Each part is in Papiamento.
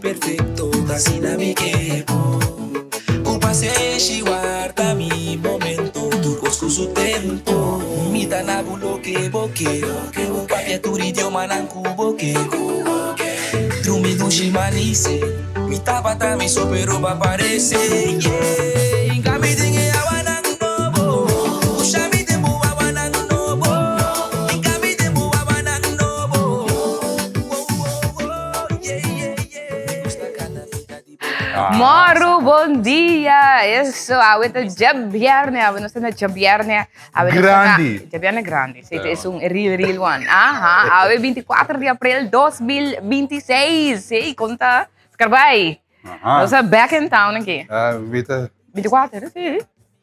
Imperfecto ta asina mi ke bo Ku pasenshi warda mi momento Tur kos ku su tempo Mi ta na bo loke bo ke Papia tur idiomanan ku bo ke Drumi dushi manise Mi tabata mi so pero bo a parese Yeah Hinka mi den e awanan nobo Pusha mi den bo awanan nobo Hinka mi den bo awanan nobo Mòru, bon dia! Eso, awe ta djabièrnè, awe nos ta na djabièrnè. Awe nos ta na Grandi. Djabièrnè grandi, si, es un real, real one. Aha, awe 24 di aprel 2026. Hey, kon ta? Skarbai. Aha. Nos ta back in town aki. Ah, mi ta 24, si.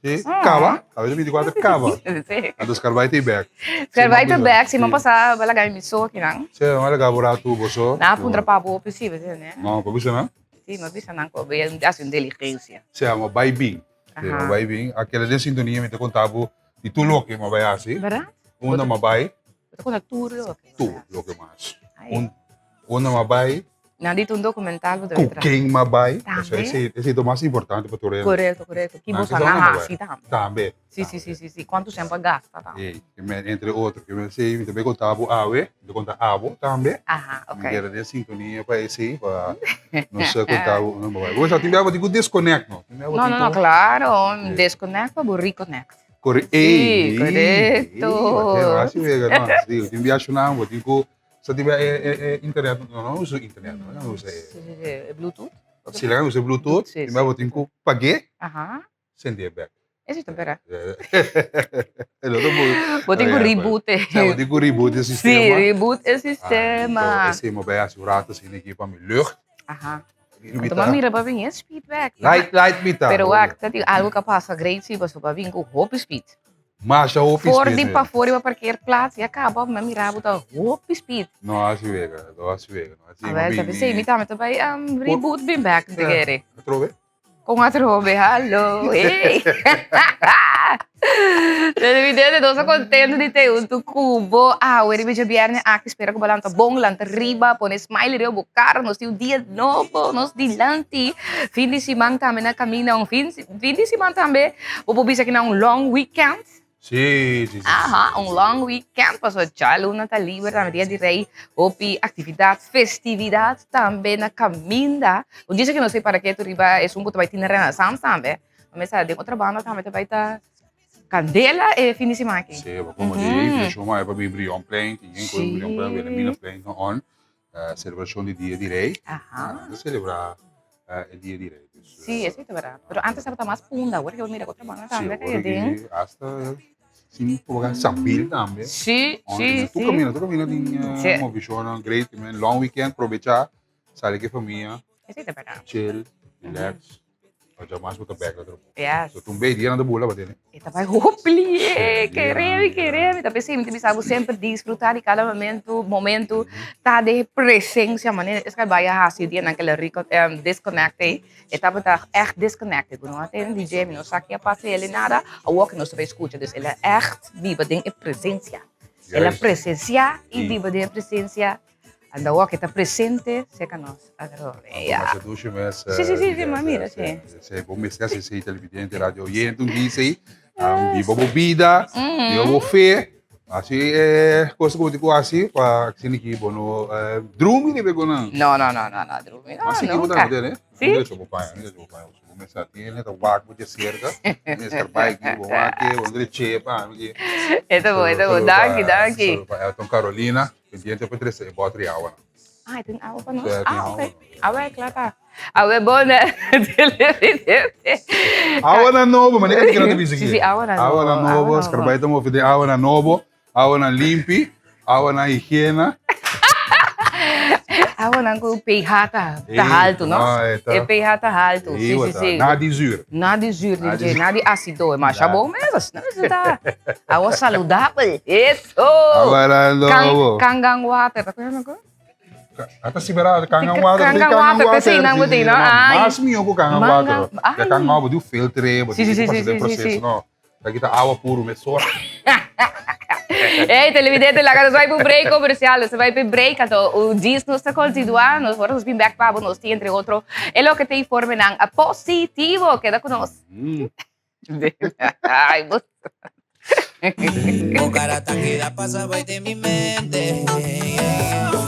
Sí, kaba. Awe ta 24 kaba. Sí. Anto Skarbai ta bek. Skarbai ta bek, si mi pasa balaga mi so akinan. Sí, mi a laga bo ratu bo so. Nan a puntra pa bo si, bo ne? No, pa bisa nan? Sí, mi a bisa nan ku bo a hasi un diligensia. Sí, mi a bai bin. Sí, mi a bai bin. A keda den sintonia mi ta konta bo di tur loke mi a bai hasi. Bèrdat? Unda mi a bai. Bo ta konta tur loke? Tur loke mi a hasi. Unda mi a bai. Nan di ta un documental bo debe Ku traha. ken m'a bai. Tambe. Esei esei ta mas importante pa tur hende. Korekto, korekto. Ki Nan bo ke sa sa nan unda m'a bai. hasi tambe. Tambe. Si, si, si, si, si. Kuantu sèn bo a gasta tambe. Ey, ke men entre otro. Ke men esei mi ta bay konta bo awe, mi ta konta abo tambe. Aha, ok. Mi kere den sintonia pa esei, pa nos konta bo unda bo bai. Bo sa tin bia bo tin ku disconnect no. Tin bia bo No, tin no, no, ku. klaro. Disconnect pa bo reconnect. Kore, Si, ey, korekto. ey, hasi wega no. Si, tin bia shunnan bo tin ku. Sa di e e e internet no no usa internet no no usa e. Si si si e bluetooth. Si laga usa bluetooth Si i bo tin ku pag'é. Aha. Send'é bèk. Esei ta bera. E lo ta bo. Bo tin ku reboot e. Si bo tin ku reboot e sistema. Si reboot e sistema. Esei mi bai hasi un rato asina aki pa mi lucht. Aha. Anto mi a mira pa bin e speed bèk. Light light mi ta. Pero wak ta tin algu ku a pasa great si pasobra a bin ku hopi speed. Masha hopi For speed di mi. pafó riba parkeerplaats ya kaba mi a mira bo ta hopi speed. No hasi wega, no hasi wega. No hasi A wer, mi ta bini. mi tambe ta bai um, reboot bin back te kere. Atrobe? Kon atrobe, hallo, hey. Televidente, nos ta contento di te hunto cu bo awe riba djabierne aki. Spera cu bo lanta bon, lanta riba, pone smile riba bo cara. Nos tin un dia nobo nos dilanti. Fin di siman tambe na camina, un fin Fin di siman tambe bo por bisa kina un long weekend. Sí, sí, sí. Aha, un long weekend pasobra djaluna ta liber tambe dia di rei hopi actividad, festividad tambe na caminda. Un disa ke nos ta para ketu riba esun ku ta bai tin na Renaissance tambe. Ma mester den otro banda tambe ta bai ta candela e fin di siman aki. Sí, bo como di invitacion pa bin Brionplein, tin yen ku Brionplein, Wilhelminaplein ta on. Celebracion di Dia di Rey. Aha. Ta celebra e Dia di Rey. Dus, Sí, esei ta verdad. Pero antes tabata mas punda, awor ke bo mira otro banda Sí, tambe awor ka den. aki hasta sin por Sambil tambe. Sí, sí, Tu sí. camina, tu camina tin Sí. movicionnan great, men long weekend probecha, sali ku e famia, Esei ta verdad. chill, relax. Oja mas bo ta bek otro. Yes. So tumbe dia nan ta bula batene. E ta bai hopi eh, kere mi, kere mi. Ta p'esei mi ta bisa bo semper disfruta di kada momento, momento ta den presencia manera esaki bai a hasi dia nan kila rico disconnect ei. E tabata echt disconnected, bo no a tende di dje, mi no sa ke a pasa el ni nada, awor ke nos ta bai skucha. Dus el a echt biba den e presencia. El a presencia i biba den e presencia. Anda wak e ta presente cerca nos. Ja. Masha dushi mes. Sí, sí, sí, sí, ma mira, sí. Sí, bo mester hasi esei televidente, radio oyente, un di esei. Biba bo bida, biba bo fe. Hasi e cosa ku bo tin ku hasi pa asina ki bo no drumi riba e gonan. No, no, no, no, no, drumi no, Mas sigui bo nunca. ta no, Sí? Mi derecho bo paña, mi derecho bo paña. Bo mester tiene ta wak bo dje cerca. Mi mester bai aki, bo wak, bo dreche pa mi. E ta bo, e ta bo. Danki, danki. Saludo pa Elton Carolina. Pendiente pa trese e bòter di awa nan. Ah, e tin awa pa nos? Sí, e tin Ah, awa. ok. Awa e kla ta. Awa e bon televidente. Awa na nobo, manera ki nan ta bisa Sí, aki. sí, awa na Awa na nobo, awa nobo, nobo. Skarbai ta move den awa na nobo, awa na limpi, awa na higiena. Awa nan ku pH ta ta Ey, haltu, no? no, e ta. E pH ta haltu, Ey, sí, sí, wata. sí. Nada di zuur. Nada di zuur, Nada di DJ, zuur. nada di ácido. E masha Nada. bon mes, asina mester ta. Awa saludabel. Eso! Awa na nobo. Kangan water, ta kono ko? Ata si bera kangan water, Kangan water, p'esei nan bo tin, no? Ai. Mas mihó ku kangan water. Ai. Ya kangan water bo tin filter, bo Sí, tin sí, ku sí, pasa den sí, sí, proseso, sí. no. Ta kita awa puru mesora. Hey, televidente, laga nos bai pa un break comercial. Nos bai pa un break, anto o dis nos ta continua. Nos ora nos bin back pa bo, nos tin entre otro e loke ta informenan positivo. Keda cu nos. Ay, bo. Bo cara ta keda pasa bai den mi mente.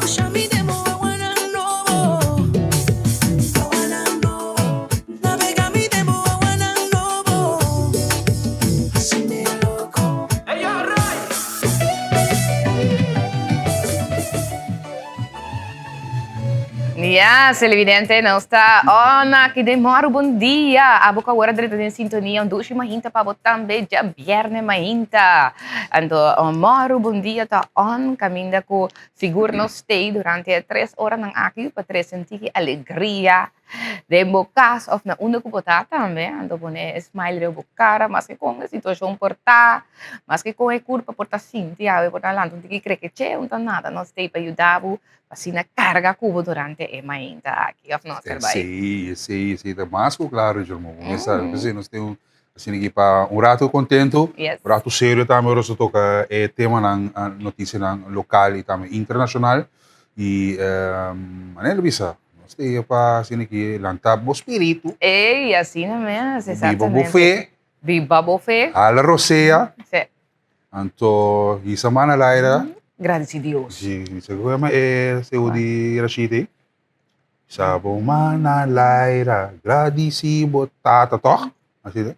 Pusha mi den bo awanan nobo, awanan nobo. Navega mi den bo awanan nobo, hasi mi loco. Ya, televidente, nos ta on aki den Mòru Bon Dia. Abo ku awor a drenta den sintonia, un dushi mainta pa bo tambe, djabièrnè mainta. Anto, Mòru Bon Dia ta on kaminda ku sigur nos stay durante e tres oranan aki pa trese un tiki alegria den bo kas òf na unda ku bo ta tambe. Anto pone e smile riba bo kara, maske kon e situashon por ta, maske kon e kurpa por ta sinti awe, por ta lanta un tiki krekeche, un ta nada, nos stay pa yuda bo Asina carga cu bo durante e mainta aki, of no, Serbay? Sí, sí, sí, ta mas cu claro, Jermo. Mesa, mm. nos tin un, asina ki pa un rato contento, yes. un rato serio tambe, ora se toca e temanan, noticianan local y tambe internacional. Y, um, manera bisa, nos tin pa asina ki lanta bo spiritu. Ey, asina mes, exactamente. Biba bo fe. Biba bo fe. Hala rosea. Sí. Anto hisa man al aire. Gradici Dios. Si, sa ku yama e seu di Rashid ei? Hisa bo man al aire, gradici bo tata, toch? Así ta?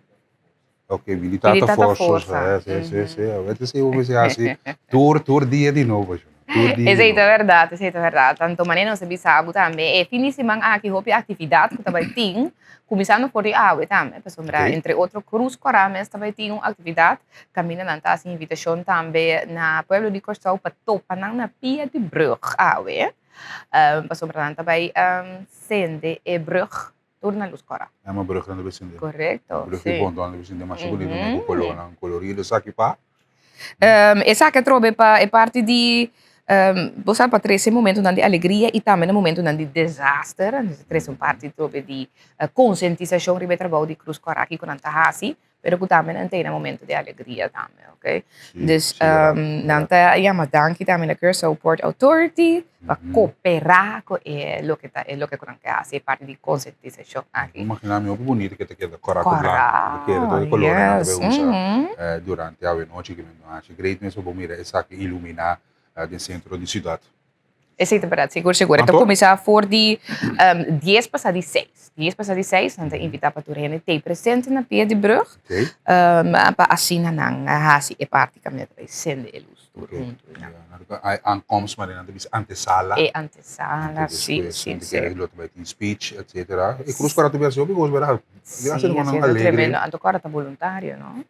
Ok, bini tata forsa. Si, si, si. Awor ta esei bo mester hasi tur, tur dia di nobo. Tur dia di Esei ta nobo. bèrdat, esei ta bèrdat. Anto manera nos a bisa bo tambe, e fin di siman aki hopi aktividat ku ta bai tin, kuminsando for di awe tambe, pasobra entre otro Cruz Kòrá mes ta bai tin un aktividat Kaminda nan ta hasi invitashon tambe na pueblo di Kòrsou pa topa nan na pia di brùg awe, pasobra nan ta bai sende e brùg tur na lus kòrá. Ema brùg nan ta bai sende. Korekto, Brùg si. di Ponton nan ta bai sende masha bunito ku kolornan kolorido esaki pa. Esaki atrobe pa e parti di bo sa pa trese momentunan di alegria i tambe na momentunan di desaster, ta trese un parti atrobe di konsientisashon riba e trabou di Krus Kòrá kiko nan ta hasi. pero ku tambe nan tene momento di alegria tambe, ok? Sí, Dus sí, verdad, nan verdad. ta yama danki tambe na Curaçao Port Authority pa Mhm. koperá ku e loke ta e loke ku nan ke hasi, e parti di konsientisashon aki. Imagina mi hopi bunito ke ta keda kòrá ku blanku. Kòrá, Ta kere tur e kolornan nan ta yes, bai usa mhm. durante awenochi ke men no haci. Great mes pa bo mira esaki iluminá den sentro di siudat. Esei ta berdad, sigur sigur. E ta Anto? kuminsá for di dies pasá di seis. Dies pasá di seis nan ta invitá pa tur hende tei presente na pie di brug. Oké. Pa asina nan hasi e parti kaminda ta bai sende e lus tur Oké. huntu. Ja, nan ta ai aankomst, maar nan ta bisa antesala. E antesala, Anto si, despues si, nan ta si. kere lo ta bai tin speech, etcetera. E krus kora ta bai hasi hopi kos, berdad? Si, Hasi hasi nan ta alegre. tremendo. Anto kora ta boluntario, no?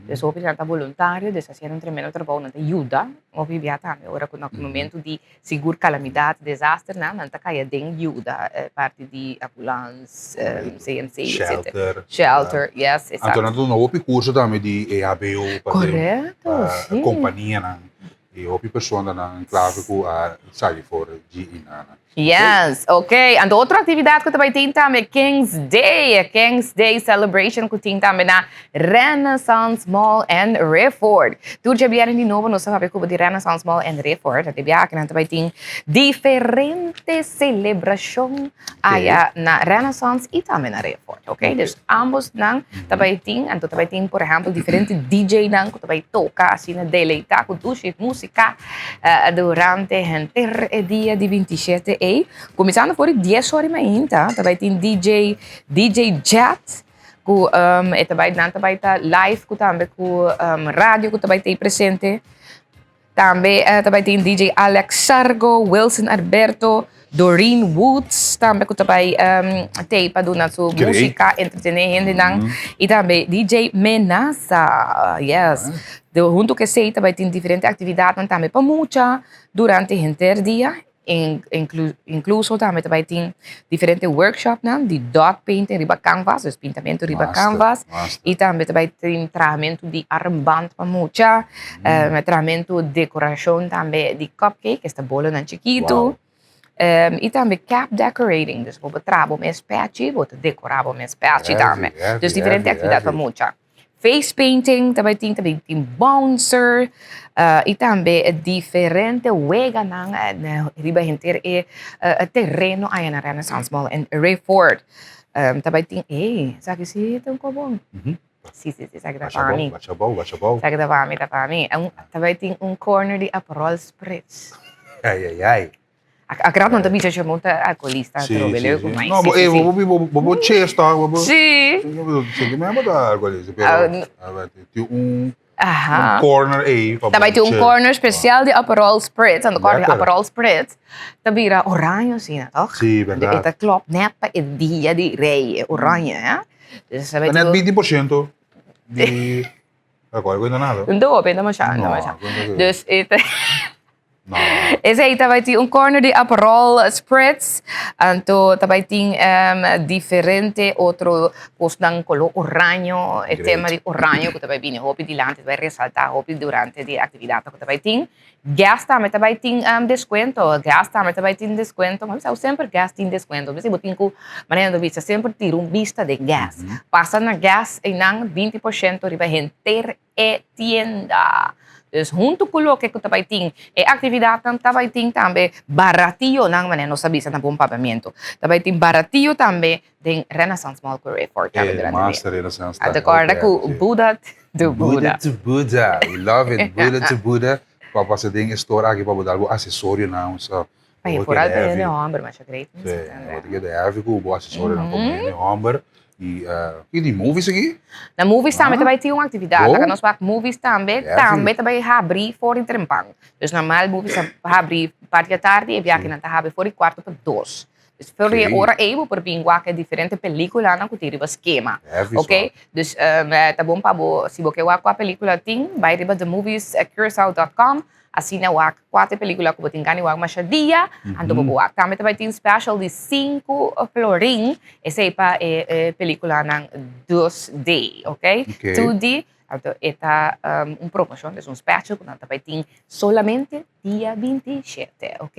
Des hopi nan ta boluntario, des haciendo un tremendo trabou, nan ta yuda hopi bia tambe ora cu na momento di sigur calamidad, desasternan, nan ta caya den yuda parti di ambulans, CMC, etcetera. Shelter. Shelter, yes, Anto exacto. nan ta duna hopi curso tambe di EHBO pa den Correcto, si. companianan y hopi personanan clave cu a sali for dje inana. Yes, ok. Anto otro actividad cu ta bay tin tambe King's Day, e King's Day Celebration cu tin tambe na Renaissance Mall en Rifford. Tur djabièrnè di nobo nos ta papia cu bo di Renaissance Mall en Rifford. Ate biaha nan ta bay tin diferente celebracion aya na Renaissance y tambe na Rifford, ok. Dus ambos nan ta bay tin, anto ta bay tin por ehempel diferente DJ nan cu ta bay toca asina deleita cu dushi musica. Durante henter e dia di 27 ei, kuminsando for di 10 ora di mainta, ta bai tin DJ, DJ Jet, ku um, e ta bai, nan ta bai ta live ku tambe ku um, radio ku ta bai tei presente. Tambe uh, ta bai tin DJ Alex Sargo, Wilson Alberto, Doreen Woods tambe ku ta bai um, tei pa duna su Great. músika, entretené hendenan. I tambe DJ Menasa, yes. De, hunto ku esei ta bai tin diferente aktividatnan tambe pa mucha durante henter dia. In, inklu, inkluso tambe ta bai tin diferente workshopnan di dot painting riba canvas, dus pintamentu riba Master, canvas. master. I tambe ta bai tin trahamentu di armband pa mucha. Um, trahamentu dekorashon tambe di cupcake, esta bolonan chikitu. Wow. Um, i tambe cap decorating, dus bo por traha bo mes pechi, bo ta dekorá bo mes pechi Heavy, tambe. heavy, Dus diferente heavy, aktividat pa heavy. mucha. Face painting ta bai tin, ta bai tin bouncer y tambe diferente weganan riba henter e tereno aya na Renaissance Mall en Rayford. Ta bai tin, ey, esaki si ta un kobon. Si, si, si, esaki ta pa mi. Wacha bou, wacha bou. Esaki ta pa mi, ta pa mi. Ta bai tin un corner di Aperol Spritz. Ay, ay, ay. Akrat no ta bisa cu bo ta alcoholista, Sí, pero sí, leuk sí. mai. No, Sí, bo, sí, eh, sí. bo, bo, bo, bo chest toch, bo, bo. Sí. Sí, que me ta alcoholista, pero Ah, no. a ver, tin un, Aha. un corner ei pa Ta bai bo tin un chill. corner special di Aperol Spritz, anto corner Lekker. Aperol Spritz ta bira oranje asina, toch? Sí, verdad. E ta klop net pa e dia di rey, e oranje, hè? Dus ta bai Ta net tin 20% di alcohol, cu no nada. Un dope, no masha, no No, masha. cu no Dus e ta No. Esei ta bai tin un corner di Aperol Spritz, anto ta bai tin diferente otro cosnan color oraño, e Great. tema di oraño cu ta bai bini hopi dilanti, ta bai resalta hopi durante di e actividadnan cu ta bai tin. Gas tambe ta bai tin descuento, gas tambe ta bai tin descuento, mi sa semper gas tin descuento, mi si bo tin cu manera nan ta bisa semper tira un bista den gas, pasa na gas einan 20% riba henter e tienda. Dus huntu ku loke ku ta bai tin e aktividatnan ta bai tin tambe barationan manera nos a bisa na bon papiamentu. Ta bai tin baratio tambe den Renaissance Mall ku Rayford tambe E durante dia. master Renaissance A ta te kòrda ku hopi. Buddha to Buddha Buddha. to Buddha. We love it. Buddha to Buddha. Pa pasa den e store aki pa bo dal bo asesorionan so. Pai, Bo vooral keda pa heavy. hende homber, masha great. Sí, bo ta keda heavy ku bo asesorionan komo hende homber. Y ki di movies aki? Na movies tambe ta bai tin un actividad. Bo? Laga nos wak movies tambe, Heavy. tambe ta bai habri for di trempan. Dus normal movies ta habri parti di atardi, e biakinan ta habri for di cuarto pa dos. Dus for di e Oké. ora ei bo por bin wak e diferente peliculanan cu tin riba skema. Heavy Oké? so. Dus ta bon pa bo, si bo ke wak cua pelicula tin, bai riba themoviescuracao.com Asina wak kuater pelikula ku bo tin gana di wak masha dia, anto bo por wak. Tambe ta bai tin special di sinku florin, esei pa e pelikulanan 2D, ok? 2D, anto e ta un promoshon, es un special ku nan ta bai tin solamente dia 27, ok?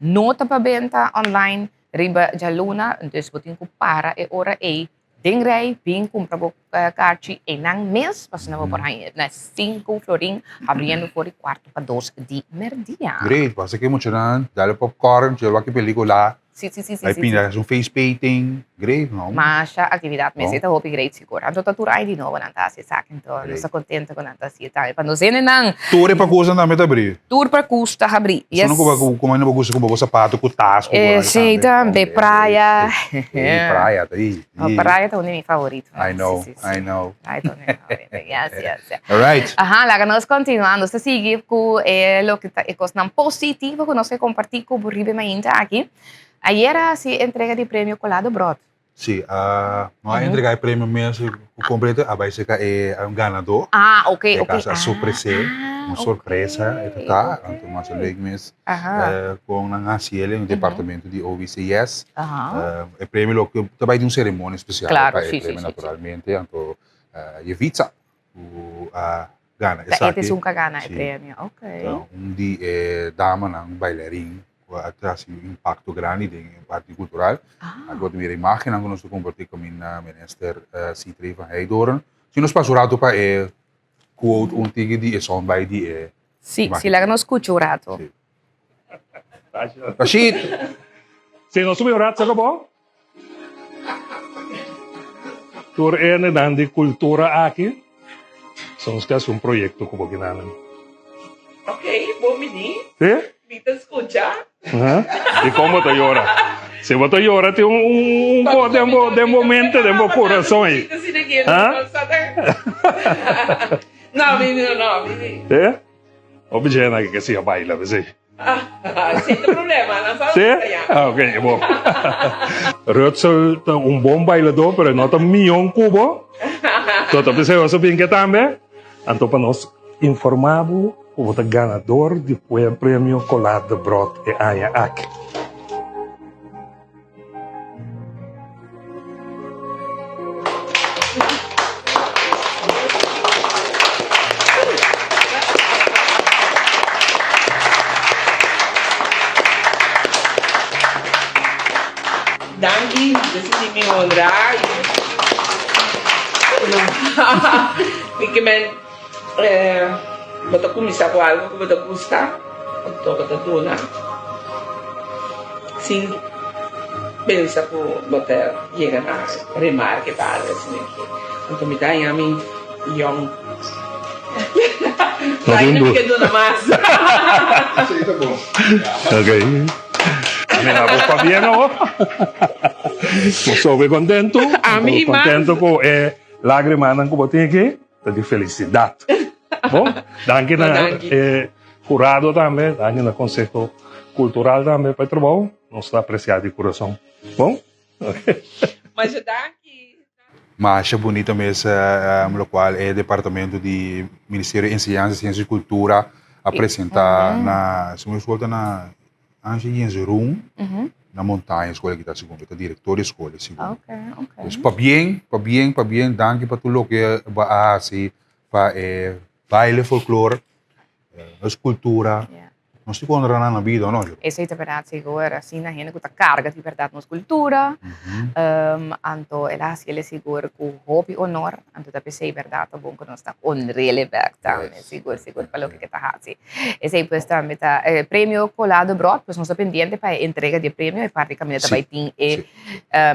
No ta pa benta online riba djaluna, dus bo tin ku para e ora ei Den rij bin kumpra bo karchi einan mes pasobra bo por haña na sinku florin abriendo for di kuarto pa dos di merdia. Great, pasa ke muchanan dale popcorn, dje wak e pelikula, Si, si, si, si, bai si, pinta si. haci un face painting, great no? Masha actividad mes, Bon. e ta hopi great sigur. Anto ta tur ai di nobo nan ta haci esaki, anto nos Great. ta contento cu nan ta haci e tambe pa nos hendenan. Tur e pacusan tambe ta abri. Tur parkoes ta habrí. Yes. Sono ku ku manda gusta ku bo sapato ku tas ku Eh, sí, tambe praia. Sí, praia ta ahí. Oh, praia ta un di mi favorito. I know, Sí, sí, sí. I know. Praia ta un di mi favorito. Yes, yes, yes. All right. Aha, laga nos continua. Nos ta sigui ku eh, loke ta e kosnan positivo ku nos ke kompartí ku bo riba e mainta aki. Ayera hasi entrega di premio Colado Brot. Sí, no a entrega e premio mes completo, a bai cerca e ganador. Ah, ok, E ok. casa a sorprese, Ah, un sorpresa e ta ta, ok. anto mas leuk mes Aha. con nan haci el en departamento di OVCS. Aha. E premio lo ta bai di un ceremonia especial Claro, pa e sí, sí, premio sí, sí. naturalmente, anto Yevitsa cu a gana Ta esaki. e esun cu a gana e Sí. premio, ok. Ta un di e damanan bailarin cu a trasi un impacto grandi den e parti cultural. Ah. Aki bo ta mira imagennan cu nos ta comparti caminda minister Sithree van Heydoorn. Si nos pasa un rato pa e quote un tiki di e soundbite di e Sí, imagen. sí, laga nos scucha un rato. Sí. Rashid! Si nos subi un rato, sa bo? Tur hendenan di kultura aki soms ke hasi un proyekto ku bo kinanan. Ok, bo mini. Si? Mi ta skucha. I kon bo ta yora? Si bo ta yora tin un un kos den bo den bo mente, den bo kurason ei. Ha? No, mi no, no, mi. Si? Hopi dje nan ke siña baila p'esei. Sin problema, nan sa Sí? Ah, ok, bon. Rutsel ta un bon bailador, pero e no ta mion ku bo. So ta p'esei nos a bin ke tambe. Anto pa nos informá bo ku bo ta ganador di premio Colad de Brot e aña aki. Danki, mi ta sinti mi honra. No. Mi ke men bo ta kuminsá ku algu ku bo ta gusta, anto bo ta duna sin pensa ku bo ta yega na remarke pa algu asina aki. Anto mi ta haña mi yòn. No tin mi duda. ke duna mas. Esei ta bon. Ok. Mi na bo pabien awo. Bo sobe contento. Ami mas. Contento cu e lagrimanan cu bo tin aki ta di felicidad. Bon, danki na e jurado tambe, danki na Conseho Cultural tambe pa e trabou. Nos ta aprecia di curason. Bon? Masha danki. Masha bunita mes locual e departamento di Ministerio di Enseñansa, Ciencia y Cultura a presenta na, segun mi escuel ta na Ange Jenzeroen, na Montaña escuel aki ta segun mi, ta director di escuel segun. Dus pabien, pabien, pabien, danki pa tur loke bo a haci pa e baile folklor, nos cultura. Nos tin ku honra nan na bida, no? Esei ta bèrdat sigur. Asina hende ku ta karga di bèrdat nos kultura. Anto el a hasi el sigur ku hopi honor. Anto ta p'esei bèrdat ta bon ku nos ta honr'el bèk tambe. Sigur, sigur pa loke ke ta hasi. Esei pues tambe ta e premio Colá de Brot, pues nos ta pendiente pa e entrega di e premio. E parti kaminda ta bai tin e,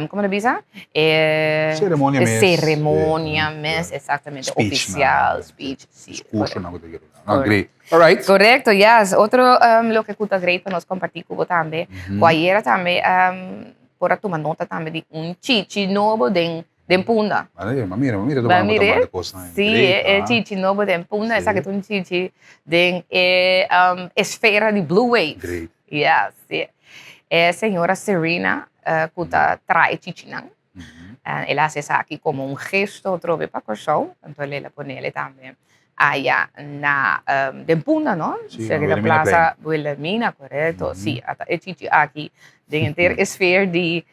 komo ta bisa? E Seremonia mes. E seremonia mes, exactamente. Ofisial, speech. Diskurso nan ku ta kere. No, great. All right. Correcto, yes. Otro um, loke ku ta great pa nos compartí ku bo tambe. Mm -hmm. Ku ayera tambe um, por a tuma nota tambe di un chichi nobo den den Punda. Mira, ma mira, ma mira, ma mira. Sí, e chichi nobo den Punda, sí. Esaki un chichi den e um, esfera di Blue Wave. Great. Yes, sí. E señora Serena uh, ku ta trae chichinan. Mm -hmm. El a hasi esaki komo un gesto otrobe pa Kòrsou, anto el a ponele tambe aya na um, den Punda, no? Sí, Cerca na di Wilhelmina Plaza Plein. Wilhelmina, correcto. Sí, ata e chichi aki den henter e sfeer di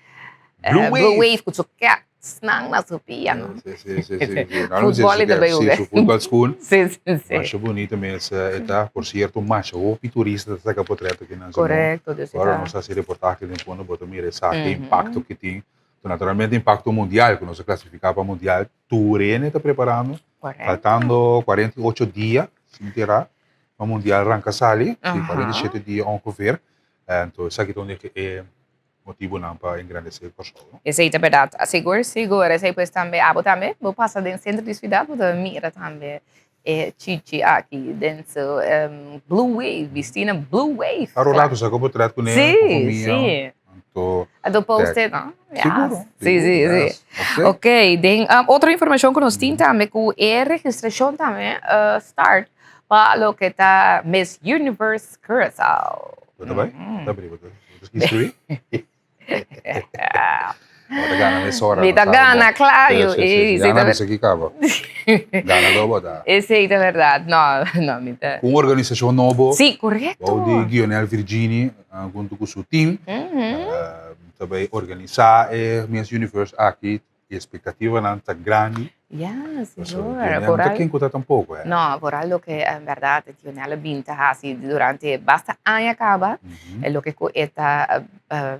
eh, Blue Blue Wave. Wave ku su kètsnan na su pia, no? Sí, sí, sí, sí, sí. No, no, sí, Futbol sí, e ta bai sí, juga. su futbolschoen. Sí, sí, sí. Masha bonito mes e ta. Por cierto, masha hopi turista ta saca potret aki na Zamora. Correcto, dus e Ora ta. nos hasi reportahe den fondo bo ta mira esaki impacto ki tin. Naturalmente impacto mundial, ku nos a clasifica pa mundial. Tur hende ta preparando. Correcto. Faltando 48 dia, si mi ta erá, pa mundial ranca sali. Si, 47 dia ongeveer. Entonces esaki ta un di e motibunan pa engrandesé Kòrsou, no? Esei ta bèrdat. Sigur, sigur. Esei pues tambe abo tambe bo pasa den sentro di siudat bo ta mira tambe e chichi aki den su blue wave, bisti na blue wave. Aro rato sa ku bo tret kuné Sí, ku famia. sí. Anto Anto post it, no? Siguro. Sí, sí, sí. Ok. Ok, den otro informashon ku nos tin tambe ku e registrashon tambe start pa loke ta Miss Universe Curaçao. Bo ta bai? Bo ta bri? Bo ta instruí? Bo ta gana mesora. Mi ta gana, claro. Sí, sí, sí. Gana bisa ki kaba. Ganador bo ta. Esei ta berdad. No, no, mi ta. Un organisashon nobo. Sí, korekto. Bou di Guionel Virgini huntu ku su team. Ta bai organisá e Miss Universe aki. E expectativanan ta grandi. Ya, Pasobra sigur. Dionel no ta Vooral, ken ku ta tampoco, eh. no, vooral loke en berdad Dionel a bin ta hasi durante basta aña kaba, e loke ku e ta,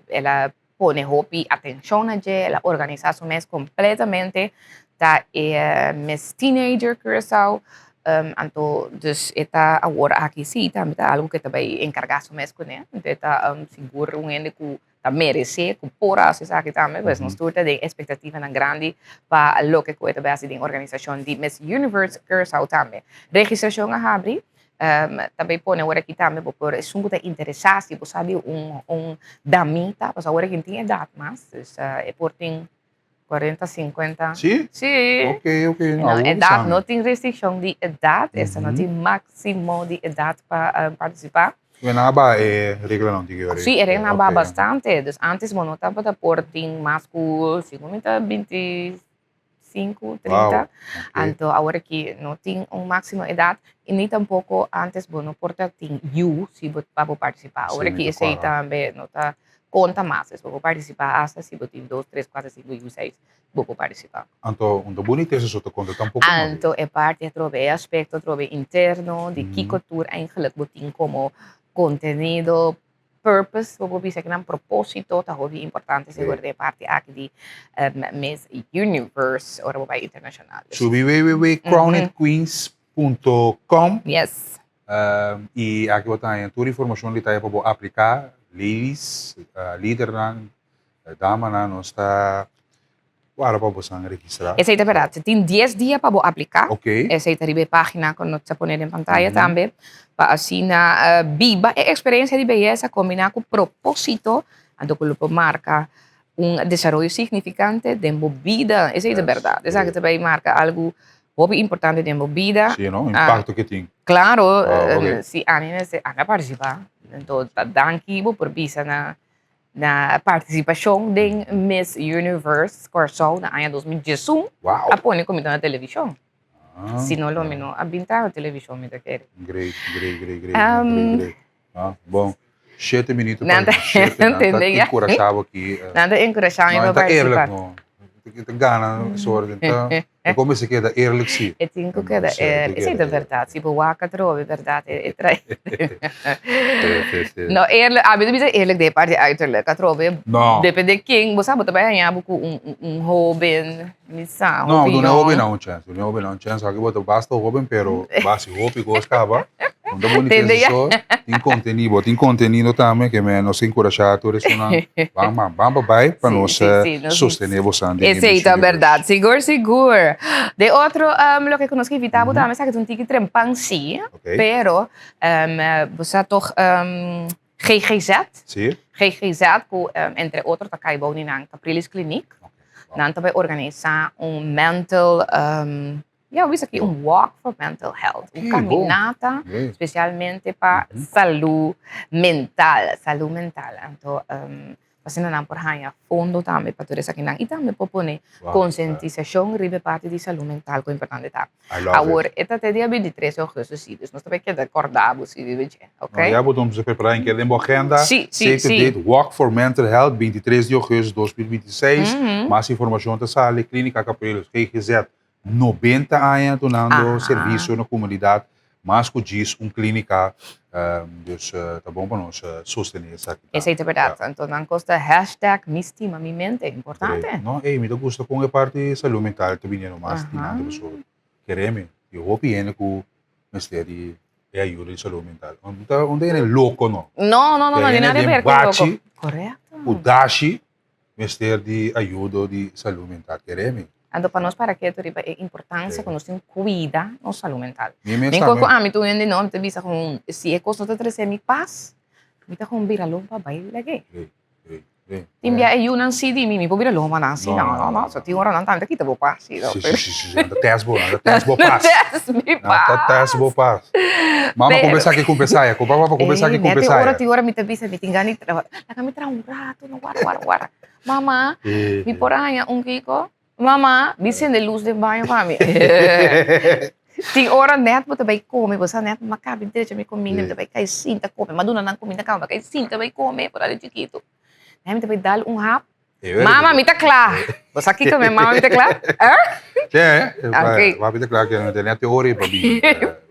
el a pone hopi atencion na dje, el a organisa su mes completamente, ta e mes teenager Curaçao, anto dus e ta awor aki si tambe ta algo ku e ta bai encarga su mes kuné, anto e ta sigur un hende ku ta meresé ku por hasi esaki tambe, pues nos tur ta den espektativanan grandi pa loke ku e ta bai hasi den organisashon di Miss Universe Curaçao tambe. Registrashon a habri, ta bai pone awor aki tambe bo por esun ku ta interesá si bo sa di un un damita, pasobra awor aki no tin edat mas, dus e por tin 40, 50. Sí? Sí. Ok, ok. No, Awor edat, sabi. no tin restrikshon di edat, esta no tin máksimo di edat pa partisipá. Bueno, a baha e reglanan tin ki Sí, e reglanan a baha Ok. bastante. Dus antes bo no tabata por tin mas ku, segun mi ta 25, 30. Wow, ok. Anto awor aki no tin un máksimo edat i ni tampoko antes bo no por ta tin yu si bo pa bo partisipá. Awor Sí, mi aki ta esei kòrda. tambe no ta konta mas. Dus bo por partisipá asta si bo tin dos, tres, kuater, sinku, yu, seis, bo por partisipá. Anto un ta bunitesa so ta konta tampoko no. Anto e parti atrobe, e aspekto atrobe interno di kiko tur eigenlijk bo tin komo kontenido. purpose, bo por bisa ki nan propósito ta hopi importante sigur den e parti aki di Miss Universe ora bo bai internashonal. Subi www.crownedqueens.com Yes. I aki bo ta haña tur informashon detaya pa bo apliká, ladies, lidernan, damanan, nos ta Wara pa bosan registrá. Esei ta bèrdat. Tin dies dia pa bo apliká. Oké. Esei ta riba e página ku nos ta pone den pantaya tambe. Pa asina biba e eksperensia di beyesa kombiná ku propósito, anto ku lo por marka un desaroyo signifikante den bo bida. Esei ta bèrdat. Esaki ta bai marka algu hopi importante den bo bida. Sí, no? Impakto ke tin. Klaro, si ami mester, ami a partisipá. Anto ta danki bo por bisa na Na partisipashon den Miss Universe Kòrsou na aña 2011 Wow. a pone ku mi ta na televishon. Ah, Si no lo mi no a bin traha na televishon mi ta kere. Great, great, great, great, Um, great, great. Ah, bon. Shete minuto Nan pa ta shete. Nan ta entende ya. enkurashá bo aki. eh. Nan ta enkurashá mi No, pa e ta eerlijk, partisipá. no. E ta gana soort. E ta, e kon mester keda eerlijk si. E tin ku keda Sí, e eerlijk. tin Esei ta keda bèrdat. Si bo wak atrobe bèrdat e e trae. Sí, sí, sí. No, eerlijk, ami ta bisa eerlijk den e parti uiterlijk. Atrobe, No. depende ken, bo sa bo ta bai haña bo ku un un hoben, mi sa, No, hopi duna e yong. hobennan un chèns. Duna e hobennan un chèns. Aki bo ta basta hoben, pero basi hopi kos kaba. No ta bunita Tende ya. so. Tin kontenido, bo tin kontenido tambe ke me nos enkurashá tur esunnan. Ban ban, ban pa bai pa Sí, nos sí, sí, nos sostené bosan den e Esei Miss ta Universe. bèrdat, sigur sigur. De otro loke ku nos ke invitá bo tambe sa ke ta un tiki trempan sí, Oké. pero bo sa tòg GGZ, Sí. GGZ ku entre otro ta kai bou di nan Capriles Kliniek. Oké, wow. Nan ta bai organisá un mental Ya bo bisa aki un walk for mental health, un caminata specialmente pa salud mental, salud mental. Anto asina nan por haña fondo tambe pa tur esakinan y tambe por pone concientisacion riba e parti di salud mental cu importante ta. Awor e ta te dia 23 di augustus si, dus nos ta bay keda corda bo si riba dje, ok? Ya bo ta prepara en keda den bo agenda, Si, si, save si. the date, Walk for Mental Health 23 di augustus 2026, mas informacion ta sali Clinica Capriles GGZ 90 aña dunando servicio na comunidad mas cu djis un clinica, dus ta bon pa nos sostene esaki tambe. Esey ta berdad. Anto nan cos ta hashtag mi stima mi mente, importante. No, ey, mi ta gusta con e parti salud mental ta biniendo mas dilanti pasobra keremi tin hopi hende cu mester di e ayuda di salud mental. Un ta hende loco no. No, no, no, no, Hende nada den ver cu loco. bachi, Correcto. cu dashi Mester di ayudo di salú mental, kere mi. Anto pa nos para ketu riba e importancia ku nos tin kuida nos salú mental. Mi mes Mi tambe. ku ami tur hende no, mi ta bisa ku si e kos no ta trese mi pas, mi ta kon bira lompa bai lag'é. Re, re, re. Tin bia e yunan si di mi, mi por bira lompa nan si, No, no, no, no, no. no. So tin ora nan tambe ta kita bo pas si. Si, si, si, si, nan ta test bo, nan ta test bo pas. Nan ta test mi pas. Nan ta test bo pas. Mama Pero- kumbe saki kumbe saya, ku papa kumbe saki kumbe Nete saya. ora tin ora mi ta bisa mi tin gana di traha. Laga mi traha un rato, no wara wara wara. Mama, mi por haña un kiko? Mama, mi sende luz den baño pa mi. Tin ora net bo ta bai come, bo sa net mi a caba di drecha mi cuminda, mi ta bai kai sinta come. Mi a duna nan cuminda caba, mi a kai sinta bai come, por ali chikito. Mi ta bai dal un hap. Mama, mi ta kla. Bo sa kiko mi mama mi ta kla? Eh? Che, Ok. papi ta kla ke no tene teoria pa bin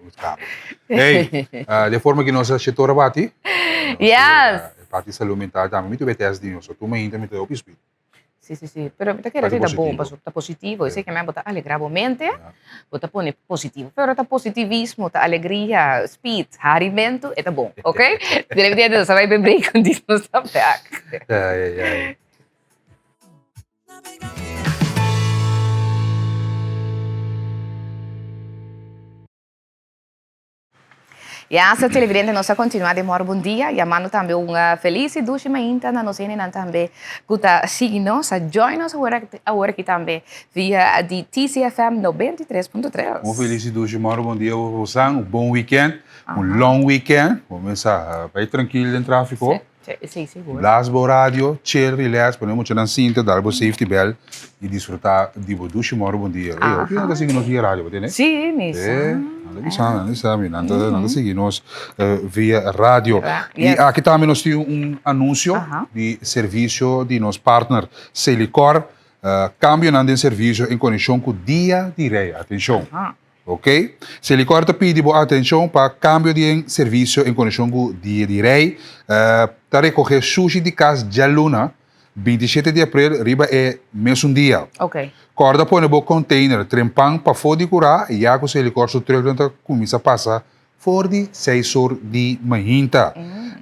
busca bo. Hey, de forma ki nos a shit ora bati. Yes. Parti salud mental tambe. Mi tuve test di nos. Tu mainta mi ta hopi speed. Sí, sí, sí. Pero mi ta kere Parti ta bon, positivo. pasobra ta positivo. Esei ke men bo ta alegra bo mente, bo ta pone positivo. Pero ta positivismo, ta alegria, speed, harimentu, e ta bon, ok? Televidente, nos a bai ben break un dis nos ta back. Ai, ai, ai. Ya, so televidente, nos a continua den Moro Bon Dia, yamando tambe un feliz y dushi mainta na nos hendenan tambe cu ta sigui nos, a join nos awor awor aki tambe via di TCFM 93.3. Un feliz y dushi Moro Bon Dia bosan, un bon weekend, un long weekend, bo mesa bay trankil den trafico. Sí, sí, sigur. Blaas bo radio, chill, relax, pone muchanan sinta, dal bo safety belt y disfruta di bo dushi moro bon dia. Ey, hopi nan ta sigui nos via radio, bo tene? Sí, mi sa. Eh, nan ta bisa, nan ta bisa mi, nan ta, nan ta sigui nos via radio. Yes. Y aki tambe nos tin un anuncio Aha. di servicio di nos partner Selikor, cambionan den servicio en conexion cu Dia di Rey. Atencion. Aha. Ok. Selikor ta pidi bo atenshon pa kambio di en servisio en konekshon ku Dia di Rei. Ta rekohe sushi di kas djaluna, 27 di aprel, riba e mesun dia. Ok. Kòrda pone bo container trempan pafó di kurá ya ku Selikor su trùknan ta kuminsá pasa for di seis or di mainta.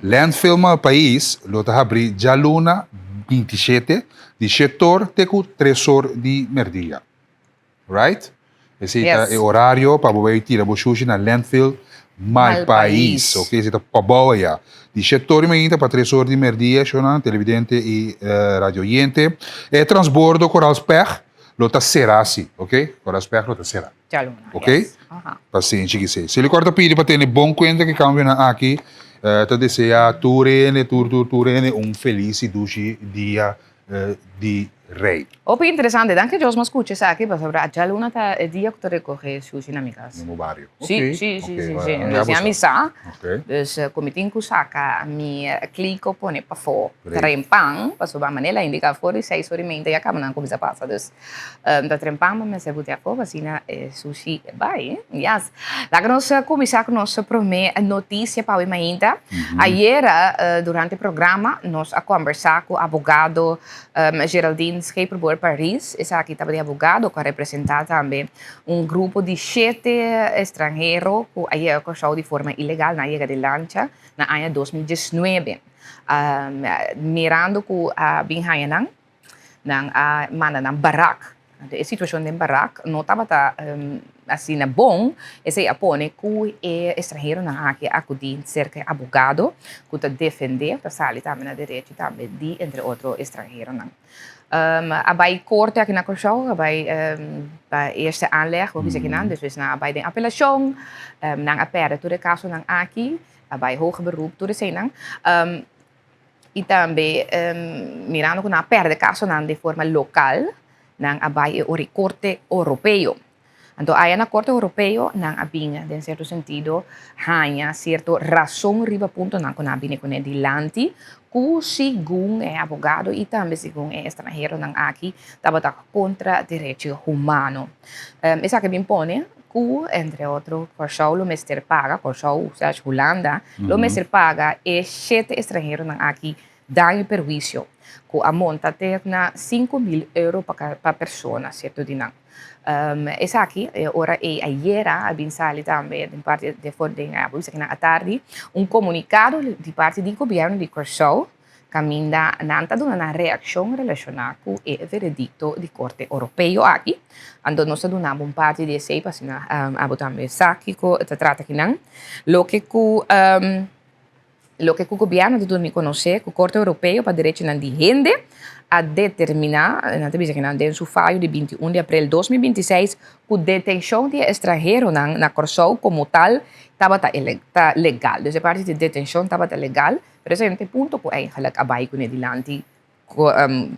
Landfill Malpais lo ta habrí djaluna 27 di shetor te ku tres or di mèrdia. Right? Esei ta e horario pa bo bai tira bo shushi na landfill Malpais. Ok, esei ta pabou aya. Di shete or di mainta pa tres or di merdia, shownan, televidente i radio oyente. E transbordo Koraalspeg lo ta será si, ok? Koraalspeg lo ta será. Djaluna, Ok? yes. Aha. Pasenshi kisei. Selikor ta pidi pa tene bon kuenta ku e kambionan aki. Ta deseá tur hende, tur, tur, tur hende un felis i dushi dia di rey. Hopi interesante, danki Dios mi a scucha esaki pasobra djaluna ta e dia cu ta recoge sushi na mi cas. Den bo bario. Si, si, si, si, si. Dus ya mi sa, dus cu mi tin cu saca mi kliko pone pafo trempan pasobra manera a indica for di seis ora y meinta ya caba nan cuminsa pasa dus ta trempan pa mester buti afo pa asina e sushi bai. Yes. Laga nos cuminsa cu nos prome noticia pa awe mainta. Ayera durante programa nos a combersa cu abogado Geraldine Scheperboer Paris. Esaki tabata e abogado cu a representa tambe un grupo di shete estranhero cu a yega Corsou di forma ilegal. Nan a yega di lancha na aña 2019. Mirando cu a bin haya nan. Nan a manda nan barak. Anto e situashon den barak no tabata asina bon. Esei a pone ku e estranheronan aki a akudí serka e abogado ku ta defendé, ta sali tambe na derecho tambe di entre otro estranheronan. A bai korte aki na Kòrsou, a bai pa eerste aanleg, bo bisa kinan, despues nan a bai den apelashon, nan a pèrdè tur e kasonan aki, a bai hoger beroep, tur eseinan. I tambe mirando ku nan a pèrdè kasonan di forma lokal, nan a bai e ora e Korte Oropeo. Anto aya na Korte Oropeo nan a bin den sierto sentido haña sierto rason riba puntonan ku nan a bini kuné dilanti ku segun e abogado i tambe segun e estranheronan aki tabata kontra derecho humano. Esaki a bin pone ku entre otro Kòrsou lo mester paga, Kòrsou slash Hulanda, lo mester paga e shete estranheronan aki daño i perhuisio ku a monta te na 5000 euro pa pa persona, sierto di nan. Esaki e ora ei ayera a bin sali tambe den parti den for den a bisa kinan atardi un komunikado di parti di gobièrnu di Kòrsou Kaminda nan ta duna nan reakshon relashoná ku e veredikto di Korte Oropeo aki. Anto nos ta duna bo un parti di esei pa asina abo tambe sa kiko ta trata kinan. Loke ku loke ku gobièrnu ta duna di konosé ku Korte Oropeo pa Derechonan di Hende a determiná, nan ta bisa kinan den su fayo di 21 di aprel 2026, ku detenshon di e estranheronan na Kòrsou komo tal tabata ta legal. Dus e parti di detenshon tabata legal. Pero esei no ta e punto ku eigenlijk a bai kuné dilanti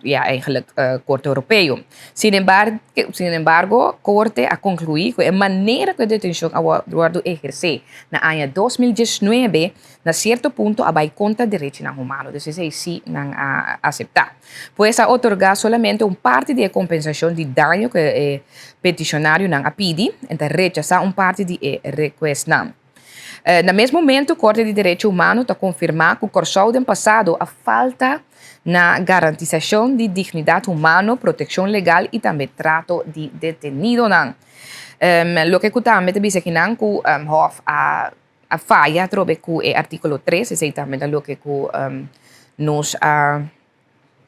ya eigenlijk Korte Europeo. Sin embargo, Korte a konkluí ku e manera ku e detenshon a wòrdu ehersé na aña 2019 na sierto punto a bai kontra derechinan humano. Dus esei sí nan a aseptá. Pues a otorgá solamente un parti di e kompensashon di daño ku e petishonarionan a pidi en ta rechasá un parti di e rekuestnan. Na mes momento Korte di Derecho Humano ta konfirmá ku Kòrsou den pasado a falta na garantisashon di dignidat humano, protekshon legal i tambe trato di detenidonan. Loke ku tambe ta bisa kinan ku Hof a faya atrobe ku e artíkulo tres, esei tambe ta loke ku nos a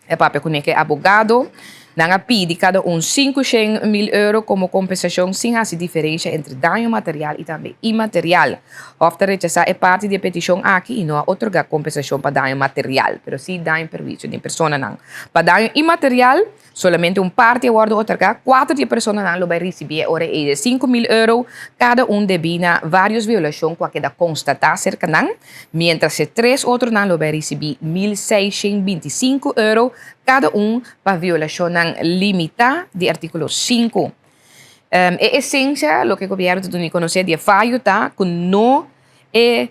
E papia ku neke abogado. Nan a pidi kada un 500.000 euro komo kompensashon sin hasi diferensha entre daño material i tambe imaterial. Hof ta rechasá e parti di e petishon aki i no a otorgá kompensashon pa daño material, pero sí daño perhuisio di personanan. Pa daño imaterial, solamente un parti a wòrdu otorgá, kuater di e personanan lo bai risibí e ora ei de 5.000 euro kada un debí na vários violashon ku a keda konstatá serka nan. Mientras e tres otronan lo bai risibí 1625 euro kada un pa violashonnan limitá di artíkulo sinku. E esensia, loke gobièrnu ta duna di konosé di e fayo ta ku no e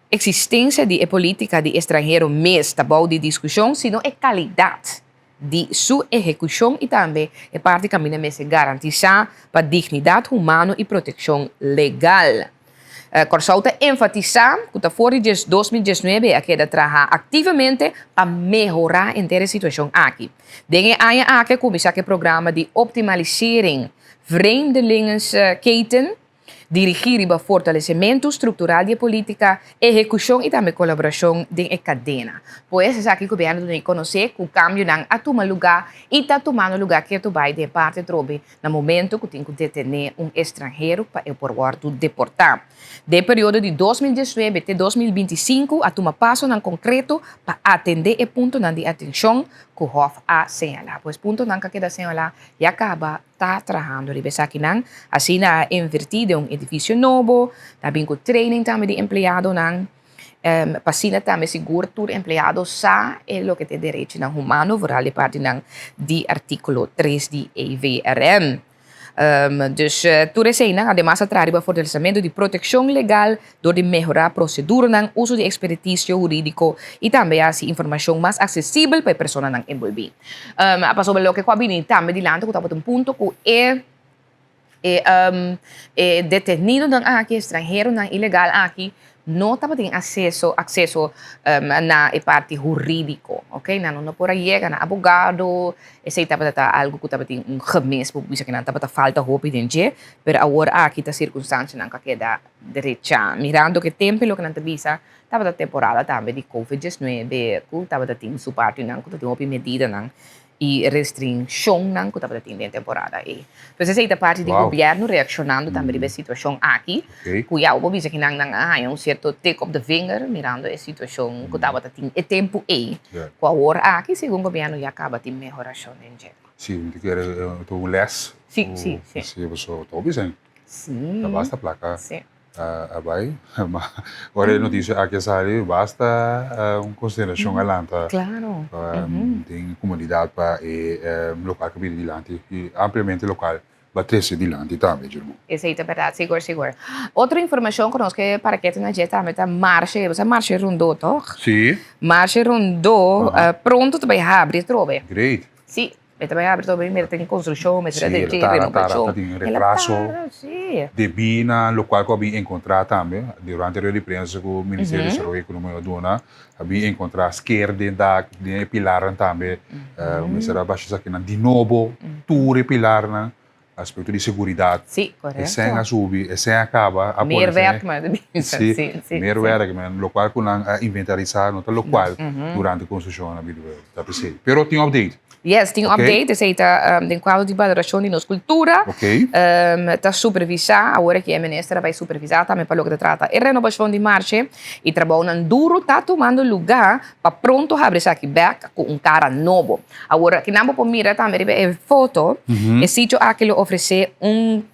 eksistensia di e polítika di estranhero mes ta bou di diskushon, sino e kalidat. di su ehekushon i tambe e parti kaminda mester garantisá pa dignidat humano i protekshon legal. Kòrsou ta enfatisá ku ta for di 2019 a keda traha aktivamente pa mehorá henter e situashon aki. Den e aña aki a kuminsá ku e programa di Optimalisering Vreemdelingenketen, dirigí riba fortalesementu struktural di e polítika, ehekushon i tambe kolaborashon den e kadena. Pues esaki gobièrnu ta duna konosé ku kambionan a tuma lugá i ta tumando lugá ketu bai den e parti atrobe na momento ku tin ku detené un estranhero pa e por wòrdu deportá. Den e periodo di 2019 te 2025 a tuma pasonan konkreto pa atendé e puntonan di atenshon ku Hof a señalá. Pues puntonan ku a keda señalá ya kaba ta trahando riba esakinan. Asina a invertí den un edifisio nobo, ta bin ku training tambe di empleadonan. Pa asina tambe sigur tur empleado sa e loke ta e derechonan humano, vooral e partinan di artíkulo tres di EVRM. Dus tur eseinan ademas a traha riba fortalesamentu di protekshon legal dor di mehorá proseduranan, uso di ekspertisio hurídiko i tambe hasi informashon mas aksesibel pa e personanan enbolbí. Pasobra loke ku a bini tambe dilanti ku tabata un punto ku e E e detenidonan aki, estranheronan ilegal aki, no tabatin aseso akseso na e parti hurídiko, ok. Nan no por a yega na abogado, esei tabata ta algu ku tabatin un gemis, bo por bisa ku nan tabata falta hopi den dje, pero awor aki ta sirkunstansianan ku a keda drechá. Mirando ku e tempu loke nan ta bisa tabata temporada tambe di covid diesnuebe ku tabata tin su partinan ku tabatin hopi medidanan i restrinshonnan ku tabata tin den temporada ei. Pues esei ta parti di gobièrnu reakshonando tambe riba e situashon aki, ku ya bo bisa ku nan nan a haña un sierto tik op de vinger mirando e situashon ku tabata tin e tempu ei, ku awor aki segun gobièrnu ya kaba tin mehorashon den dje. Si, mi ta kere ta un lès. Si, si, si. Si, pasobra ta hopi sèn. Si. Ta basta plaka. Si. A bai, ma ora e noticia aki a sali basta un consideracion a lanta den comunidad pa e local cu bini dilanti y ampliamente local ba trece dilanti tambe Jerome. Esey ta berdad, sigur sigur. Otro informacion cu nos ke para kete na dje tambe ta Marshe, bo sa Marshe Rondó toch? Si. Marshe Rondó pronto ta bay habri atrobe. Great. Si. E ta bai abri todo mira tin construccion, mester Sí, a el a tara, tara, renovacion. ta tin El a retraso tara, sí. debí na locual cu a bin encontra tambe durante rueda di prensa cu Ministerio di Desaroyo Economico a duna, a bin encontra sker den dak, den e pilarnan tambe, mester a basha esakinan di nobo, tur e pilarnan, aspecto di seguridad. Sí, correcto. Esei a subi, esei a caba, a pone Meer esei. werk, maar Sí, sí, sí, meer sí. werk, men locual cu nan a inventarisa no ta locual durante construccion a bira ta pesey. Pero tin update. Yes, tin Ok. update, esei ta den cuadro di valoracion di nos cultura. Ok. Ta supervisa, awor aki e minister a bay supervisa tambe pa loke ta trata e renovacion di Marshe y trabounan duro ta tumando luga pa pronto habri esaki bek cu un cara nobo. Awor aki nan bo por mira tambe riba e foto, e sitio aki lo ofrece un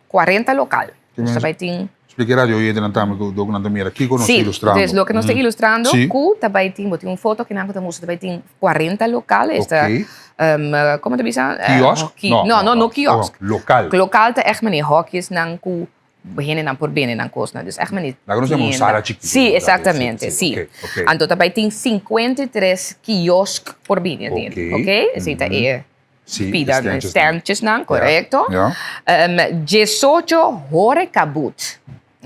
40 local. Dus ta bay tin. Splika e radio oyentenan tambe cu loke nan ta mira, kico nos ta ilustrando. Si, dus loke nos ta ilustrando cu ta bay tin, bo tin un foto aki nan cu ta mustra ta bay tin 40 local, esta, como ta bisa? Kiosk? No, no, no kiosk. Local. Local ta echt manera hokjesnan cu hendenan por bende nan kosnan. Dus echt manera Laga nos yama un sala chikitu. Sí, exactamente, sí. Anto ta bay tin 53 kiosk por bini aden, ok? Esey ta e pida standjesnan, korekto. Diesocho horecabooth,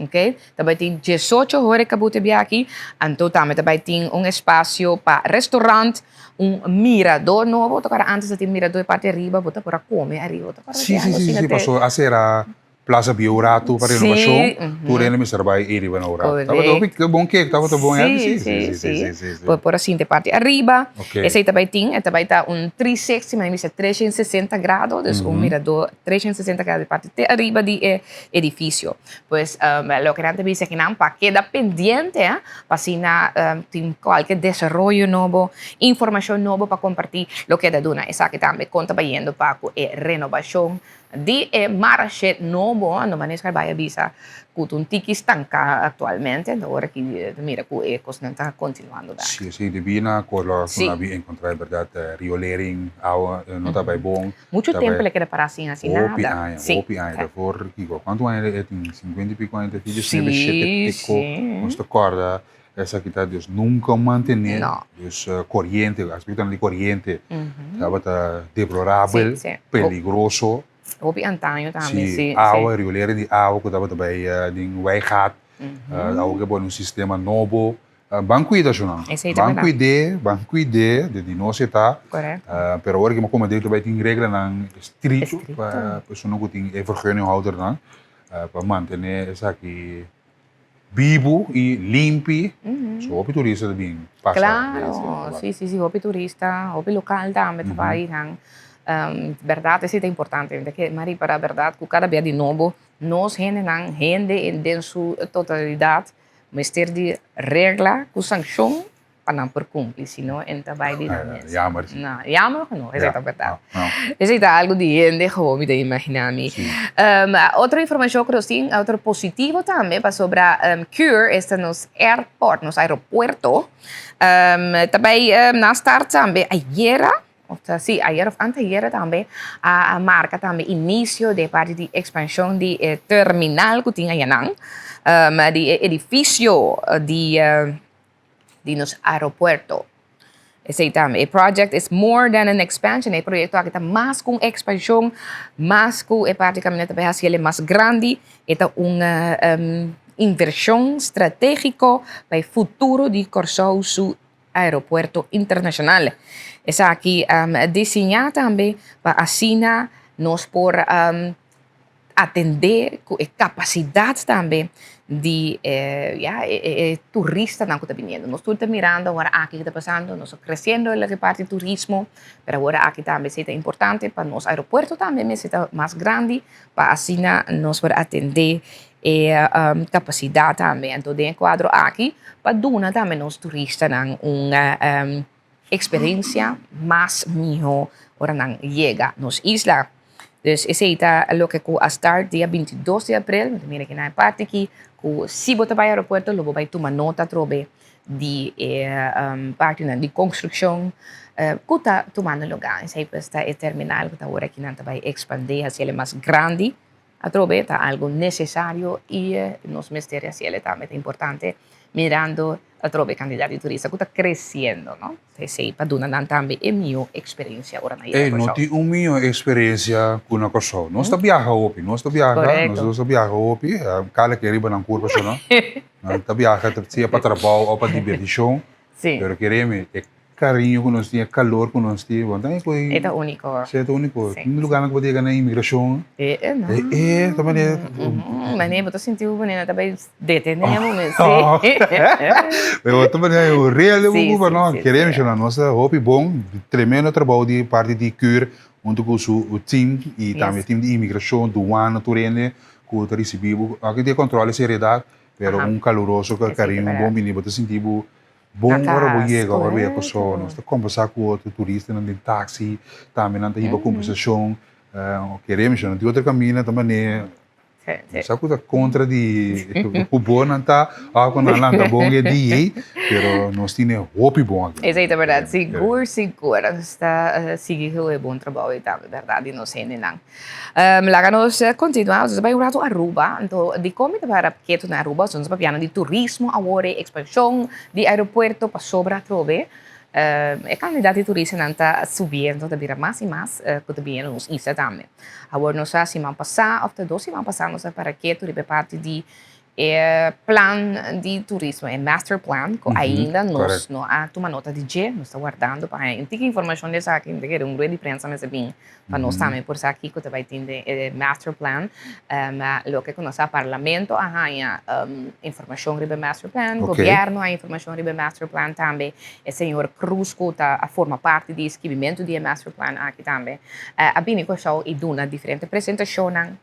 ok? Ta bay tin diesocho horecabooth e bia aki. Anto tambe ta bay tin un espacio pa restaurant, un mirador nobo. Ta kòrda antes ta tin mirador e parti ariba, bo ta por a kome ariba. Bo ta kòrda Sí, sí, sí, sí, pasobra a sera Plaza Bieu rato pa renovacion, tur hende mester bai ei riba na ora. Tabata hopi bon kek, tabata bon happy, Sí, sí, sí, sí. Por por a sinti e parti ariba. Esei ta bai tin, e ta bai ta un 360, mi a bisa 360 grado, dus un mirador 360 grado di parti te ariba di e edificio. Pues loke nan ta bisa kinan pa keda pendiente pa asina tin kualke desaroyo nobo, informacion nobo pa comparti, lo keda duna esaki tambe kon ta bayendo pa ku e renovacion Di e marshe nobo, no manes kar bai a bisa ku ta un tiki stanká aktualmente, anto ora ki ta mira ku e kosnan ta kontinuando bèk. Sí, sí, debí na kos ku nan a bin enkontrá e bèrdat riolering, awa no ta bai bon. Muchu tempu el a keda pará sin hasi nada. Hopi aña, hopi aña. Dèfor kiko, kuantu aña e tin? Sinkuenta i piko aña ta fin? Diesnuebe shete piko, nos ta kòrda. Esaki ta dus nunca mantene. No. Dus coriente, aspectonan di coriente tabata deplorabel, Sí, sí. peligroso. Hopi antaño tambe, sí, Sí, awa, riolera di awa cu tabata bay den wijgat. Awo ke pone un sistema nobo. Ban cuida su nan. Esey ta Ban verdad. cuid'é, ban cuid'é, de di nos e ta. Correcto. Pero ora ke bo come dentro bay tin reglanan estricto Estricto. pa esunnan cu tin e vergunninghoudernan pa mantene esaki bibu y limpi. So hopi turista ta bin pasa. Claro, si, si, si, hopi turista, hopi local tambe ta bay nan. Berdad esey ta importante, mi ta kere mari para berdad cu cada bia di nobo nos hendenan, hende den su totalidad Mester di regla ku sankshon pa nan por kumpli, si no en ta bai di nan mes. Jammer si. No, jammer genoeg, esei ta bèrdat. No, no. Esei ta algu di hende gewoon mi ta imaginá mi. Si. Otro informashon ku nos tin, otro positivo tambe pasobra Cure, esta nos airport, nos aeropuerto, ta bai na start tambe ayera. Of ta si ayer of anteayer tambe a marca tambe inicio di e parti di expansion di e terminal cu tin ayanan, di e edificio di di nos aeropuerto. Esey tambe. E project is more than an expansion. E proyecto aki ta mas cu un expansion, mas cu e parti caminda ta bay haci el mas grandi. E ta un inversion strategico pa e futuro di Corsou su Aeropuerto Internacional. Esaki diseñá tambe pa asina nos por atendé ku e kapasidat tambe di ya e turistanan ku ta biniendo. Nos tur ta mirando awor aki ke ta pasando, nos ta kresiendo loke parti turismo, pero awor aki tambe esei ta importante pa nos aeropuerto tambe mester ta mas grandi pa asina nos por atendé E kapasidat tambe. Anto den e kuadro aki pa duna tambe nos turistanan un eksperensia mas mihó ora nan yega nos isla. Dus esei ta loke ku a start dia 22 di aprel. Mi ta mira aki na e parti aki ku si bo ta bai aeropuerto lo bo bai tuma nota atrobe di e partinan di konstrukshon ku ta tumando lugá. Esei pues ta e terminal ku ta ora aki nan ta bai ekspandé hasiel e mas grandi. Atrobe ta algo necesario y nos mester haciele tambe ta importante mirando atrobe cantidad di turista cu ta creciendo no. Esey pa duna nan tambe e miho experiencia ora nan yega Ey, no Corsou. tin un miho experiencia cu na Corsou. Nos ta biaha hopi, nos ta biaha, Correcto. nos ta biaha hopi, cada ke riba nan curpa so no. Nan ta biaha sea pa trabao o pa diberticion, Sí. pero keremi e Cariño cu nos tin, e calor cu nos tin, bo ta cu E ta unico. Si, e ta unico. Si. Tin lugarnan cu bo ta yega na inmigracion. E e no. E e ta manera. Manera bo ta sinti bo manera ta bay detene bo mes. Si. Pero bo ta manera un real de Si, Cuba si, no. si, Kere si. menciona nos ta hopi bon, tremendo trabou di parti di Cur hunto cu su team y tambe Yes. team di inmigracion, douane, tur hende cu ta ricibi bo. Aki tin e control e seriedad, pero Aha. un caluroso Esey ta cariño, un verdad. bon bini, bo ta sinti bo Bon Na ora bo kas, yega, ora bo yega Kòrsou, korekto. nos ta kombersá ku otro turistanan den taksi, tambe nan ta hiba kombersashon. Kere mi shon, di otro kaminda ta manera, Sí, sí. mi sa ku ta kontra di ku bo nan ta, òf ku nan lanta bon e dia ei, pero nos tene hopi bon aki. Esei ta bèrdat, sigur, sigur. Nos ta sigui ku e bon trabou ei tambe, bèrdat, di nos hendenan. Laga nos kontinuá, nos ta bai un ratu Aruba, anto dikon mi ta para ketu na Aruba? Nos ta papiando di turismo awor, e ekspanshon di aeropuerto pasobra atrobe e kantidat di turistanan ta subiendo, ta bira mas i mas ku ta bini na nos isla tambe. Awor nos a siman pasá òf ta dos siman pasá nos a para ketu riba e parti di E plan di turismo, e master plan, ku ainda nos no a tuma nota di dje, nos ta wardando pa haña un tiki informashon di esaki, mi ta kere un rueda di prensa mester bin pa nos tambe por sa kiko ta bai tin den e master plan. Loke ku nos sa, parlamento a haña informashon riba e master plan, gobièrnu a haña informashon riba e master plan tambe, e señor Cruz ku ta a forma parti di e skibimentu di e master plan aki tambe a bini Kòrsou i duna diferente presentashonnan.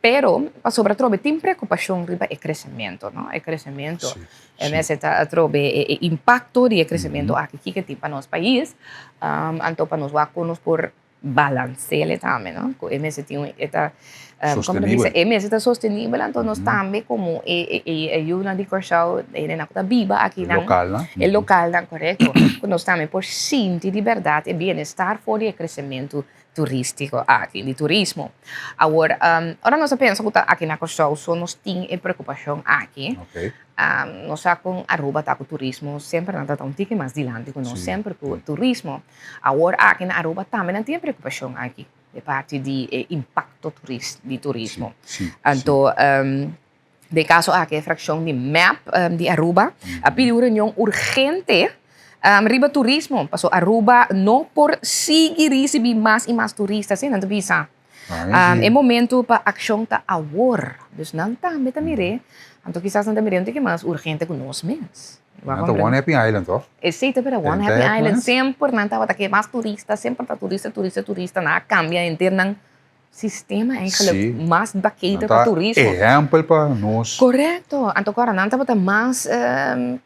Pero pasobra atrobe tin preocupacion riba e crecemento, no? E crecemento. Sí, E mester ta atrobe e impacto di e crecemento aki kiko tin pa nos pais. Anto pa nos wak con nos por balancele tambe, no? Cu e mester tin un, e ta, Sostenibel. E mester ta sostenibel, anto nos tambe komo e e yunan di Kòrsou, e hendenan ku ta biba akinan. E lokalnan. E lokalnan, korekto. Ku nos tambe por sinti di bèrdat e bienestar for di e kresementu turístiko aki, di turismo. Awor, ora nos a pensa ku ta aki na Kòrsou so nos tin e preokupashon aki, nos sa kon Aruba ta ku turismo, semper nan ta ta un tiki mas dilanti ku nos, semper ku turismo. Awor aki na Aruba tambe nan tin e preokupashon aki, e parti di e impakto di turismo. Anto, Den kaso aki e frakshon di mep di Aruba a pidi un reunion urgente riba turismo paso Aruba no por sigui risibi mas y mas turista asina nan ta bisa. E momento pa akshon ta awor. Dus nan tambe ta mir'é, anto kisas nan ta mir'é un tiki mas urgente ku nos mes. Nan ta One Happy Island toch? Esei ta bira One Happy Island. Semper nan tabata ke mas turista, semper ta turista, turista, turista. Nan a kambia henter nan Sistema eigenlijk Sí. mas bakete Nan pa ta turismo. ehempel pa nos. Correcto. Anto kora nan tabata mas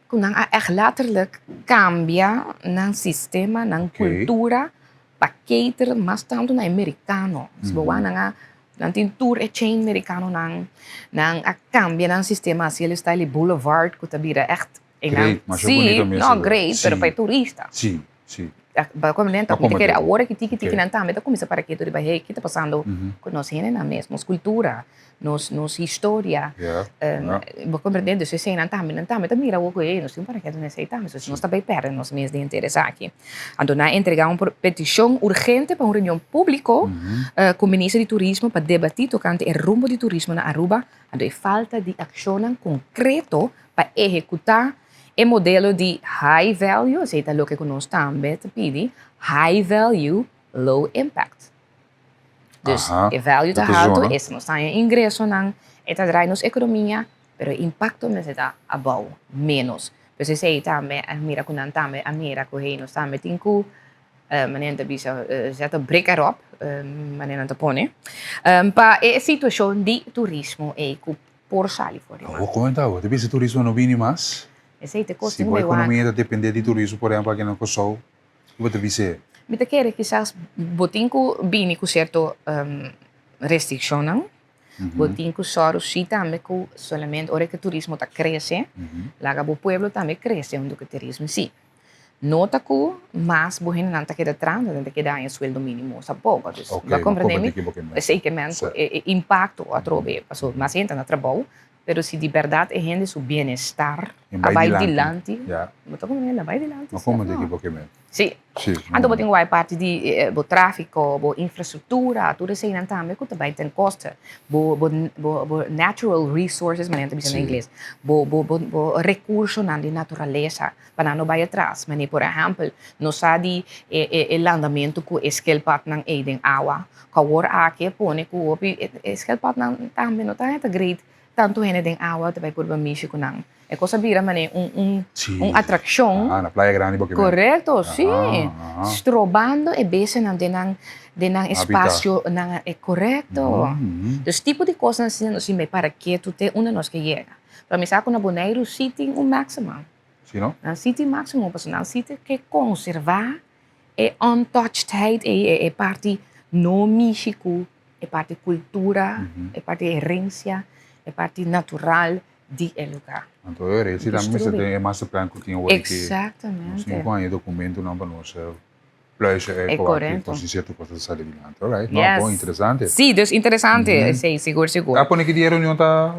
ku nan a echt letterlijk kambia nan sistema, nan Oké. kultura pa cater mas tantu na e merikano. Si bo wak nan a nan tin tur e chain merikanonan, nan a kambia nan sistema hasi el style di boulevard ku ta bira echt Great, masha bunito Sí, mes. no great, pero Sí. pa e turista. Sí, sí. Ba come lento, Pa mi ta kere come awor aki tiki tiki Ok. nan tambe ta kuminsá para ketu riba hey, ki ta pasando ku nos hendenan mes, nos kultura, nos nos historia. Ja, ja. Bo komprende? Dus eseinan tambe, nan tambe ta mira awor ku hey, nos tin para ketu na esei tambe, so nos ta bai pèrdè nos mes den henter esaki. Anto nan a entregá un petishon urgente pa un reunion públiko ku Minister di Turismo pa debatí tokante e rumbo di turismo na Aruba, anto e falta di akshonnan konkreto Pa ehekutá e modelo di high value, esei ta loke ku nos tambe ta pidi, high value, low impact. Dus e value ta haltu, es nos ta haña ingresonan, e ta drai nos ekonomia, pero e impakto mester ta abou, ménos. Pues esei tambe a mira ku nan tambe a mira ku hey nos tambe tin ku manera nan ta bisa zet e brek erop, manera nan ta pone, pa e situashon di turismo ei ku por sali for di mas. Awor kon ta awor? Ta bisa turismo no bini mas? Esei ta kos Si bo ekonomia ta depende di turismo por ehempel aki na Kòrsou, ki bo ta bis'é? Mi ta kere kisas bo tin ku bini ku sierto restrikshonnan, bo tin ku sòru si tambe ku solamente ora ku turismo ta krese, laga bo pueblo tambe krese huntu ku e turismo si. No ta ku mas bo hendenan ta keda trahando, nan ta keda haña sueldo mínimo tampoco. Dus, Ok, bo a bo comprende mi? comprende ki bo ke men. Esei ke men ku e e impacto atrobe, pasobra mas hende ta na trabou, pero si di berdad e hende su bienestar E a bai bai dilanti. dilanti, Ja. bo ta comprende? El a bai dilanti, Bo si of comprende no? ki bo ke men. Si. Si. Anto bo tin ku bai parti di bo tráfiko, bo infrastruktura, tur eseinan tambe ku ta bai ten koste. Bo bo bo bo natural resources, manera nan ta bisa na Si. ingles, bo bo bo bo rekursonan di naturalesa. Pa nan no bai atras. Manera por ehèmpel, nos sa di e e e landamentu ku e skelpadnan ei den awa. Ku awor aki a pone ku hopi e e skelpadnan tambe no ta heta great tantu hende den awa ta bai purba mishi ku nan. E kos a bira manera un un un atrakshon. Aha, na Playa Grandi bo ke men. Korekto, si. Aha, aha. Strobando e bestianan den nan den nan Habitat. espasio nan e korekto. Dus tipo di kosnan asina nos tin bai para ketu te unda nos ke yega. Pero mi sa ku na Boneiru si tin un máxima. Si no? Nan si tin máximo pasobra nan si ke konservá e untouchedheid ei, e e parti no mishi ku e parti kultura, e parti herensia, e parti natural di e lugá. Anto e herensia tambe mester den e masterplan ku tin awor aki. Exactamente. Nos tin ku haña e dokumentonan pa nos pluisje ei E ku aki korekto. por si sierto kos ta sali dilanti. Alright, no, Yes. bon, interesante. Sí, dus interesante esei, sigur, sigur. A pone ki dia e reunion ta?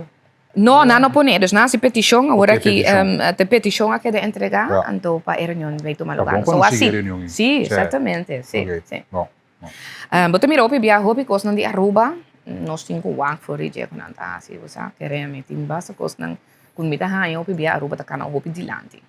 No, nan no pone, dus nan hasi petishon, awor Oké, aki petishon. te petishon a keda entregá, Ja. anto pa e reunion bay tuma Ta lugar. bon pa So nos así. sigui e reunion ei. Sí, Sí. exactamente, sí, Oké, sí. bon, bon. Bo ta mira hopi bia hopi kosnan di Aruba, nos tin ku wak for di dje ku nan ta hasi, bo sa, kere mi tin basta kosnan ku mi ta haña hopi bia Aruba ta kana hopi dilanti.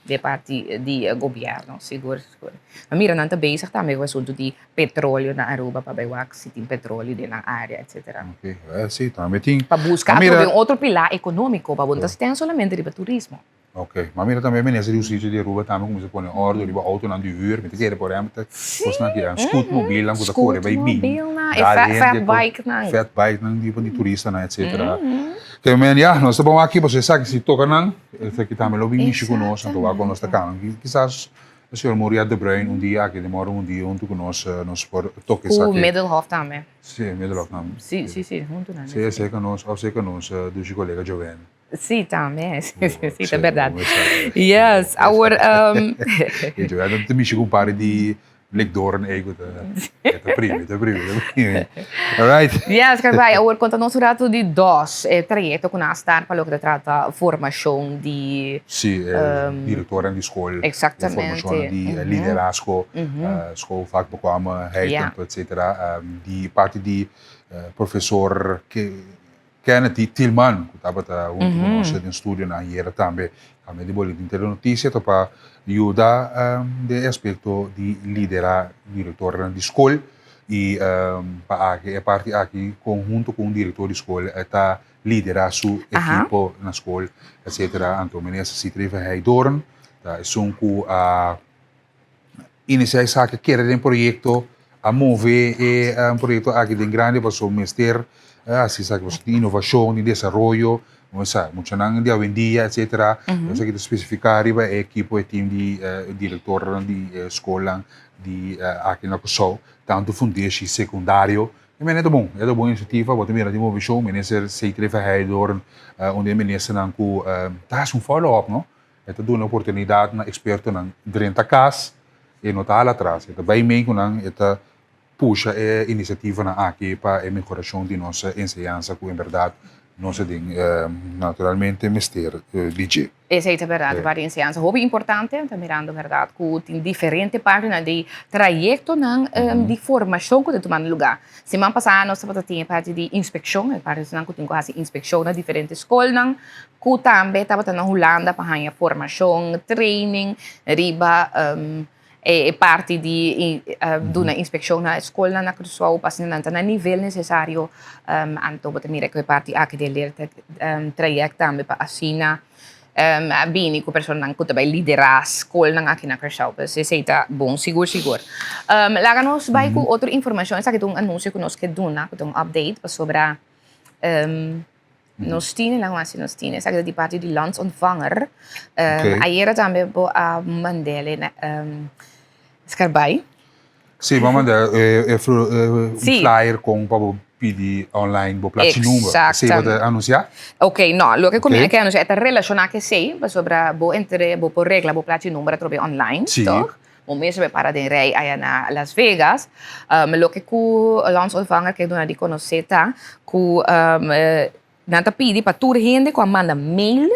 De parti di gobierno, sigur sigur. Ma mira nan ta bezig tambe ku asuntu di petroleo na Aruba pa bai wak si tin petroleo den nan area etcetera. Ok, eh si, tambe tin. Pa buska Ma mira. atrobe un otro pilar economico pa bo no ta sten solamente riba turismo. Ok, ma mira tambe minister di Husticia di Aruba tambe cuminsa pone ordo riba autonan di huur, mi ta kere por ehempel ta cosnan aki, scootmobielnan cu ta core bai bin, Scootmobielnan, e dal fat hende cu bikenan. fat bikenan di di turistanan etcetera. Te men ya, nos ta bon aki pasobra esaki si toca nan, esaki tambe lo bin mishi cu nos, anto wak cu nos ta cana. Kisas. Señor Muriel de Bruin un dia aki den mòrgen un dia huntu ku nos nos por toka Ku esaki. Middelhof tambe. Sí, Middelhof tambe. Sí, sí, sí, huntu nan. Sí, esei nos òf esei nos dushi kolega Joven. Sí, tambe. Sí, sí, sí, ta bèrdat. Yes, awor. Joven ta mishi ku un par di Likdoorn ei ku ta e ta primi, ta primi, ta primi. Alright. Yes, Karbai, awor konta nos un ratu di dos e trayekto ku nan a start pa loke ta trata formashon di. Sí, e direktornan di skol. Eksaktamente. Formashon di liderazgo, schoolvakbekwaamheid, etsetera. Di parti di profesor Kennedy Tilman, ku tabata huntu ku nos den studionan ayera tambe. Tambe di Boletin Telenotisia ta pa yuda den e aspekto di liderá direktornan di skol i pa aki e parti aki konhunto ku un direktor di skol ta liderá su ekipo na skol etsetera. Anto Minister Sithree Verheijdoorn ta esun ku a Iniciá esaki a kere den proyecto, a move e proyecto aki den grandi pasobra mester haci esaki pasobra tin innovacion, tin desaroyo, bo sa muchanan di awendia etcetera. Esaki ta specifica riba e ekipo, e team di directornan di e scolnan di aki na Curaçao, tanto fundeshi, secundario. E mene ta bon, e ta bon iniciativa, bo ta mira tin movecion, minister Seytree Verheydoorn, un di e ministernan cu ta haci un follow up no. E ta duna oportunidat na ekspertonan drenta kas, e no ta hala atras, e ta bai mei ku nan, e ta pusha e inisiativanan aki pa e mehorashon di nos enseñansa ku en bèrdat nos ta den naturalmente mester di dje. Esei ta bèrdat, parti di enseñansa hopi importante, ta mirando bèrdat ku tin diferente partinan di trayektonan di formashon ku ta tumando lugá. Siman pasá nos tabata tin e parti di inspekshon, e partinan ku tin ku hasi inspekshon na diferente skolnan, ku tambe tabata na Hulanda pa haña formashon, training riba e parti di duna inspekshon na e skolnan na Kòrsou pa asina nan ta na nivel nesesario. Anto bo ta mira ku e parti aki di e leertraject traject tambe pa asina a bini ku personanan ku ta bai liderá skolnan aki na Kòrsou. Pues esei ta bon sigur sigur. Laga nos bai ku otro informashon. Esaki ta un anunsio ku nos ke duna, ku ta un update pasobra Nos tine, laga wak si nos tine. Esaki ta di parti di Landsontvanger. Ok. Ayera tambe bo a mand'e na Skarbai. Sí, bo a manda e e flu e un Sí. flyer kon pa bo pidi online bo plachi number. Esei bo ta Exactamente. anunsiá? Ok, no, loke ku mi Ok. a ke anunsiá e ta relashoná ku esei, pasobra bo entre bo por regla bo plachi number atrobe online, Sí. toch? Bo mes a para den rei aya na Las Vegas. Loke ku Landsontvanger ke duna di konosé ta ku nan ta pidi pa tur hende ku a manda mail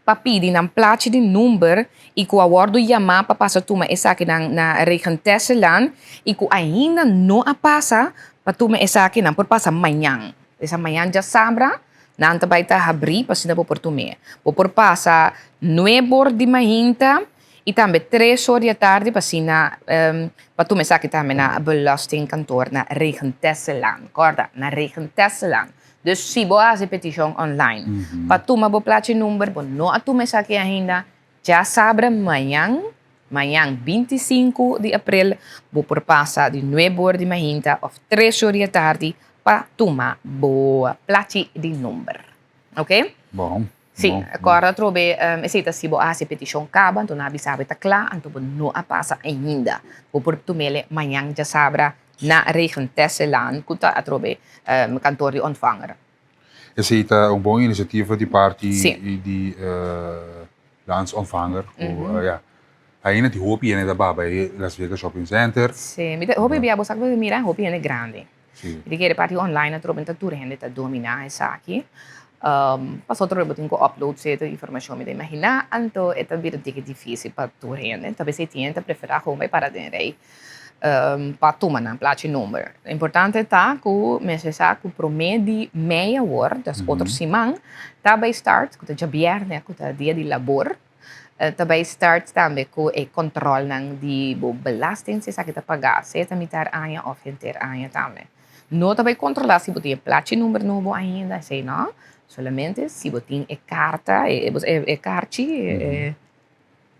pa pidi nan plachi di number i ku a wòrdu yamá pa pasa tuma esakinan na Regentesselaan i ku ainda no a pasa pa tuma esakinan por pasa mañan. Esa mañan djasabra nan ta bai ta habrí pa asina bo por tum'é. Bo por pasa nuebor di mainta. I tambe tres or di atardi pa asina pa tuma esaki tambe na belastingkantoor na Regentesselaan. Kòrda, na Regentesselaan. Dus si bo a hasi petishon online pa tuma bo plachi number, bo no a tuma esaki ainda, djasabra mañan, mañan 25 di aprel, bo por pasa di nuebe or di mainta òf tres or di atardi pa tuma bo plachi di number. Oke? Bon. Sí, kòrda atrobe esei ta si bo a hasi e petishon kaba, anto nan a bisa bo e ta kla, anto bo no a pasa ainda. Bo por tum'el mañan djasabra na Regentesselaan, ku ta atrobe kantoor di ontvanger. Esei ta un bon inisiativa di parti di Landsontvanger ku ya ainda tin hopi hende ta baba e Las Vegas Shopping Center. Sí, mi ta hopi bia bo sa ku bo ta mira hopi hende grandi. Sí. Mi ta kere parti online atrobe ta tur hende ta dominá esaki. Pasobra otro bo tin ku upload sierto informashon mi ta imaginá, anto e ta bira diki difísil pa tur hende. Ta bes e tin hende ta preferá gewoon bai para den rei pa tuma nan plachi number. Importante ta ku mester sa ku promé di mei awor, dus otro siman, ta bai start, ku ta djabièrnè, ku ta dia di labor, Ta bai start tambe ku e kòntròlnan di bo belasting, si esaki ta pagá, sea ta mitar aña òf henter aña tambe. No ta bai kontrolá si bo tin e plachi number nobo ainda, esei no. Solamente si bo tin e karta, e karchi,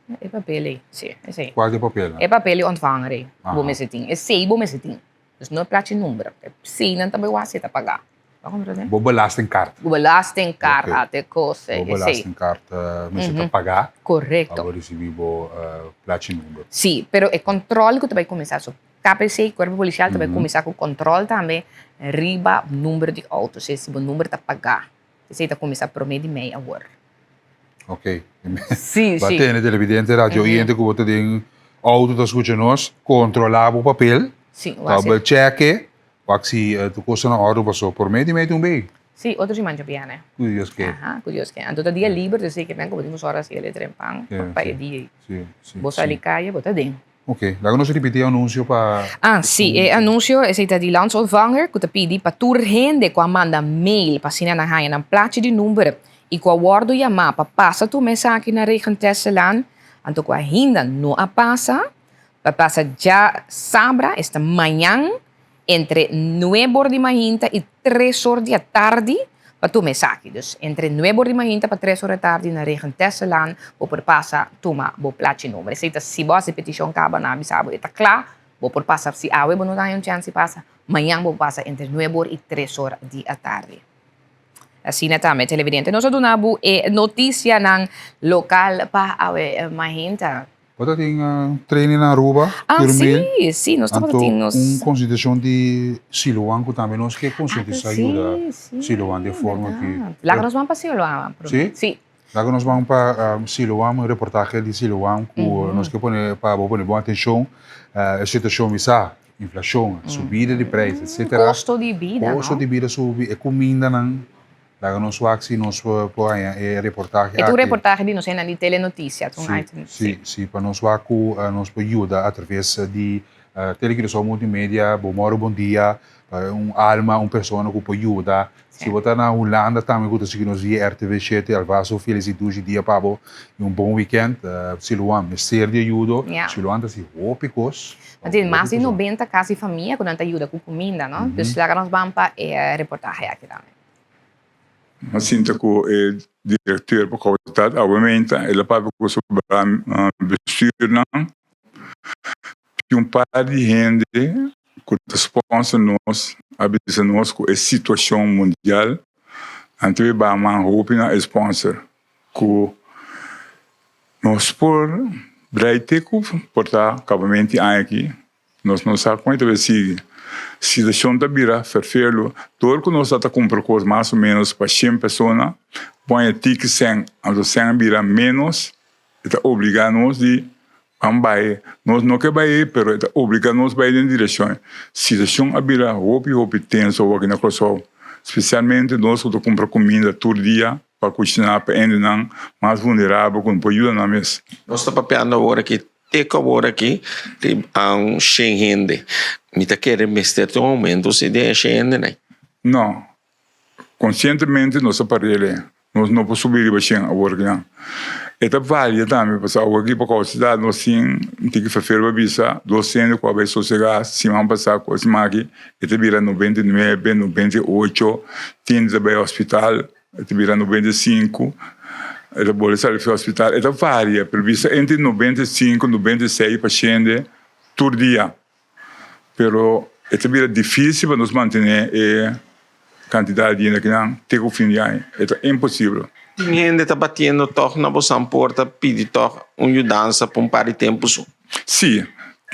e papel ei, si, esei. Kual di e papelnan? E papel di ontvanger ei bo mester tin. Esei bo mester tin. Dus no e plachi number. Eseinan ta bai wak si e ta pagá. Bo comprende? Bo belastingkaart. Bo belastingkaart, Oké. ate kos, Bo esei. belastingkaart mester ta pagá. Korekto. Pa bo risibí bo plachi number. Sí, pero e kòntròl ku ta bai kuminsá, so KPC, Kuerpo Polisial, ta bai kuminsá ku kòntròl tambe riba number di outo, si bo number ta pagá. Esei ta kuminsá promé di mei awor. Ok. Sí, Ba sí. tene televidente, radio oyente ku bo ta den outo ta skucha nos, kontrolá bo papel. Sí, wak si. Double check e, wak si tur kos ta na òrdu paso promé di mei ta un bei. Sí, otro siman dja biene. Ku Dios ke. Aha, ku Dios ke. Anto ta dia liber, dus zeker ben ku bo tin ku sòru hasi e trempan pa e dia ei. Sí, sí. Bo sali kaya, bo ta den. Ok, laga nos ripití e anunsio pa. Ah, sí, e anunsio esei ta di Landsontvanger ku ta pidi pa tur hende ku a manda mail pa asina nan haña nan plachi di number i ku a wòrdu yamá pa pasa tuma esaki na Regentesselaan, anto ku ainda no a pasa, pa pasa djasabra, esta mañan, Entre nuebe or di mainta i tres or di atardi pa tuma esaki. Dus entre nuebe or di mainta pa tres or di atardi na Regentesselaan bo por pasa tuma bo plachi number. Esei ta si bo hasi petishon kaba nan a bisa bo e ta kla, bo por pasa si awe bo no ta haña un chèns di pasa, mañan bo por pasa entre nuebe or i tres or di atardi. Asina tambe televidente nos a duna bo e notisianan lokal pa awe mainta. Bo ta tin training na Aruba, Ah, tur sí, mil. sí, nos tabata Anto tin nos. un konsiderashon di Siloam ku tambe nos ke konsientisá Ah, sí, yuda sí, Siloam den forma ki. bèrdat. Laga nos ban pa Siloam promé. Sí? Sí. Laga nos ban pa Siloam, un reportahe di Siloam ku nos ke pone pa bo pone bon atenshon. E situashon mi sa, inflashon, subida di preis, etsetera. Kosto di bida, no? Kosto di bida subi, e kumindanan. Laga nos wak si nos por haña e reportahe E ta un aki. reportahe di nos hendenan di Telenoticia, ta un Sí, item. sí, sí, pa nos wak ku nos por yuda atraves di Tele Curaçao Multimedia, Bo Moro Bon Dia, pa un alma, un persona ku por yuda. Si bo ta na Hulanda tambe ku ta sigui nos via RTV shete, alvast un felis i dushi dia pa bo i un bon weekend. Siloam mester di ayudo, Siloam ta hasi hopi kos. Nan tin mas di nobenta kas di famia ku nan ta yuda ku kuminda, no? Dus laga nos ban pa e reportahe aki tambe. A sinta ku e direkteur pa Koutat awe meinta, el a papia ku su bestuurnan tin un par di hende ku ta sponsor nos a bisa nos ku e situashon mundial nan ta biba man hopi na e sponsor ku nos por drai te ku por ta kabamenti aña aki. Nos no sa kon e ta bai sigui. Situashon ta bira ferfelu. Dor ku nos ta ta kumpra kos mas o ménos pa shen persona, bo haña tiki sèn, anto sèn a bira ménos, e ta obligá nos di ban bai. Nos no ke bai ei, pero e ta obligá nos bai den direkshon. Situashon a bira hopi hopi tenso awor aki na Kòrsou, spesialmente nos ku ta kumpra kuminda tur dia pa kushiná pa hendenan mas vulnerabel ku no por yuda nan mes. Nos ta papiando awor aki Te ku awor aki tin un shen hende. Mi ta kere mester tin un oumento si den e shen hendenan. No. Konsientemente nos a par'el e. Nos no por subi riba shen awor akinan. E ta varia tambe pasobra awor aki pa kousa nos tin un tiki fefer pa bisa dos hende ku a bai sosegá siman pasá ku e siman aki e ta bira 99, 98, tin ta bai hospital. E ta bira 95, e ta bolbe sali fi hospital. E ta varia, pero bisa entre 95, 96 pashente tur dia. Pero e ta bira dificil pa nos mantene e cantidad di hende akinan te cu fin di aña. E ta imposibel. Tin hende ta batiendo tog na bosan porta pidi tog un yudansa pa un par di tempu su? Sí,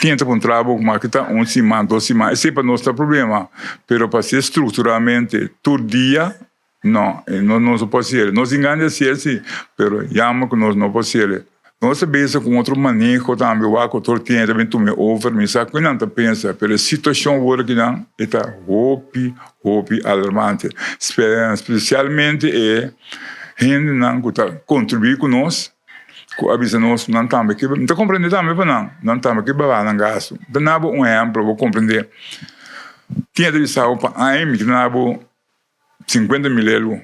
tin ta puntra bo kuma ki ta un siman, dos siman. Esei pa nos ta problema, pero pa ser structuralmente tur dia No, nos no por hasiel. Nos tin gana di hasiel si, pero jammer ku nos no por hasiel. Nos ta bezig ku otro maneho tambe, wak otro tienda ta bin tuma e over, mi sa ku nan ta pensa, pero e situashon awor akinan e ta hopi, hopi alarmante. Spesialmente e hendenan ku ta kontribuí ku nos, ku a bisa nos nan tambe ke, mi ta komprende tambe pa nan, nan tambe ke baha nan gastu. Mi ta na bo un ehèmpel, bo komprende. Tienda ta bisa bo pa aña mi ta na bo 50 mil elu.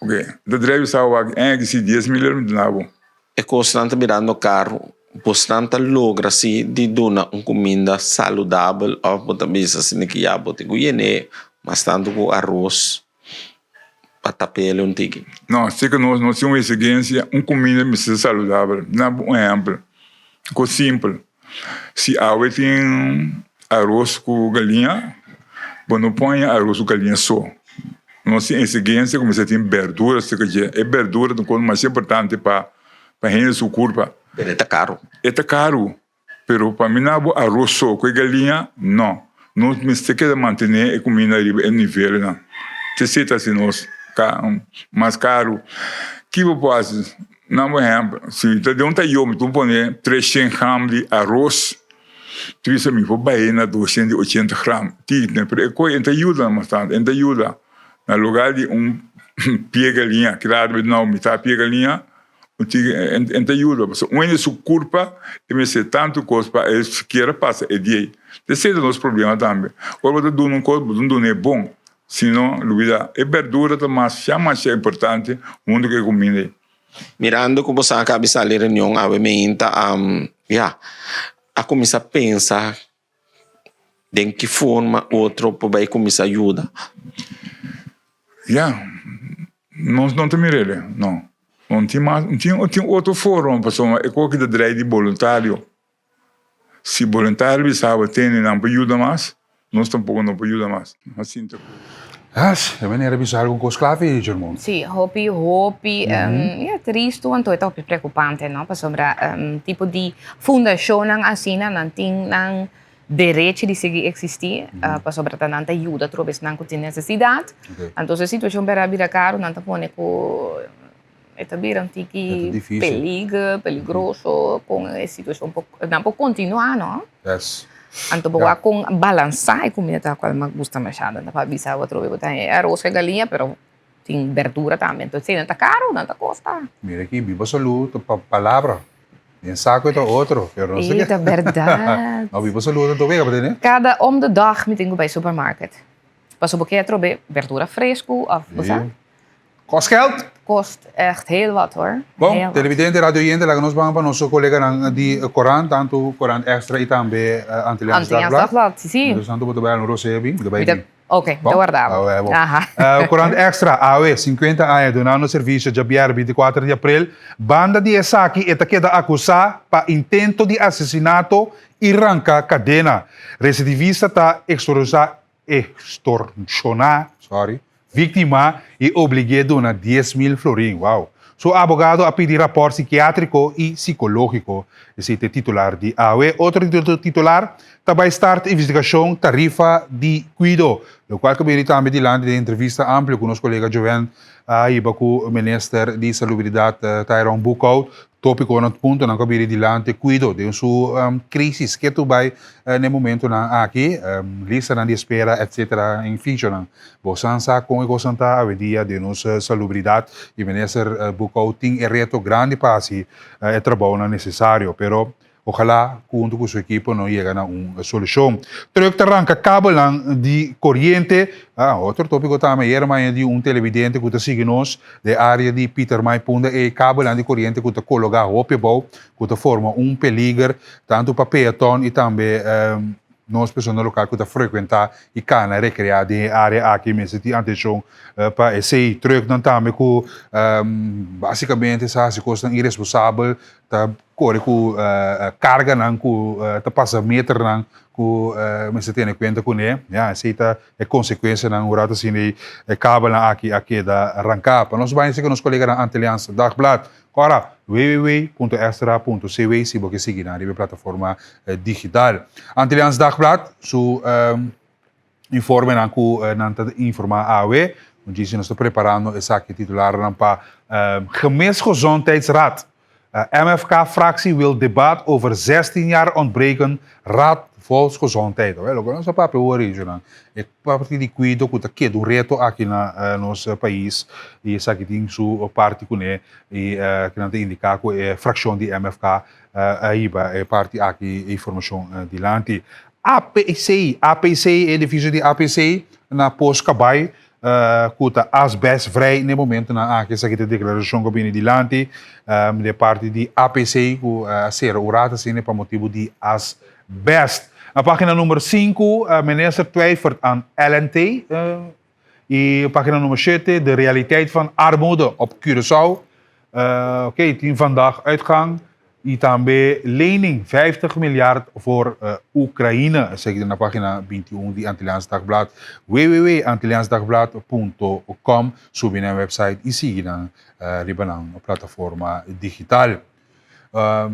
Ok, ta drai bisa wak en ki si 10 mil elu mi ta na bo. E kosnan ta birando karu, bosnan ta logra si di duna un kuminda saludabel òf bo ta bisa si ni ki ya bo tin ku yen'é mas tantu ku aros pa tap'el un tiki? No, si ku nos no tin un eksigensia, un kuminda mester ser saludabel. Na bo un ehèmpel, kos simpel. Si awe tin aros ku galiña, bo no pon aros ku galiña so. Nos tin exigencia cu mester tin berdura cerca dje. E berdura ta un cosa masha importante pa pa hende su curpa. Pero e ta caro. E ta caro, pero pa mi na bo aros so cu e galiña, no. Nos mester keda mantene e cuminda riba e nivelnan. Esey ta haci nos mas caro. Ki bo por haci? Na bo ehempel, si ta den un tayo mi ta pone treshen gram di aros. Triste mi por bai na doscientos y ochenta gram titne, pero e koe ta yuda bastante, e ta yuda. Na lugar di un pie galiña, kila ta no mitad pie galiña, un tiki e ta yuda, pasobra un hende su kurpa e mester tantu kos pa e sikiera pasa e dia ei. Esei ta nos problema tambe. Ora bo ta duna un kos, bo ta duna e bon, si no lubida. E berdura ta masha masha importante huntu ku e kuminda ei. Mirando ku bo sa a kabi sali reunion awe meinta ya a kuminsá pensa den ki forma otro por bai kuminsá yuda. Ya, nos no ta mir'el, no. No tin mas, tin otro forma pasobra e koki ta drai di boluntario. Si boluntario bisa bo tene nan por yuda mas, nos tampoco no por yuda mas. Nos sinta cu. As, e manera bisa algun cos clave, Jermon. Sí, hopi, hopi, ya, tristu, anto e ta hopi preocupante, no? Pasobra tipo di fundacionnan asina, nan tin nan derechi di sigui existi, pasobra ta nan ta yuda atrobe esnan cu tin necesidad. Anto si e situacion bera bira caro, nan ta pone cu E ta bira un tiki peliger, peligroso con e situacion por, nan por continua no. Yes. Anto bo wak con balansa e comida ta cual mi gusta mashado, ta pa bisa bo atrobe bo ta e aros cu e galiña pero tin berdura tambe, entonces nan ta caro, nan ta costa. Mira aki, biba salud ta pa palabra, den saco e ta otro, pero no E ta berdad. No, biba salud anto wega pa tene. Cada om de dag mi tin cu bay supermarket, pasobra bo ke atrobe berdura fresco of bo sa. Kost geld? Kost echt heel wat hoor. Bon, televidente, radio oyente, laga nos ban pa nos koleganan di korant, tantu Korant Extra i tambe Antilliaans Dagblad. Antilliaans Dagblad, si, si. Mientras tanto bo ta bai al un rosé bin, bo ta bai bin. Ok, mi ta warda bo. Aha. Korant Extra, awe, 50 aña dunando servisio djabièrnè 24 di aprel. Banda di esaki e ta keda akusá pa intento di asesinato i ranka kadena. Residivista ta ekstorosá extorsioná, sorry, víktima i oblig'é duna 10,000 florin. Wow! Su abogado a pidi rapòrt sikiátriko i sikológiko. Esei ta e titular di awe. Otro titular ta bai start investigashon tarifa di kuido, lokual ku bini tambe dilanti den entrevista amplio ku nos kolega Joven a hiba ku minister di Salubridat Tyrone Boekhout. Tópikonan, puntonan ku a bini dilanti kuido den su krísis ke tur bai na e momentunan aki, listanan di espera etcetera en fichonan. Bosan sa kon e kosnan ta awendia den nos salubridat i minister Boekhout tin e reto grandi pa hasi e trabounan nesesario. Pero Ojalá ku huntu ku su ekipo no yega na un solushon. Truck ta ranka kabelnan di koriente. Ah, otro tópiko tambe. Ayer maña di un televidente ku ta sigui nos den área di Pietermaai Punda e kabelnan di koriente ku ta kologá hopi abou ku ta forma un peliger tantu pa peaton i tambe nos persona lokal ku ta frekuentá i kana rekreá den e área aki mester tin atenshon pa esei. Trucknan tambe ku basikamente sa hasi kosnan iresponsabel ta kore ku karganan ku ta pasa meternan ku mester tene kuenta kuné. Ya, esei ta e konsekuensianan un rato asina e kabelnan aki a keda ranká. Pa nos bai esei ku nos koleganan Antilliaans Dagblad. Ora, www.extra.cw si bo ke sigui nan riba e plataforma digital. Antilliaans Dagblad su Informenan ku nan ta informá awe. Un djis nos ta preparando esaki titularnan pa Gemeensgezondheidsraad. MFK fractie wil debat over 16 jaar ontbreken Raad Volksgezondheid. Awel, loke nos ta papia awor ei, nan. E parti di kuido ku ta keda un reto aki na nos pais i esaki tin su parti kuné i kinan ta indiká ku e frakshon di MFK a hiba e parti aki e informashon dilanti. APC, APC, e edifisio di APC na Pos Kabai ku ta asbestvrij na e momentunan aki. Esaki ta e deklarashon ku a bini dilanti di e parti di APC ku a sera un rat asina pa motibu di asbest. Na pagina number sinku minister twijfert aan LNT i pagina number shete de realiteit van armoede op Curaçao. Oké, tin vandaag uitgang. I tambe lening 50 miljard voor Oekraïne. Esaki ta na pagina 21 di Antilliaans Dagblad. www.antilliaansdagblad.com Subi na e website i sigui nan riba nan plataforma digital.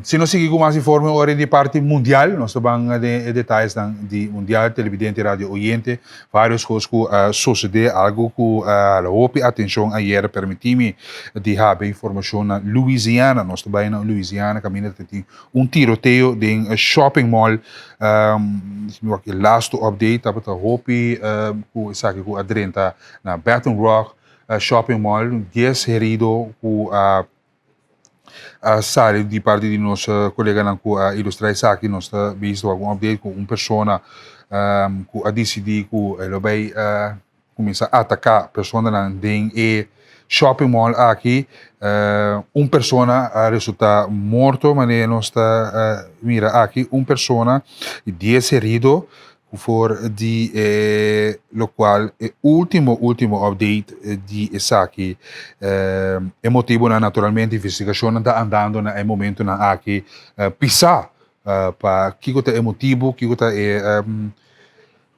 Si nos sigui ku mas informe ora di parti mundial, nos ta ban den e detayesnan di mundial, televidente i radio oyente. Varios kos ku a sosodé, algu ku a hala hopi atenshon ayera. Permití mi di habi informashon na Louisiana. Nos ta bai na Louisiana kaminda ta tin un tiroteo den shopping mall. Mi wak e lastu update tabata hopi ku esaki ku a drenta na Baton Rouge shopping mall. Dies herido ku a a sali di parti di nos koleganan ku a ilustrá esaki. Nos ta bisto algun update ku un persona ku a disidí ku e lo bai kuminsá ataká personanan den e shopping mall aki. Un persona a resultá morto manera nos ta mira aki, un persona i dies herido. For di e lokual e ultimo ultimo update di esaki e motibonan naturalmente investigashonnan ta andando na e momentonan aki pisa pa kiko ta e motibo kiko ta e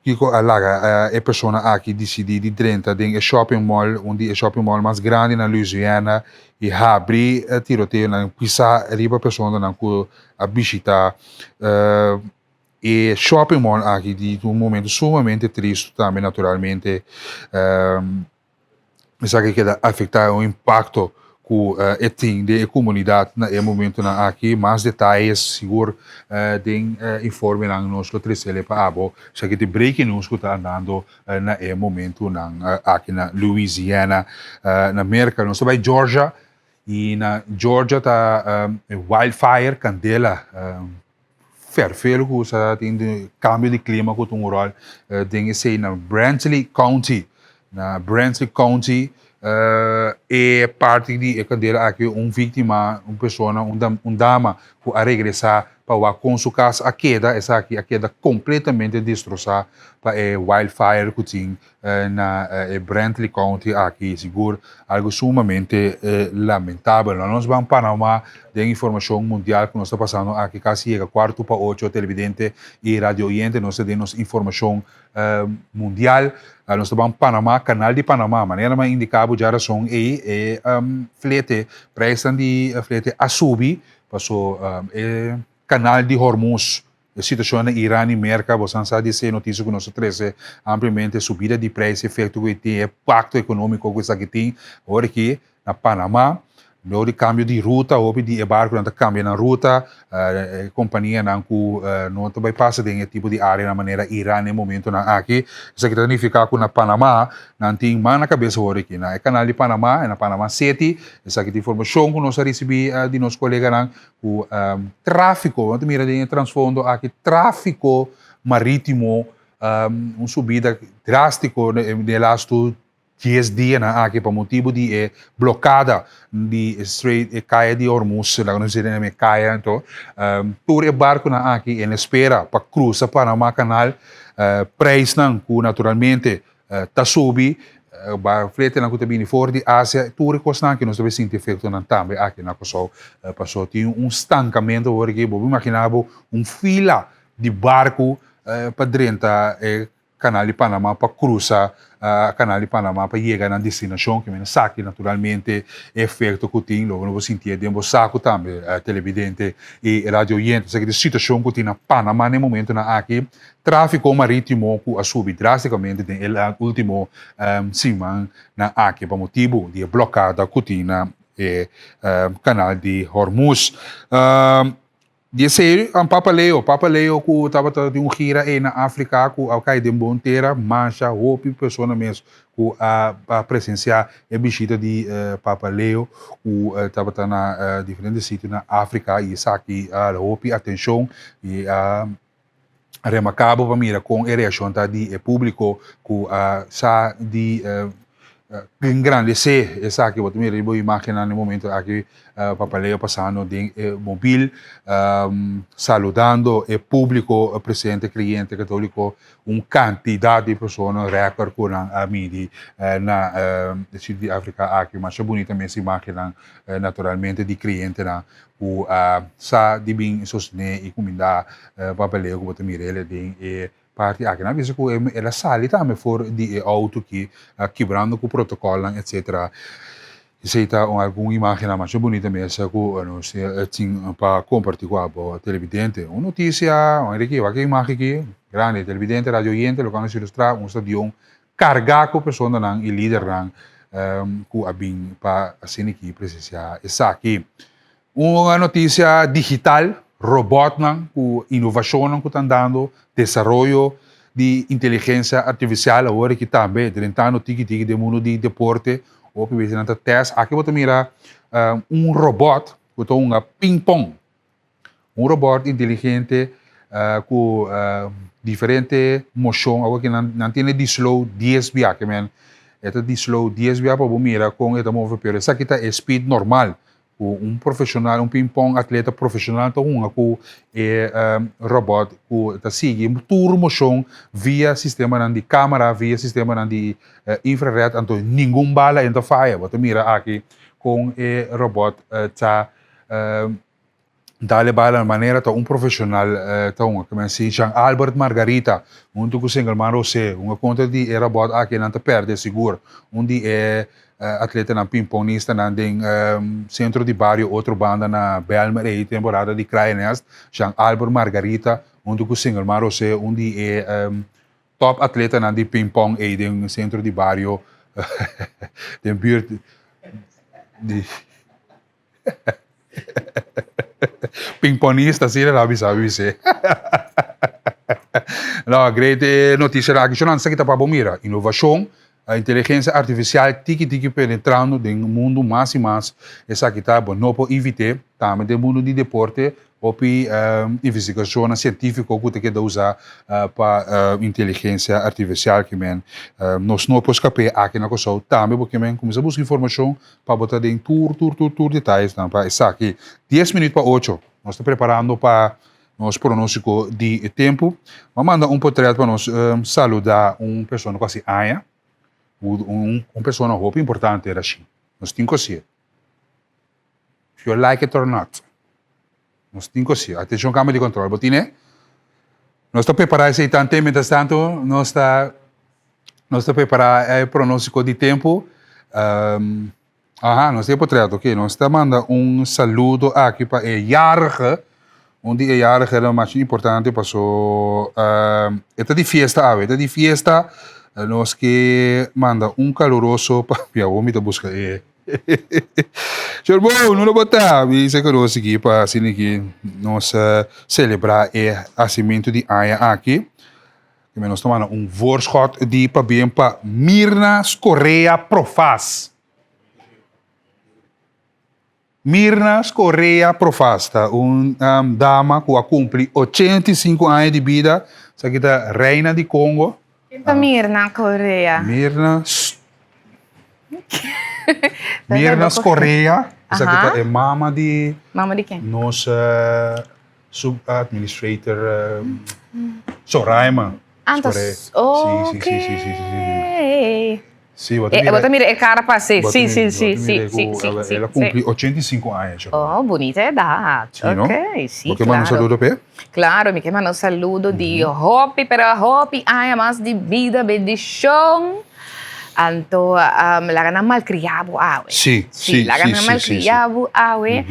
kiko a laga e persona aki disidi di drenta den e shopping mall un di e shopping mall mas grandi na Louisiana i habri tiroteonan pisa riba personanan ku a bishita E shopping mall aki di un momento sumamente tristu tambe naturalmente esaki keda afecta un impacto cu e tin den e comunidad na e momentonan aki. Mas detayes sigur den informenan nos lo trecele pa abo. Esaki ta e breaking news cu ta andando na e momentonan aki na Louisiana na Merca. Nos ta bay Georgia y na Georgia ta wildfire, candela. Ferveel ku sa tin di kambio di klima ku ta un ròl den esei na Brantley County. Na Brantley County e parti di e kandela aki un víktima, un persona, un dama ku a regresá pa wak kon su kas a keda, esaki a keda kompletamente destrosá pa e wildfire ku tin na e Brantley County aki sigur algo sumamente lamentabel. No nos ban Panama den informacion mundial cu nos ta pasando aki casi yega cuarto pa ocho televidente y radio oyente nos ta den nos informacion mundial. Nos ta ban Panama, Canal di Panama manera mi a indica bo djarason ey e flete prijsnan di flete a subi paso e Canal di Hormuz. E situashon na Iran i Merka, bosan sa di esei notisia ku nos a trese ampliamente, subida di preis, efekto ku e tin, e pakto ekonómiko ku esaki tin. Awor aki na Panamá, dor di kambio di ruta, hopi di e barkunan ta kambia nan ruta, e kompanianan ku no ta bai pasa den e tipo di áreanan manera Iran na e momentunan aki. Esaki ta nifiká ku na Panamá nan tin man na kabes awor aki. Na e kanal di Panamá, na Panamá City, esaki ta informashon ku nos a risibí di nos koleganan, Ku tráfiko, bo ta mira den e trasfondo aki, tráfiko marítimo, un subida drástiko den e lastu dies dianan aki pa motibu di e blokada di e Strait, e Kaya di Hormuz, laga nos bisa e kaya anto. Tur e barkunan aki en espera pa krusa Panama Kanal, preisnan ku naturalmente Ta subi, ba fletenan ku ta bini for di Asia, tur e kosnan aki nos ta bay sinti efektonan tambe aki na Kòrsou. Paso tin un stankamentu awor aki, bo por imaginá bo un fila di barku pa drenta e Kanal di Panama, pa krusa Kanal di Panama pa yega nan destinashon, ke men esaki naturalmente e efekto ku tin lo bo sintié den bo saku tambe, televidente i radio oyente. Esaki ta e situashon ku tin na Panama na e momentunan aki. Tráfiko marítimo ku a subi drástikamente den e último simannan aki pa motibu di e blokada ku tin na e kanal di Hormuz. Di esei Papa Leo, Papa Leo ku tabata den un gira ei na Afrika ku a kai den bon tera, masha hopi persona mes ku a presensiá e bishita di Papa Leo ku tabata na diferente sitio na Afrika i esaki a hala hopi atenshon i a remarcabel pa mira con e reaccion ta di e publico cu a sa di Engrandesé esaki, bo ta mira riba imágennan den momento aki Papa Leo pasando den e mobil saludando e públiko presente kreyente katóliko, un kantidat di persona rèkòrt ku nan a midi na e sitio di Afrika aki. Masha bunita mes imágennan naturalmente di kreyentenan ku a sa di bin sostené i kumindá Papa Leo ku bo ta mira el den e Parti aki nan a bisa ku el a sali tambe for di e outo ki kibrando ku protokolnan etsetera. Esei ta un algun imagennan masha bunita mes ku nos tin pa komparti ku abo televidente. Un notisia, Enrique, wak e imagen aki, grandi, televidente, radio oyente, loke nos ilustra un stadion kargá ku personanan i lidernan ku a bin pa asina aki presensiá esaki. Un notisia digital, robotnan ku inovashonnan ku ta andando, desaroyo di inteligensia artifisial awor aki tambe drentando tiki tiki den mundu di deporte, hopi bes nan ta tèst. Aki bo ta mira un robòt ku ta hunga pingpong. Un robòt inteligente ku diferente moshon, awor aki nan tene di slow dies bia, ke men e ta di slow dies bia pa bo mira kon e ta move, pero esaki ta e speed normal. Ku un profeshonal, un pingpong atleta profeshonal ta hunga ku e robot ku ta sigui tur moshon via sistemanan di kamera, via sistemanan di infrared, anto ningun bala e no ta faya. Bo ta mira aki kon e robot ta dal e bala manera ta un profeshonal ta hunga. Kimen si Jean Albert Margarita huntu ku Singelman Rosé hunga kontra di e robot aki nan ta pèrdè sigur. Un di e Atletanan pingpongnistanan den Centro di Bario Otro Banda na Bijlmer ei temporada di Kraaiennest, Jean Albert Margarita huntu ku Singelmar José un di e top atletanan di pingpong ei den Centro di Bario den buurt di Pingponista asina nan a bisa mi bis'é. No, great e noticianan aki. Shonanda esaki ta pa bo mira. Innovacion, inteligencia artificial tiki tiki penetrando den mundo mas y mas. Esaki ta bo no por evit'é. Tambe den mundo di deporte hopi investigacionnan cientifico cu ta keda usa pa inteligencia artificial ki men nos no por scap'é aki na Kòrsou. Tambe bo ke men cuminsa busca informacion Pa bo ta den tur, tur, tur, tur detayesnan pa esaki. Dies minuut pa ocho. Nos ta preparando pa nos pronóstiko di e tempu. Bo a manda un potret pa nos saludá un persona ku hasi aña. Un, un persona hopi importante, Rashid. Nos tin ku hasié. If you like it or not. Nos tin ku hasié. Atenshon kambio di kòntròl. Bo tine? Nos ta prepará esei tante, mientras tanto nos ta nos ta prepará e pronóstiko di tempu. Aha, nos tin e potret, oké. Nos ta manda un saludo aki pa e yarige, un di e yarigenan mas importante paso e ta di fiesta awe, e ta di fiesta. Nos ke manda un kaluroso papia, awor mi ta buska e. Señor Bo, no lo bota. Mi se quedó sigui pa asina ki nos celebra e hacimiento di aña aki. También nos ta manda un voorschot di pabien pa Mirna Scorea Profas. Mirna Scorea Profas ta un dama cu a cumpli 85 aña di bida. Esaki ta reina di Congo. Ken ta Mirna Correa? Mirna Mirna Scorea, esaki ta e mama di Mama di ken? Nos sub-administrator Soraima Anto, Scorea. ok. Si, si, si, si, si, si. Si, bo ta Eh, mira. bo ta mira e cara pa si, Bo ta si, mira, si, bo si, ta si, mira si, ku si, si, el a si. cumpli 85 aña, Sharon. Oh, bunita edad. Si, no? Ok, si, Bo ke manda un claro. saludo p'e? Claro, mi ke manda un saludo di hopi, pero hopi aña mas di bida, bendicion. Anto, um, laga nan malcria bo awe. Si, si, laga si, nan si, si, si. malcria bo awe.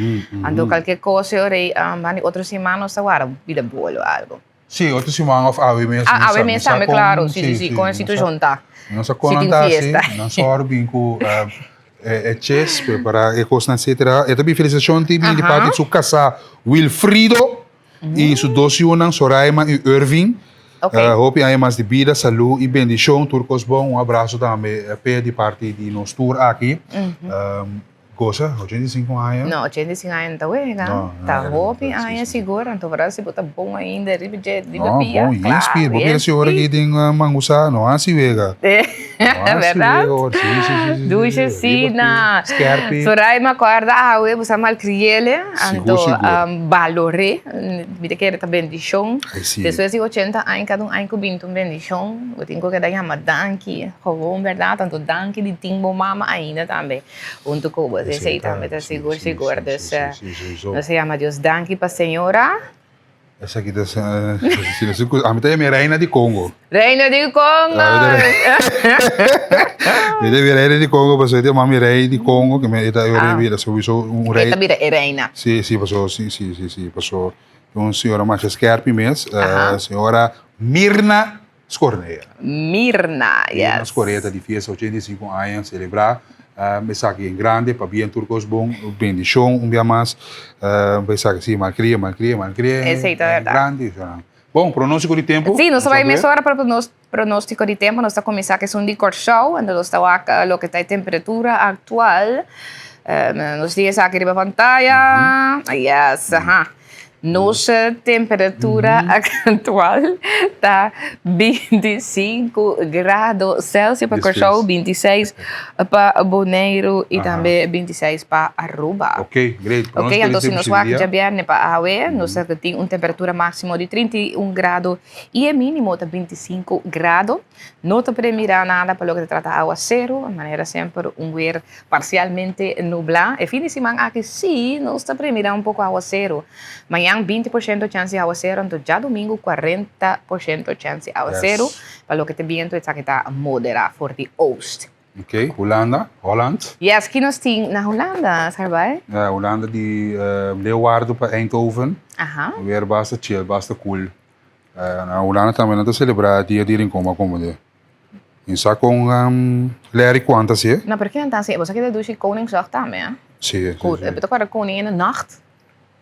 Anto, cualkier cosa, ora, um, bani otro siman nos ta wara bida bolo algo. Sí, otro siman of awe mes. Ah, awe mes tambe, claro. Sí, sí, sí, con e situacion ta. No sa con nan ta así. Nan sòru bin cu e ches, prepara e cosnan, etcetera. E ta bin felicitacion ti bin di parti di su casá Wilfrido y su dos yunan Soraima y Irving. Hopi aña mas di bida, salud y bendicion. Tur cos bon. Un abrazo tambe p'e di parti di nos tur aki. Gosa, 85 aña. No, 85 aña no ta wega. No, no, Ta era hopi sí, aña sí, sí. sigur, anto vooral si bo ta bon ainda riba dje, riba No, pia. bon, yen Claro, spier. Bo yen mira si ora spier. ki den mangusa, no hasi wega. Verdad? Dushi asina. Soraima acorda awe bo sa malcriele, anto balore, mi ta kere ta bendicion. Despues di ochenta aña cada un aña cu bin ta un bendicion, bo tin cu keda yama danki, gewoon berdad, anto danki di tin bo mama ainda tambe hunto cu bo, esey tambe ta sigur sigur, dus nos ta yama Dios danki pa señora. Esaki ta ami ta yama e reina di Congo. Reina di Congo! Mi ta yama e reina di Congo pasobra e ta yama mi rei di Congo ke mi ta bira souiso un rei. E ta bira e reina. Si, si, pasobra si, si, si, si, pasobra un señora masha skerpi mes, señora Mirna Scornea. Mirna, yes. Mirna Scornea ta di fiesta 85 aña celebra esaki en grande pabia tur cos bon bendicion un bia mas esaki si malcria malcria malcria Esey ta verdad. Grande bon pronostico di tempo. Si nos ta bay mesora pa pronostico di tempo nos ta cuminsa cu esun di Corsou entonces nos ta wak loke ta e temperatura actual nos tin esaki riba pantaya yes aha. Nos temperatura actual ta 25 grado Celsius pa Kòrsou, 26 pa Boneiru i tambe 26 pa Aruba. Ok, great. Ok, anto si nos wak djabièrnè pa awe, nos ta tin un temperatura máksimo di 31 grado i e mínimo ta 25 grado. No ta premirá nada pa loke ta trata awaseru, manera semper un weer parsialmente nublá. E fin di siman aki sí nos ta premirá un poko awaseru. Mañan binti por shento chèns di awaseru, anto djadumingu kuarenta por shento chèns di awaseru. Pa loke ta bientu esaki ta moderá for di oost. Ok, Hulanda, Holland. Yes, ki nos tin na Hulanda, Sarbay? Hulanda di Leeuwarden pa Eindhoven. Weer basta chill, basta cool. Na Hulanda tambe nan ta celebra dia di Rincon ma como de. Mi sa con Larry Kwan ta hacié. No, pero kinan ta hacié? Bo sa ki ta dushi Koningsdag tambe, eh? Si, si, si. Bo ta corda Koninginnenacht?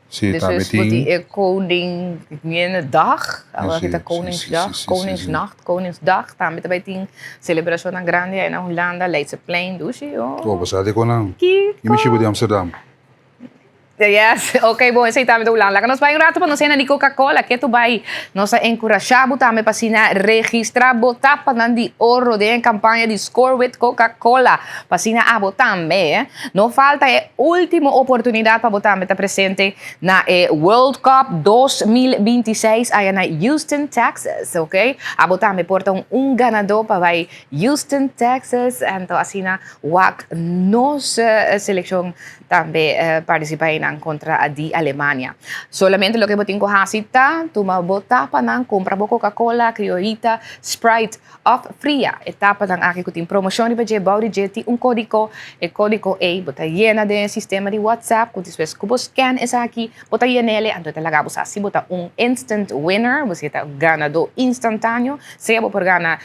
Si, tambe Dus tin. bo tin e Koninginnedag, awor aki ta Koningsdag, Koningsnacht, Koningsdag, tambe ta bay tin celebracionnan grandi ahí na Hulanda, Leidseplein, dushi, oh. Oh, bo sa di con nan. Kiko? I mi shibo di Amsterdam. Yes, ok bon, esei tambe ta Hulanda. Laga nos bai un rato pa nos henda di Coca-Cola. Ke tu bai? Nos ta enkurashá bo tambe pa asina registrá bo tapanan di oro den e kampaña di Score with Coca-Cola. Pa asina abo tambe no falta e último oportunidat pa bo tambe ta presente na e World Cup 2026 aya na Houston, Texas. Ok, abo tambe por ta un ganadó pa bai Houston, Texas. Anto asina wak nos selekshon Tambe participa einan contra di Alemania. Solamente loke bo tin cu haci ta tuma bo tapanan, cumpra bo Coca-Cola, Criollita, Sprite of Fria. E tapanan aki cu tin promocion riba dje, bou di dje tin un codico. E codico ei bo ta yena den e sistema di WhatsApp cu despues cu bo scan esaki bo ta yenele anto e ta laga bo sa si bo ta un instant winner, bo si ta ganador instantaneo. Sea bo por gana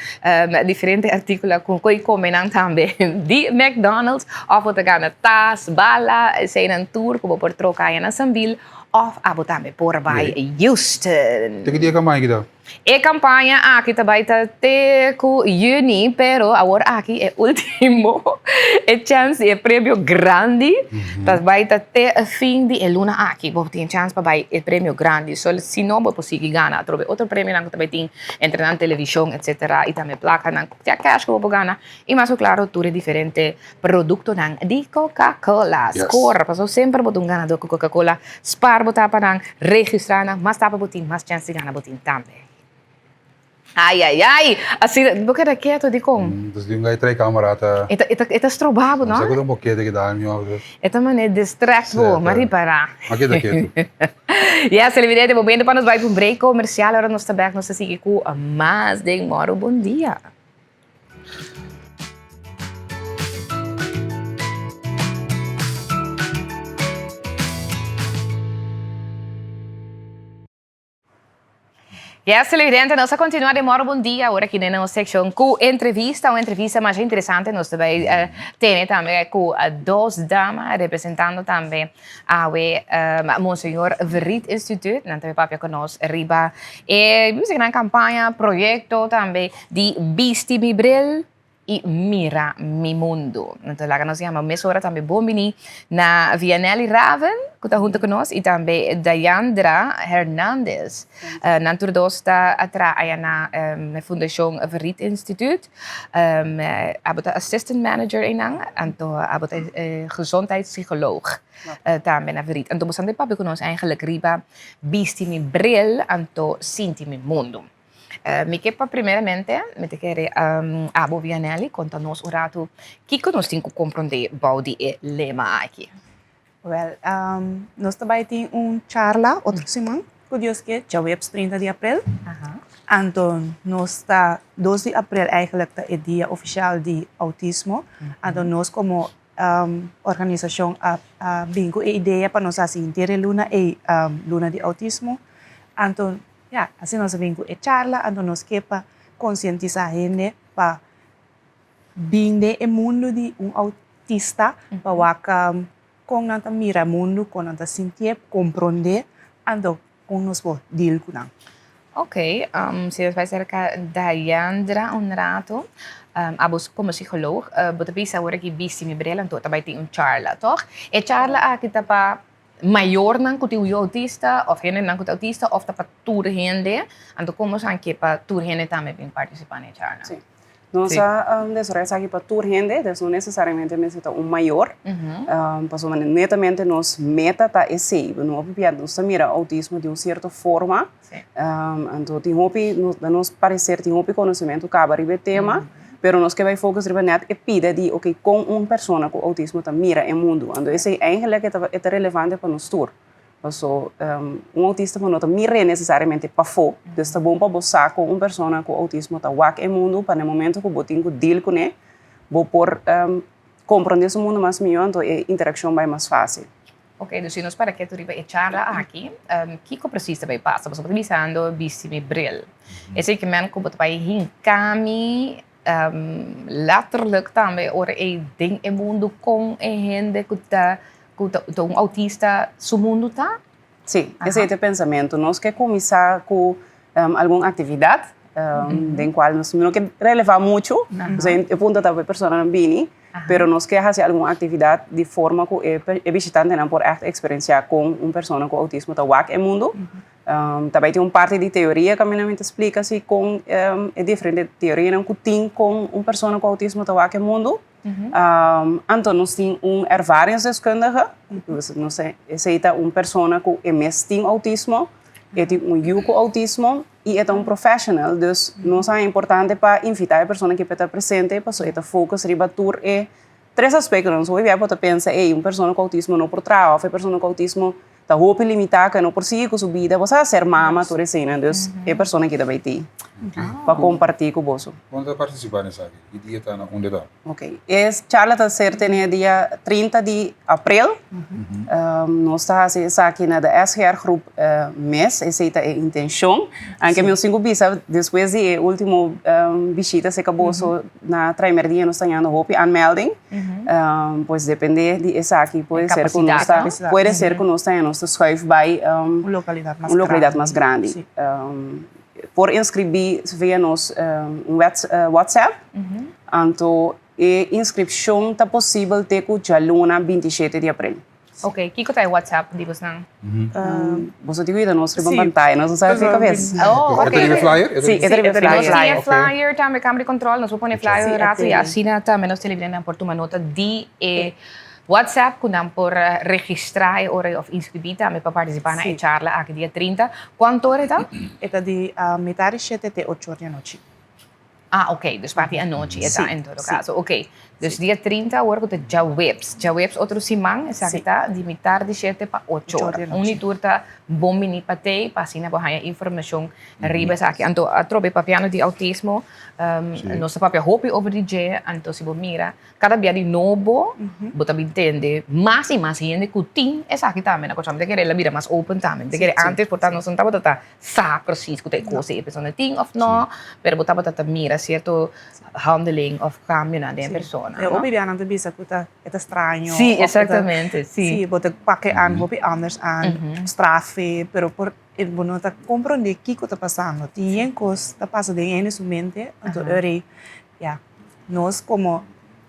diferente artíkulo ku koi kome nan tambe di McDonald's òf bo ta gana tas, bala, eseinan tur ku bo por troka aya na Sambil òf abo tambe por bai Houston. Te ki dia e kampaña aki ta? E kampaña aki ta bai ta te ku yüni, pero awor aki e último e chèns di e premio grandi ta bai ta te fin di e luna aki. Bo tin chèns pa bai e premio grandi, si no bo por sigui gana atrobe otro premionan ku ta bai tin. Entre nan television etcetera y tambe placanan cu ya cash cu bo por gana y mas cu claro tur e diferente productonan di Coca Cola. Score pasobra semper bo ta un ganador cu Coca Cola spaar bo tapa nan registra nan mas tapa bo tin mas chance di gana bo tin tambe. Ay ay ay asina bo keda keto dicon? Entonces di un guy trae camera ta E ta e ta stroba bo no? Sa cu ta un bokete ki da mi of. E ta mane distract bo, ma ripara. Ma keda ketu. Yes, televidente, momento pa nos bai pa un break comercial. Ora nos ta back, nos ta sigui cu mas den Moro Bon Dia. Yes, televidente, nos a continua den Moro Bon Dia, ora aki den nos seccion cu entrevista, un entrevista masha interesante, nos ta bay eh, tene tambe cu eh, dos dama representando tambe awe eh, Monseñor Verriet Instituut, nan ta bay papia cu nos riba e, mi bisa nan campaña, proyecto tambe di Bisti Mi Bril. I mira mi mundu. Anto laga nos yama mesora tambe bon bini na Vianelly Raven ku ta huntu ku nos i tambe Dayandra Hernandez. Nan tur dos ta a traha aya na e Fundashon Verriet Instituut. Abo ta assistant manager einan, anto abo ta gezondheidspsycholoog tambe na Verriet. Anto bo sa papia ku nos eigenlijk riba bisti mi bril anto sinti mi mundu. Mi ke pa primeramente mi ta kere abo Vianelly konta nos un ratu kiko nos tin ku komprondé bou di e lema aki. Wèl, nos ta bai tin un charla otro siman ku Dios ke, djaweps 30 di aprel. Anto nos ta, dos di aprel eigenlijk ta e dia ofishal di outismo. Anto nos komo organisashon a bin ku e idea pa nos hasi henter e luna ei luna di outismo. Anto Ya, asina nos a bin ku e charla, anto nos ke pa konsientisá hende pa bin den e mundu di un autista, pa wak kon nan ta mira mundu, kon nan ta sintié, komprondé, anto kon nos por deal ku nan. Ok, si nos bai serka Dayandra un rato, abo komo psikoloog, bo ta bisa awor aki bisti mi bril, anto ta bai tin un charla, tòg? E charla aki ta pa mayornan ku tin un yu autista òf hendenan ku ta autista òf ta pa tur hende, anto komo sa ke pa tur hende tambe bin partisipá na e charla? Sí. Nos a desaroyá esaki pa tur hende, dus no nesesariamente mester ta un mayor, pasobra netamente nos meta ta esei, no papia nos ta mira outismo di un sierto forma, anto tin hopi, na nos pareser tin hopi konosementu kaba riba e tema, Pero nos ke bai focus riba net e pida di oke kon un persona ku outismo ta mira e mundu. Anto esei eigenlijk e ta e ta relevante pa nos tur. Paso un outista bo no ta mir'é nesesariamente pafó. Dus ta bon pa bo sa kon un persona ku outismo ta wak e mundu pa na e momento ku bo tin ku deal kuné bo por komprondé su mundu mas mihó anto e interakshon bai mas fásil. Ok, dus si nos para ketu riba e charla aki, kiko precies ta bai pasa? Pasobra bo ta bisando bisti mi bril. Esei ke men ku bo ta bai hinka mi letterlijk tambe ora ei den e mundu kon e hende ku ta ku ta un autista su mundu ta? Sí, esei ta e pensamentu. Nos ke kuminsá ku algun aktividat den kual nos no ke relevá muchu, pasobra e punto ta pa e personanan bini. Pero nos ke hasi algun aktividat di forma ku e e bishitantenan por ègt eksperensiá kon un persona ku outismo ta wak e mundu. Ta bai tin un parti di teoria kaminda mi ta splika si kon e diferente teorianan ku tin kon un persona ku outismo ta wak e mundu. Anto nos tin un ervaringsdeskundige, esei ta un persona ku e mes tin outismo, e tin un yu ku outismo. I e ta un professional, dus nos a importante pa invita e persona ki ta presente pasobra e ta focus riba tur e tres aspectonan. Nos hopi bia bo ta pensa ey un persona cu autismo no por traha of e persona cu autismo ta hopi limita cu e no por sigui cu su bida, bo sa ser mama tur eseinan, dus e persona ki ta bay tin pa comparti cu boso. Con ta participa na esaki? Ki dia ta na unda ta? Ok, e charla ta ser tene dia 30 di april. Nos ta hasi esaki na de SGR groep mes, esei ta e intencion. Anke mi tin ku bisa despues di e ultimo bishita serka boso na Traimerdia nos ta hañando hopi aanmelding. Pues depende di esaki puede ser ku nos ta puede ser ku nos ta haña nos ta schuif bai un lokalidat mas grandi. Por inskribí via nos WhatsApp. Anto e inskripshon ta posibel te ku djaluna 27 di aprel. Ok, kiko ta e WhatsApp di bosnan? Boso tin ku yuda nos riba un pantaya, nos no sabe fi kabes. Oh, ok. E ta riba e flyer? Si, e ta riba e flyer. Nos tin e flyer tambe, Kamer di Control, nos por pone e flyer un rato i asina tambe nos televidentenan por tuma nota di e WhatsApp ku nan por registrá e ora òf inskribí tambe pa partisipá na e charla aki dia 30. Kuantu ora e ta? E ta di mitar di shete te ocho or di anochi. Ah, ok, dus parti anochi e ta en todo kaso. Ok, dus dia 30 awor ku ta djaweps. Djaweps otro siman esaki ta di mitar di shete pa ocho or. Un di tur ta bon bini pa tei pa asina bo haña informashon riba esaki. Anto atrobe papiando di outismo, nos ta papia hopi over di dje, anto si bo mira Kada bia di nobo bo ta bin tende mas i mas hende ku tin esaki tambe na Kòrsou. Mi ta kere el a bira mas open tambe. Mi ta kere antes por ta nos no tabata ta sa presis ku ta e kos ei e persona tin òf no, pero bo tabata ta mira sierto handeling òf kambionan den e persona, E no? hopi bianan ta bisa ku ta e ta straño. Sí, exactamente, sí. Sí, bo ta pak e an hopi anders an, straf e, pero por e bo no ta komprondé kiko ta pasando. Tin yen kos ta pasa den hende su mente, anto ora ei, ya. Nos komo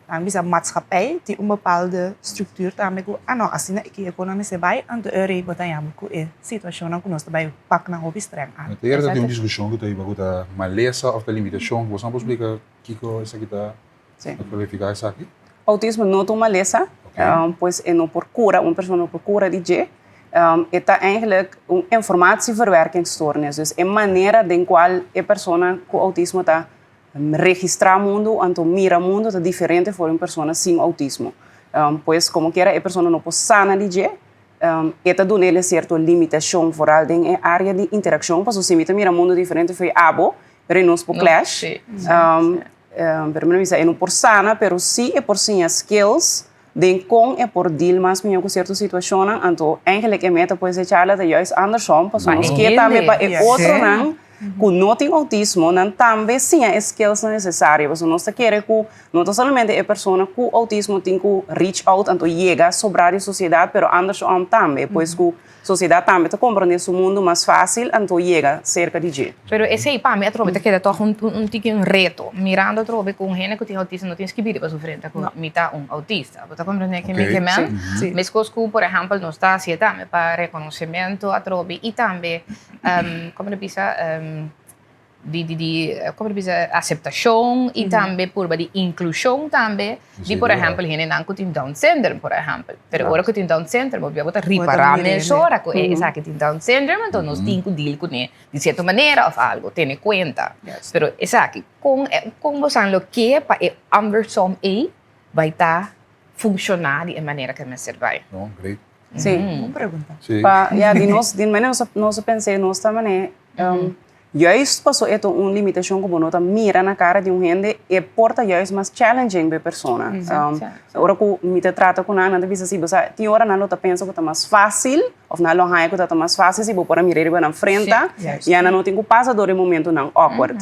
nan bisa maatschappij tin un bepaalde structuur tambe ku ah no asina aki e konan mester bai anto e rei bo ta yama ku e situashonnan ku nos ta bai pak nan hopi streng aan. Te ta tin un diskushon ku ta hiba ku ta malesa òf ta limitashon. Boso nan por splika kiko esaki ta? Sí. Por klarifiká esaki? Outismo no ta un malesa, pues e no por kura, un persona no por kura di dje. E ta eigenlijk un informatieverwerkingsstoornis, dus e manera den kual e persona ku outismo ta Registrá mundu anto mira mundu ta diferente for di un persona sin outismo. Pues komo kiera e persona no por sana di dje, e ta duna el e sierto limitashon foral den e área di interakshon pasobra si mi ta mira mundu diferente for di abo, pero e nos por clash. Pero mi ta bisa e no por sana pero si e por siña skills den kon e por deal mas mihó ku sierto situashonnan, anto eigenlijk e meta pues e charla ta juist andersom, pasobra nos ke tambe pa e otronan ku no tin outismo nan tambe siña e skillsnan nesesario, pasobra nos ta kere ku no ta solamente e persona ku outismo tin ku reach out anto yega sobra di sosiedat, pero andersom tambe, pues ku Sosiedat tambe ta komprondé su mundu mas fásil anto yega serka di dje. Pero esei pa mi atrobe ta keda tòg un tiki un reto, mirando atrobe ku un hende ku tin outismo no tin skibí riba su frente ku mi ta un outista. Bo ta komprondé ke mi ke men? Meskos ku por ehèmpel nos ta hasié tambe pa rekonosementu atrobe i tambe komo ta bisa di di di como ta bisa aceptacion y tambe purba di inclusion tambe di por ehempel hendenan cu tin down syndrome por ehempel pero ora cu tin down syndrome bo ta ripara mesora cu e esaki tin down syndrome enton nos tin cu deal cune di cierto manera of algo tene cuenta pero esaki con con bo san lo ke pa e andersom ey bay ta funciona di e manera cu e mester bay. No, great. Sí. Bon pregunta. Sí. Pa, ya, di nos, di manera nos, nos a pens'é, nos ta manera, Juist paso e ta un limitashon ku bo no ta mira na kara di un hende, e por ta juist mas challenging pa e persona. Ora ku mi ta trata ku nan, nan ta bisa si bo sa tin ora nan lo ta pensa ku ta mas fásil òf nan lo haña ku ta ta mas fásil si bo por a mira riba nan frenta, ya nan no tin ku pasa dor e momentunan awkward.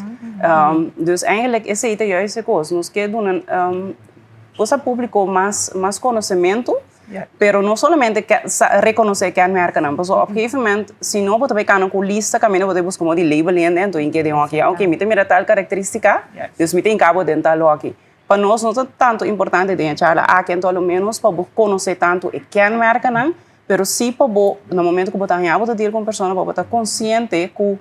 Dus eigenlijk esei ta juist e kos, nos ke duna cosa públiko mas mas konosementu. Pero no solamente reconoce kenmerkennan, pasobra op gegeven moment si no bo ta bay cana cu lista caminda bo ta busca modo di label hende anto inke den hoki, ok mi ta mira tal caracteristica dus mi ta hinca bo den tal hoki. Pa nos no ta tanto importante den e charla aki anto a lo menos pa bo conoce tanto e kenmerkennan pero si pa bo na momento cu bo ta haña bo ta deal cu un persona pa bo ta consciente cu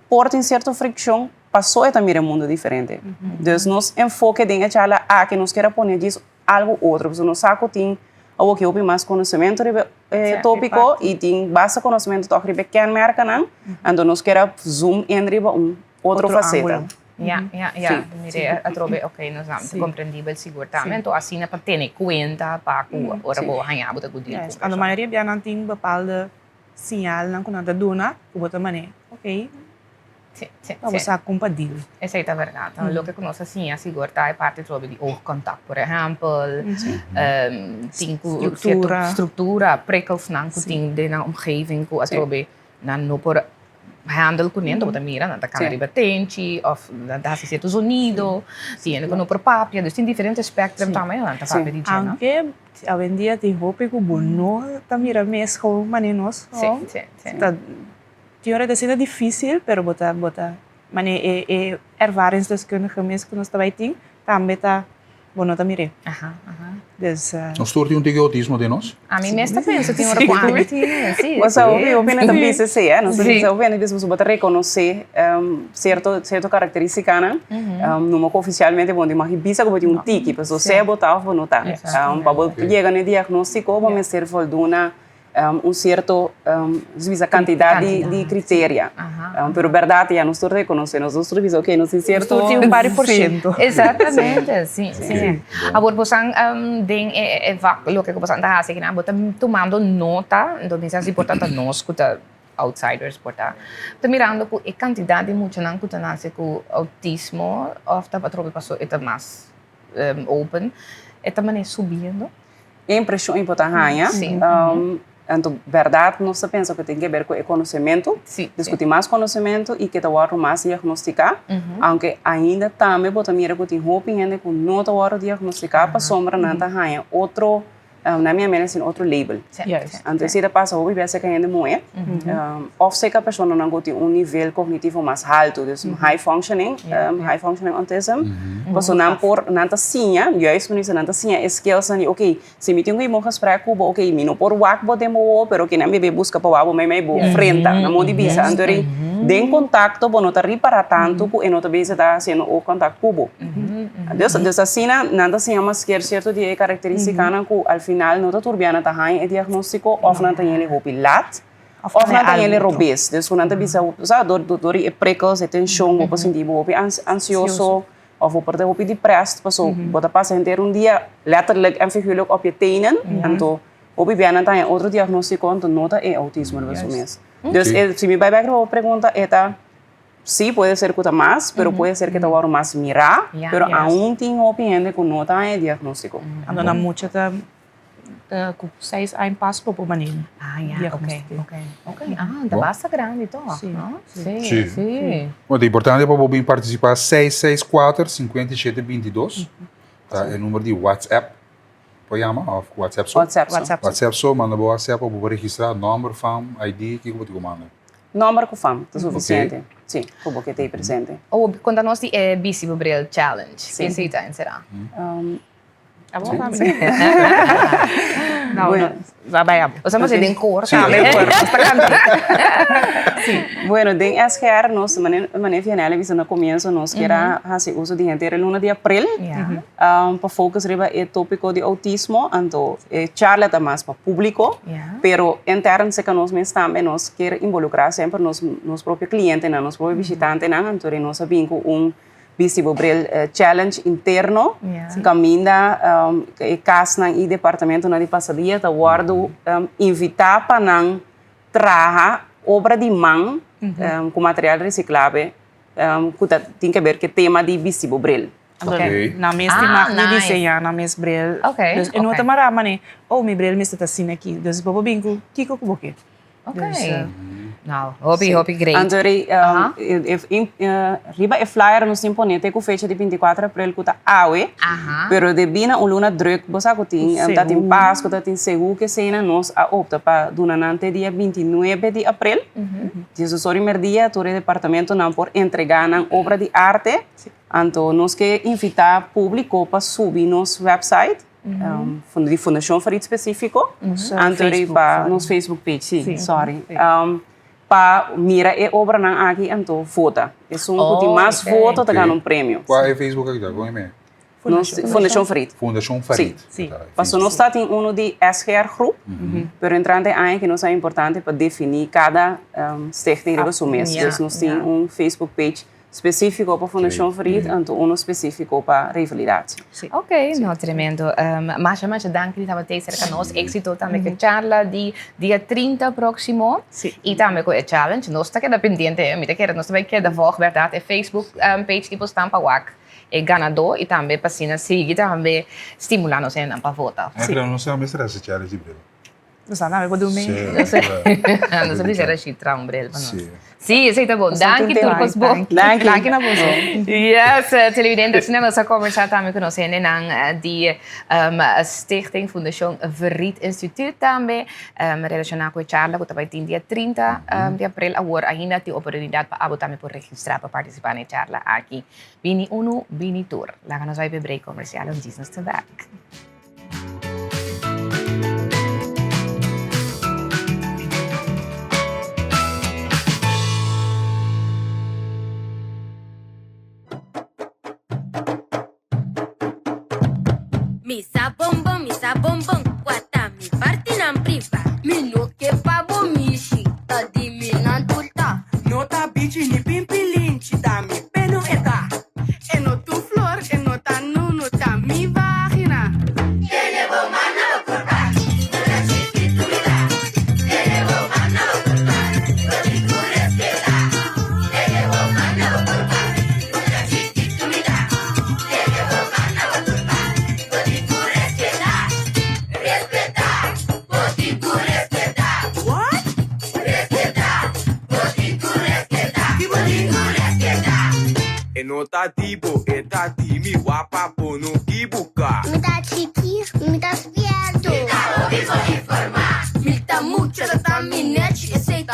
por tin cierto friccion paso e ta mira e mundo diferente. Dus nos enfoke den e charla aki nos kier a pone djis algo otro, pasobra nos sa ku tin awoki hopi mas konosementu riba e tópiko i tin basta konosementu tòg riba e kenmerkennan, anto nos kier a zoom in riba un otro faseta. Ya, ya, ya. Mire, atrobe, ok, nos nan ta komprendibel sigur tambe. Anto asina pa tene kuenta pa ku ora bo haña bo ta ku deal ku un Anto persona. mayoria bia nan tin bepaalde siñalnan ku nan ta duna ku bo ta manera, ok, Sí, sí, Pa bo sí. sa kon pa deal. Esei ta bèrdat. Loke ku nos a siña sigur ta e parti trobe di oogcontact, por ehèmpel, tin ku sierto Struktura. struktura, prikkelsnan ku tin den nan omgeving ku atrobe nan no por handle kuné, anto bo ta mira nan ta kana riba tenchi òf nan ta hasi sierto zonido, tin hende ku no por papia, dus tin diferente spectrum tambe nan ta papia di dje, no? Aunke awendia tin hopi ku bo no ta mira mes gewoon manera nos gewoon ta Tin ora ta asina difícil, pero bo ta bo ta mane e e ervaringsdeskundige mes ku nos ta bai tin tambe ta bo no ta mir'é. Aha, aha. Dus. Nos tur tin un tiki outismo den nos? Ami mes ta pensa tin ora ku ami tin, si. Bo sa hopi hopi hende ta bisa esei, eh. Nos ta bisa hopi hende bisa bo ta rekonosé sierto sierto karakterístikanan. Numa ku ofisialmente bo no tin mag bisa ku bo tin un tiki, pasobra sea bo ta òf bo no ta. Pa bo yega na e diagnóstiko bo mester volduna un cierto bisa cantidad di di criteria pero berdad ya nos tur reconoce nos tur bisa ok nos tin cierto Nos tur tin un par di por ciento. Exactamente si si awor bosan den e vak loke ku bosan ta hasi akinan bo ta tumando nota enton mi sa si por ta ta nos ku ta outsiders por ta ta mirando ku e cantidad di muchanan ku ta nase ku autismo of ta atrobe paso e ta mas open e ta manera subiendo. E impresion ei bo ta haña. Anto bèrdat nos ta pensa ku tin ke ber ku e konosementu. Dus ku tin mas konosementu i ke ta wòrdu mas diagnostiká. Aunke ainda tambe bo ta mira ku tin hopi hende ku no ta wòrdu diagnostiká pasobra nan ta haña otro. Nan mi a mira sin otro label. Anto esei ta pasa hopi bes serka hende muhé òf serka personanan ku tin un nivel kognitivo mas haltu, dus high functioning, high functioning autism. Pasobra nan por, nan ta siña, juist ku nan ta siña e skillsnan di oke, si mi tin ku hib'un gesprek ku bo, oke, mi no por wak bo den bo wowo, pero kinan bebe buska pa wak bo meimei bo frenta, na modo di bisa. Anto ri den kontakto bo no ta ripará tantu ku e no ta bisa ta hasiendo oogcontact ku bo. Dus, dus asina nan ta siña masker sierto di e karakteristikanan ku al final no ta tur bia nan ta haña e diagnóstiko òf nan ta yende hopi lat òf nan ta yende robes. Dus ku nan ta bisa, sa, dor dor di e prikkels, e tenshon, bo por sinti bo hopi ansioso òf bo por ta hopi depressed paso bo ta pasa henter un dia letterlijk en figuurlijk op je tenen. Anto hopi bia nan ta haña otro diagnóstiko anto no ta e outismo riba su mes. Dus e, si mi bai bèk riba bo pregunta e ta. Sí, puede ser ku ta mas, pero puede ser ku ta wòrdu mas mirá, pero aun tin hopi hende ku no ta haña e diagnóstiko. Anto nan mucha ta ku seis aña pas por por manera diagnóstiko. Oke, oke. Ah, ta basta grandi tòg, no? Sí, sí. Bueno, ta importante pa bo bin partisipá seis seis kuater 57 22 ta e number di WhatsApp. Por yama of WhatsApp so? WhatsApp so. WhatsApp so, manda bo WhatsApp pa bo por registrá nòmber, fam, ID, kiko bo tin ku manda. Nomber ku fam ta sufisiente. Sí, ku bo ke ta ei presente. O konta nos di e Bisti bo Bril Challenge. Sí. Ke esei ta enserá? Abo pa mi. No, no. Ba bai abo. Nos a hasi den kor Sí. tambe. Den kor, nos ta kanta. Sí. Bueno, den SGR nos, mane mane Vianella a bisa na komienso, nos kier a hasi uso di henter e luna di april. Pa focus riba e topico di autismo, anto e charla ta mas pa publico, pero intern cerca nos mes tambe nos kier involucra semper nos nos propio clientenan, nos propio bishitantenan, anto di nos a bin cu un bisti bo bril challenge interno caminda e casnan y departamentonan di pasadia ta wordo invita pa nan traha obra di man cu material reciclabe cu ta tin ke ber cu e tema di bisti bo bril. Okay. Nan mes tin mag di diseñá nan mes bril. Okay. Dus e no ta mará manera, oh mi bril mester ta asina aki. Dus bo por bin ku kiko ku bo ke. Okay. Nou, hopi, hopi great. Anto riba e flyer nos tin pone te ku fecha di 24 april ku ta awe. Pero debí na un luna drùk bo sa ku tin, ta tin Pasku, ta tin Seú, kesei nan nos a opta pa duna nan te dia 29 di april. Diesdos ora i merdia tur e departamentonan por entregá nan obra di arte. Anto nos ke invitá públiko pa subi nos website di Fundashon Farid spesífiko, anto riba nos Facebook page, sí, sorry, pa mira e obranan aki anto vota. Esun ku tin mas voto ta gana un premio. Kua e Facebook aki ta? Kon e me? Fundashon Farid. Fundashon Farid. Sí. Pasobra nos ta tin unu di SGR Groep, pero entrante e aña aki nos ta importante pa definí kada stichting riba su mes. Dus nos tin un Facebook page Spesífiko pa Fundashon Farid anto uno spesífiko pa Revalidatie. Ok, no tremendo. Masha masha danki di tabata ei serka nos. Éksito tambe ku e charla di dia 30 próksimo. I tambe ku e challenge. Nos ta keda pendiente, mi ta kere nos ta bai keda vòg bèrdat e Facebook page di Bosnan pa wak e ganadó i tambe pa asina sigui tambe stimulá nos hendenan pa vota. Pero nos tambe mester hasi challenge di bril. Nos a nabe por dumi. Nos a bisa Rashid traha un bril pa nos. Sí, esei ta bon. Danki tur kos bon. Danki. Danki na boso. Yes, televidente, asina nos a conversa tambe ku nos hendenan di Stichting Fundashon Verriet Instituut tambe relaciona ku e charla ku ta bai tin dia 30 di april. Awor ainda tin oportunidad pa abo tambe por registra pa participa na e charla aki. Bini unu, bini tur. Laga nos bai pa e break comercial, ons djis nos ta bek. Mi sa bonbon, mi sa bonbon, kua ta mi partinan priva. Mi no ke pa bo mishi, ta di mi nan tur ta. No ta bichi ni pimpilinchi, ta mi peno e ta. E no tu flor, e no ta nunu, ta mi vagina. Tene bo man na bo kurpa, una chikitu mi ta. Tene bo man na bo kurpa, bo tin ku respetá. Tene bo man na bo kurpa, una chikitu mi ta. Tene bo man na bo kurpa, bo tin ku respetá. Respetá, bo tin ku respetá. What? Respetá, bo tin ku respetá. Bo tin ku respetá. E no ta di bo, e ta di mi, wapa bo no kibuká. Mi ta chikí, mi ta spierto. Mi ta.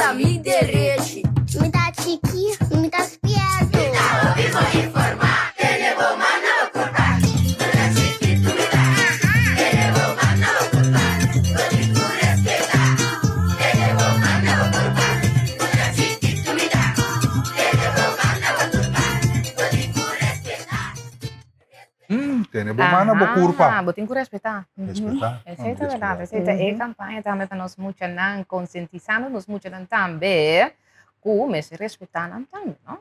Ta mi derechi. Mi ta chiki, mi ta spierto. Mi ta hopi bon informá. Tene bo man na bo kurpa. Mucha chikitu mi ta. Tene bo man na bo kurpa. Bo tin ku respetá. Tene bo man na bo kurpa. Mucha chikitu mi ta. Tene bo man na bo kurpa. Bo tin ku respetá. Tene bo man na bo kurpa. Aha, bo tin ku respetá. Respetá. Esei ta berdad, esei ta e kampaña tambe pa nos muchanan, konsientisando nos muchanan tambe ku mester respetá nan tambe, no?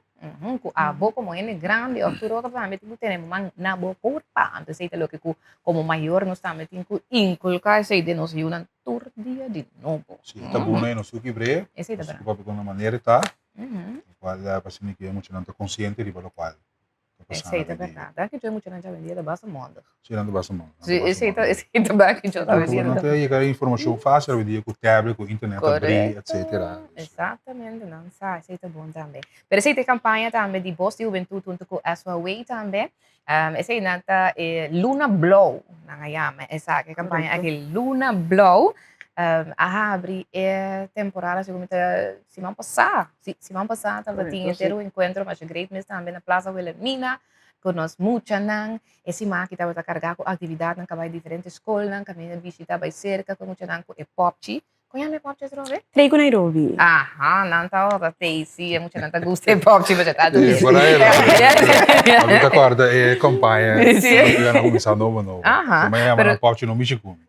Ku abo komo hende grandi òf tur otro tambe tin ku tene bo man na bo kurpa. Anto esei ta loke ku komo mayor nos tambe tin ku inkulká esei den nos yunan tur dia di nobo. Si, ta bon e nos tin ku kibr'é, Esei ta nos tin berdad. ku papia ku nan manera e ta, lokual pa asina ke e muchanan ta konsiente riba lokual. Esei ta berdad. Daar ki muchanan dja wendia ta basta mondig. Sí, nan ta basta mondig. Sí, esei ta, esei ta bak ki ta wendia. Nan ta yega informacion fácil awendia ku tablet, ku internet ta bri, etcetera. Exactamente, nan sa, esei ta bon tambe. Pero esei ta e campaña tambe di Bos di Hubentud hunto ku SOAW tambe. Esei nan ta e Luna Blou, nan a yama esaki, e campaña aki Luna Blou. A habri e temporada segun mi ta siman pasá, si, siman pasá tabatin henter un enkuentro masha great mes tambe na Plaza Wilhelmina ku nos muchanan. E siman aki tabata kargá ku aktividatnan ka bai diferente skolnan, kaminda bishita bai serka ku e muchanan ku e pòpchi. Kon yama e pòpchi atrobe? Trei ku Nairobi. Aha, nan tabata tei, si, e muchanan ta gusta e pòpchi masha tantu. Sí, por ahí la. Mi ta kòrda e kampaña Sí. ku nan a kuminsá nobo nobo. Aha, Ku mi a yama pero nan pòpchi no mishi ku mi.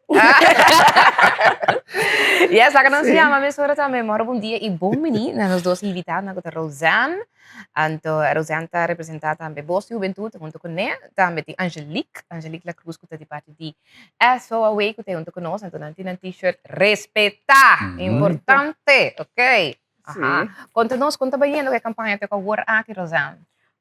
Yes, laga nos yama mesora tambe. Moro bon dia i bon bini na nos dos invitadonan ku ta Roseanne. Anto Roseanne ta representá tambe Bos di Hubentut huntu ku ne. Tambe tin Angelique, Angelique La Cruz ku ta di parti di SOAW ku ta huntu ku nos. Anto nan tin nan t-shirt Respetá! Importante! Ok. Aha. Konta nos kon ta bayendo ku e kampaña te ku awor aki, Roseanne?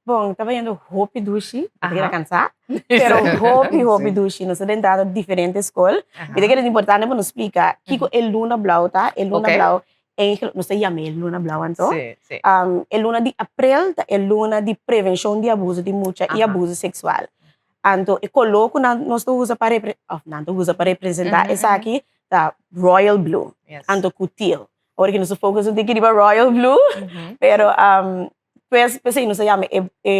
Bon, ta bayendo hopi dushi, mi ta keda kansá, pero hopi, hopi dushi. Nos ta drentando diferente skol. Mi ta kere importante pa nos splika kiko e luna blou ta. E luna blou, eigenlijk, nos ta yama e luna blou anto. E luna di aprel ta e luna di prevenshon di abuso di mucha i abuso seksual. Anto e koló ku nan nos ta usa pa repre, òf nan ta usa pa representá esaki ta royal blue, anto ku teal. Ora ki nos ta focus un tiki riba royal blue, pero pues p'esei nos ta yama e e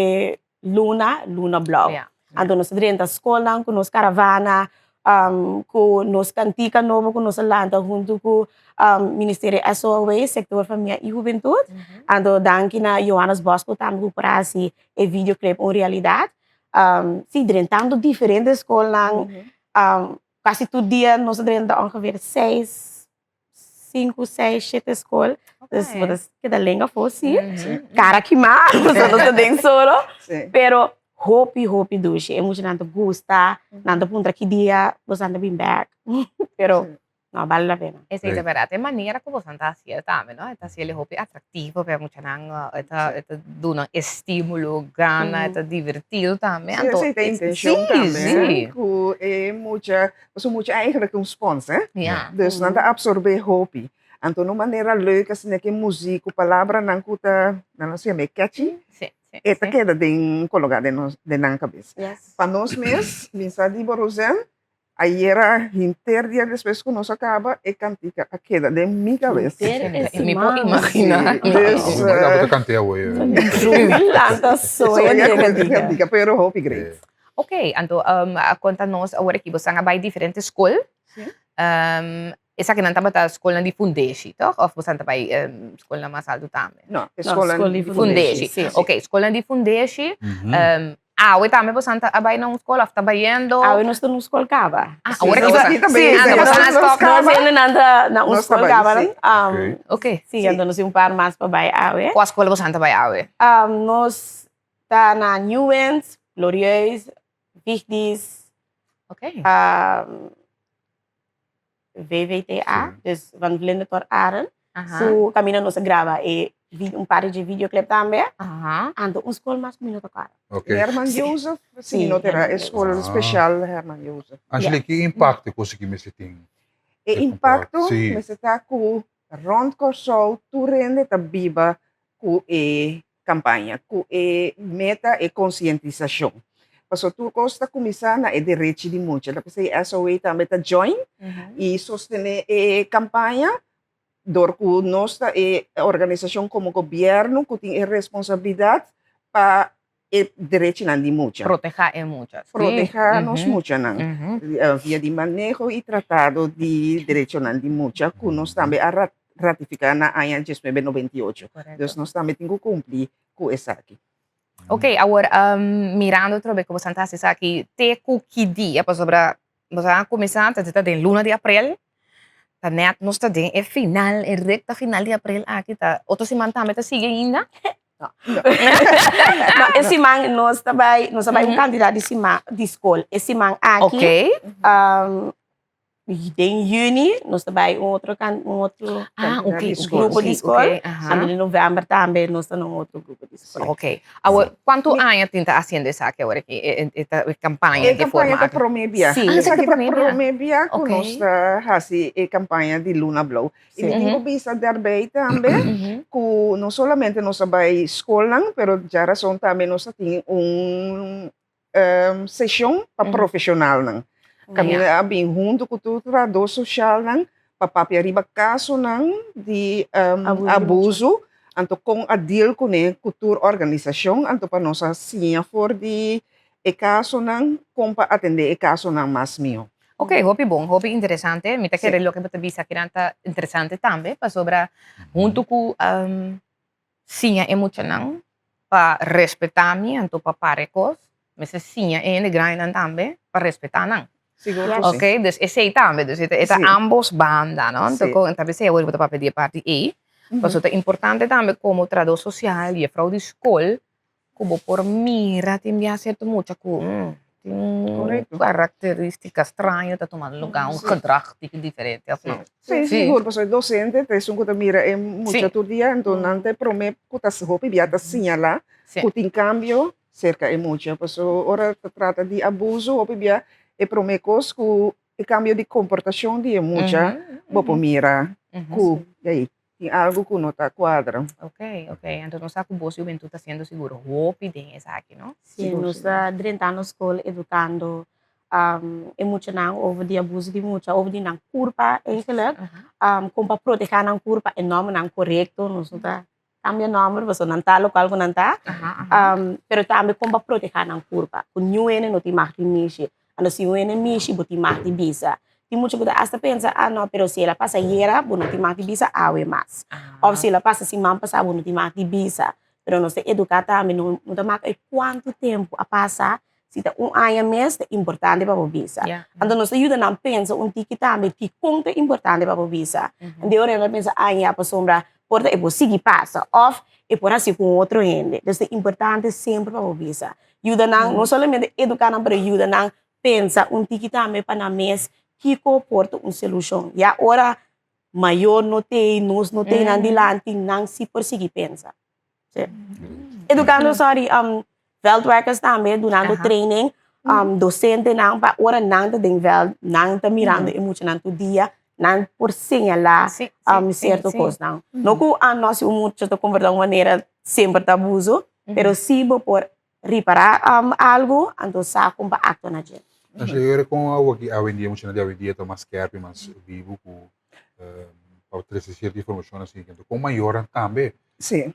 luna, luna blou. Anto nos ta drenta skolnan ku nos karavana, ku nos kantika nobo ku nos a lanta huntu ku Ministerio SOAW, Sektor Famia i Hubentut. Anto danki na Johannes Bosco tambe ku por a hasi e videoclip un realidat. Si, drentando diferente skolnan, kasi tur dia nos ta drenta ongeveer seis sinku, seis, shete skol. Dus bo ta keda lenga afó sí. Kara kimá, pasobra nos ta den solo. Pero hopi, hopi dushi. E muchanan ta gusta, nan ta puntra ki dia boso ta bin bèk. Pero no, bale la pena. Esei ta bèrdat. E manera ku boso ta hasié tambe, no? E ta hasié hopi atraktivo pa e muchanan. E ta e ta duna estímulo, gana, e ta divertido tambe. Sí, esei ta e intenshon tambe, ku e mucha Pasobra mucha eigenlijk un spons, hè? Ja. Dus nan ta absorbé hopi. Anto na un manera leuk asina ke muziek ku palabranan ku ta, nan lo siña catchy, Sí, sí, e ta sí. keda den kologá den nos, den nan kabes. Yes. Pa nos mes, mi sa di bo Roseanne, ayera henter dia despues ku nos a kaba, e kantika a keda den mi kabes. Henter e Mi por siman. imaginá. Sí, dus, Bo ta kant'é awe. Drumi lanta soña soña di e ku e kantika. kantika, pero hopi great. Ok, anto a konta nos awor aki bosan a bai diferente skol. Sí. Esakinan tabata skolnan di fundeshi, toch? Of bosan ta bai skolnan mas altu tambe? No, e No, skolnan skol di di fundeshi. Fundeshi. Sí. Ok, skolnan di fundeshi. Awe tambe bosan ta a bai na un skol of ta bayendo? Awe nos ta na un skol kaba. Ah, Sí, awor aki nos bosan. aki ta Sí, bayendo. anto bosan a Nos stop. kaba. Nos hendenan ta na un Nos ta skol bai, kaba. sí. Ok. Sí, anto nos tin un par mas pa bai awe. Kua skol bosan ta bai awe? Nos Ta na New Winds, Glorieus, Vigdis, Ok. VVTA, dus Van Vlinder tot Aren. Aha. Su caminda nos a graba e vid- un par di videoclip tambe. Aha. Anto un school mas cu mi no ta corda. Ok. Herman Jozef, si Sí, no tera Herman e school Jozef. special Herman Jozef. Angelique, ki impacto e cosa ki mester tin? E impacto Sí. mester ta cu rond Corsou tur hende ta biba cu e kampaña ku e meta e konsientisashon. Pasobra tur kos ta kuminsá na e derechi di mucha. Ta p'esei SOA tambe ta join i sostené e kampaña. Dor ku nos ta e organisashon komo gobièrnu ku tin e responsabilidat pa e derechinan di mucha. Protehá e mucha. Sí. Protehá nos muchanan via di maneho i tratado di derechonan di mucha ku nos tambe a ratifiká na aña diesnuebe noventa i ocho. Dus nos tambe tin ku kumpli ku esaki. Ok, awor mirando atrobe ku boso ta hasi esaki te ku ki dia pasobra boso a kuminsá ta ta den luna di aprel ta nèt nos ta den e final e rekta final di aprel aki ta otro siman tambe ta sigui ainda? No, e siman nos ta bai nos ta bai un kantidat di siman di skol e siman aki Ok. Den juni nos ta bai un otro kan un otro Ah, ok, ok, grupo di ok, skol. ok, aha. Anto di november tambe nos ta na un otro grupo di skol. Ok. Awor, kuantu aña tin ta hasiendo esaki awor aki, e, e, e ta- e kampaña E di forma kampaña ta aki? promé bia. Sí. Ah, esaki Esaki ta ta promé bia. promé bia ku Ok. nos ta hasi e kampaña di Luna Blou. I mi tin ku bisa daarbij tambe ku no solamente nos a bai skolnan, pero djarason tambe nos ta tin un seshon pa profeshonalnan. Kaminda a bin huntu ku tur trahadó soshalnan pa papia riba kasonan di abuso, anto kon a deal kuné ku tur organisashon, anto pa nos a siña for di e kasonan kon pa atendé e kasonan mas mihó. Ok, hopi bon, hopi interesante. Mi ta kere loke bo ta bisa akinan ta interesante tambe, pasobra huntu ku siña e muchanan pa respetá mi anto pa para e kos, mester siña e hende grandinan tambe pa respetá nan. Sigur ku si. Ok, dus esei tambe, dus e ta e ta Sí. ambos banda, no? Anto Sí. kon ta bisa awor bo ta papia di e parti ei, pasobra ta importante tambe komo trahadó sosial, jefrou di skol, ku bo por mira tin bia sierto mucha ku tin un karakteristika straño ta tuma lugá, un gedrag tiki diferente òf no. Sí, sigur, pasobra e dosente ta esun ku ta mira e mucha tur dia, anto nan ta e promé ku ta hopi bia ta siñalá ku tin kambio serka e mucha, pasobra ora ta trata di abuso hopi bia e promé kos ku e kambio di komportashon di e mucha bo por mira ku ei Tin algu ku no ta kuadra. Ok, ok. Anto nos sa ku bos hubentud ta siendo sigur hopi den esaki, no? Sí, nos ta drentando skol edukando e muchanan over di abuso di mucha, over di nan kurpa eigenlijk, kon pa protegá nan kurpa, e nòmbernan korekto, nos no ta kambia nòmber pasobra nan ta lokual ku nan ta, pero tambe kon pa protegá nan kurpa, ku niun hende no tin mag di mishi. Anto si un hende mishi bo tin mag di bisa. Tin mucha ku ta asta pensa, ah no, pero si el a pasa ayera bo no tin mag di bisa awe mas. Òf si el a pasa siman pasá bo no tin mag di bisa. Pero nos ta eduká tambe, no no ta mak e kuantu tempu a pasa, si ta un aña mes ta importante pa bo bisa. Anto nos ta yuda nan pensa un tiki tambe dikon ta importante pa bo bisa. Anto e ora nan ta pensa, ah ya pasobra por ta e por sigui pasa òf e por hasi ku un otro hende. Entonces ta importante semper pa bo bisa. Yuda nan, no solamente eduká nan, pero yuda nan pensa un tiki tambe pa nan mes kiko por ta un solushon. Ya ora mayor no t'ei, nos no t'ei nan dilanti, nan si por sigui pensa. Sí. Edukando, sorry, veldwerkers tambe, dunando training, dosentenan pa ora nan ta den veld, nan ta mirando e muchanan tur dia, nan por señalá sierto kosnan. No ku nos si un mucha ta komportá un manera semper ta abuso, pero si bo por ripará algu, anto sa kon pa aktua na dje. Asha yora kon awoki awendia muchanan di awendia ta mas skerp i mas bibu ku pa trese sierto informashon asina. Anto kon mayornan tambe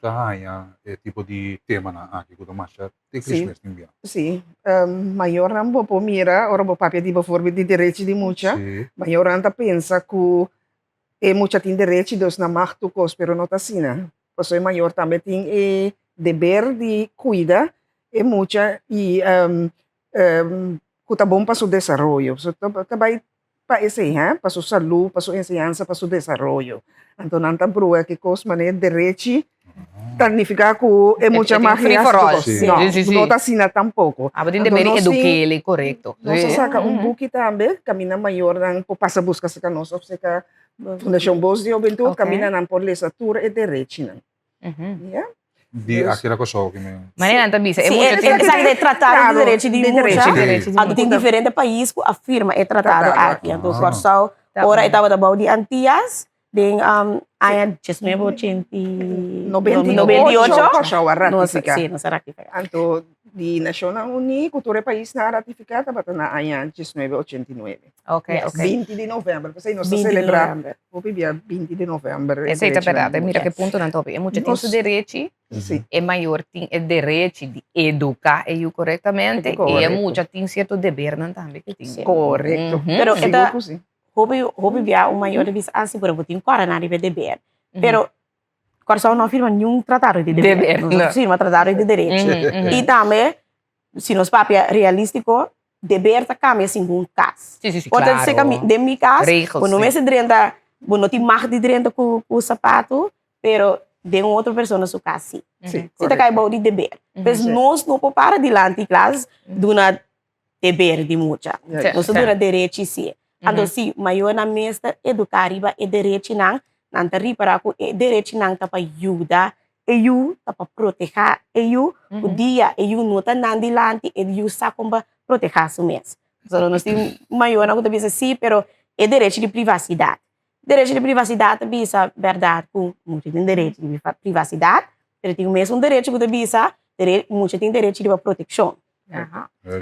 ta haña e tipo di temanan aki ku ta masha te Christmas tin bia? Sí, mayornan bo por mira ora bo papia di baforbel di derechi di mucha, mayornan ta pensa ku E mucha tin derechi dus nan mag tur kos pero no ta asina. Pasobra e mayor tambe tin e deber di kuida e mucha i ku ta bon pa su desaroyo. So ta bai pa esei he, pa su salú, pa su enseñansa, pa su desaroyo. Anto nan ta brua ki kos manera derechi ta nifiká ku e mucha mag free for all. No, no ta asina tampoko. Abo tin deber di eduk'é korekto. Nos a saka un buki tambe kaminda mayornan por pasa buska serka nos òf serka Fundashon Bos di Hubentut kaminda nan por lesa tur e derechinan. Ya. Di aki na Kòrsou ki men. Manera nan ta bisa e mucha tin. Esaki ta e tratado di derechi di mucha. Anto tin diferente pais ku a firma e tratado aki. Anto Kòrsou ora e tabata bou di Antias Den aña diesnuebe ochenta i 98 Kòrsou a ratifiká. Sí, nos a ratifiká. Anto Di Nashonnan Uní ku tur e paisnan a ratifiká tabata na aña diesnuebe ochenta i nuebe. Ok, ok. 20 di novèmber, p'esei nos ta 20 di selebrá novèmber. hopi bia 20 di novèmber e Esei ta derechinan bèrdat, di e mira mucha. ke puntonan ta hopi. E mucha tin su Nos derechi, Sí. e mayor tin e derechi di eduká e yu korektamente i e Korekto. mucha tin sierto debernan tambe ke tin. Korekto. Pero e Sigur ta ku sí. hopi hopi bia un mayor ta bisa, ah si, pero bo tin kòrda nan riba e deber. Pero Kòrsou no a firma niun tratado di deber. Nos a firma tratado di derechi. I tambe, si nos papia realístiko, deber ta kambia segun kas. Por ta seka den mi kas, bo no mester drenta, bo no tin mag di drenta ku sapatu, pero den un otro persona su kas si. Si ta kai bou di deber. Pues nos no por para dilanti klas duna deber di mucha. Nos ta duna derechi si. Anto si mayornan mes ta eduká riba e derechinan, nan ta ripará ku e derechinan ta pa yuda e yu, ta pa protehá e yu, ku dia e yu no ta nan dilanti, e yu sa kon pa protehá su mes. Pasobra nos tin mayornan ku ta bisa si, pero e derechi di privasidat. Derechi di privasidat ta bisa bèrdat ku mucha tin derechi di privasidat, pero tin mes un derechi ku ta bisa mucha tin derechi riba protekshon.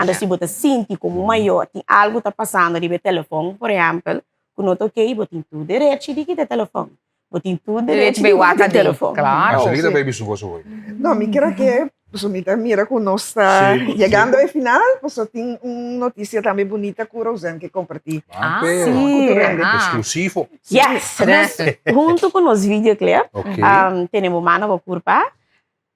Anto si bo ta sinti komo mayor tin algu ta pasando riba e telefòn, por ehèmpel, ku no ta okey, bo tin tur derechi di kita e telefòn. Bo tin tur derechi di wak e telefòn. Angelita baby su goso hoy. No, mi kere ke, pasobra mi ta mira ku nos ta yegando e final, pasobra tin un notisia tambe bunita ku Roseanne ke kompartí. Ah, sí. Eksklusivo. Yes! Huntu ku nos videoclip, Tene bo mano bo kurpa,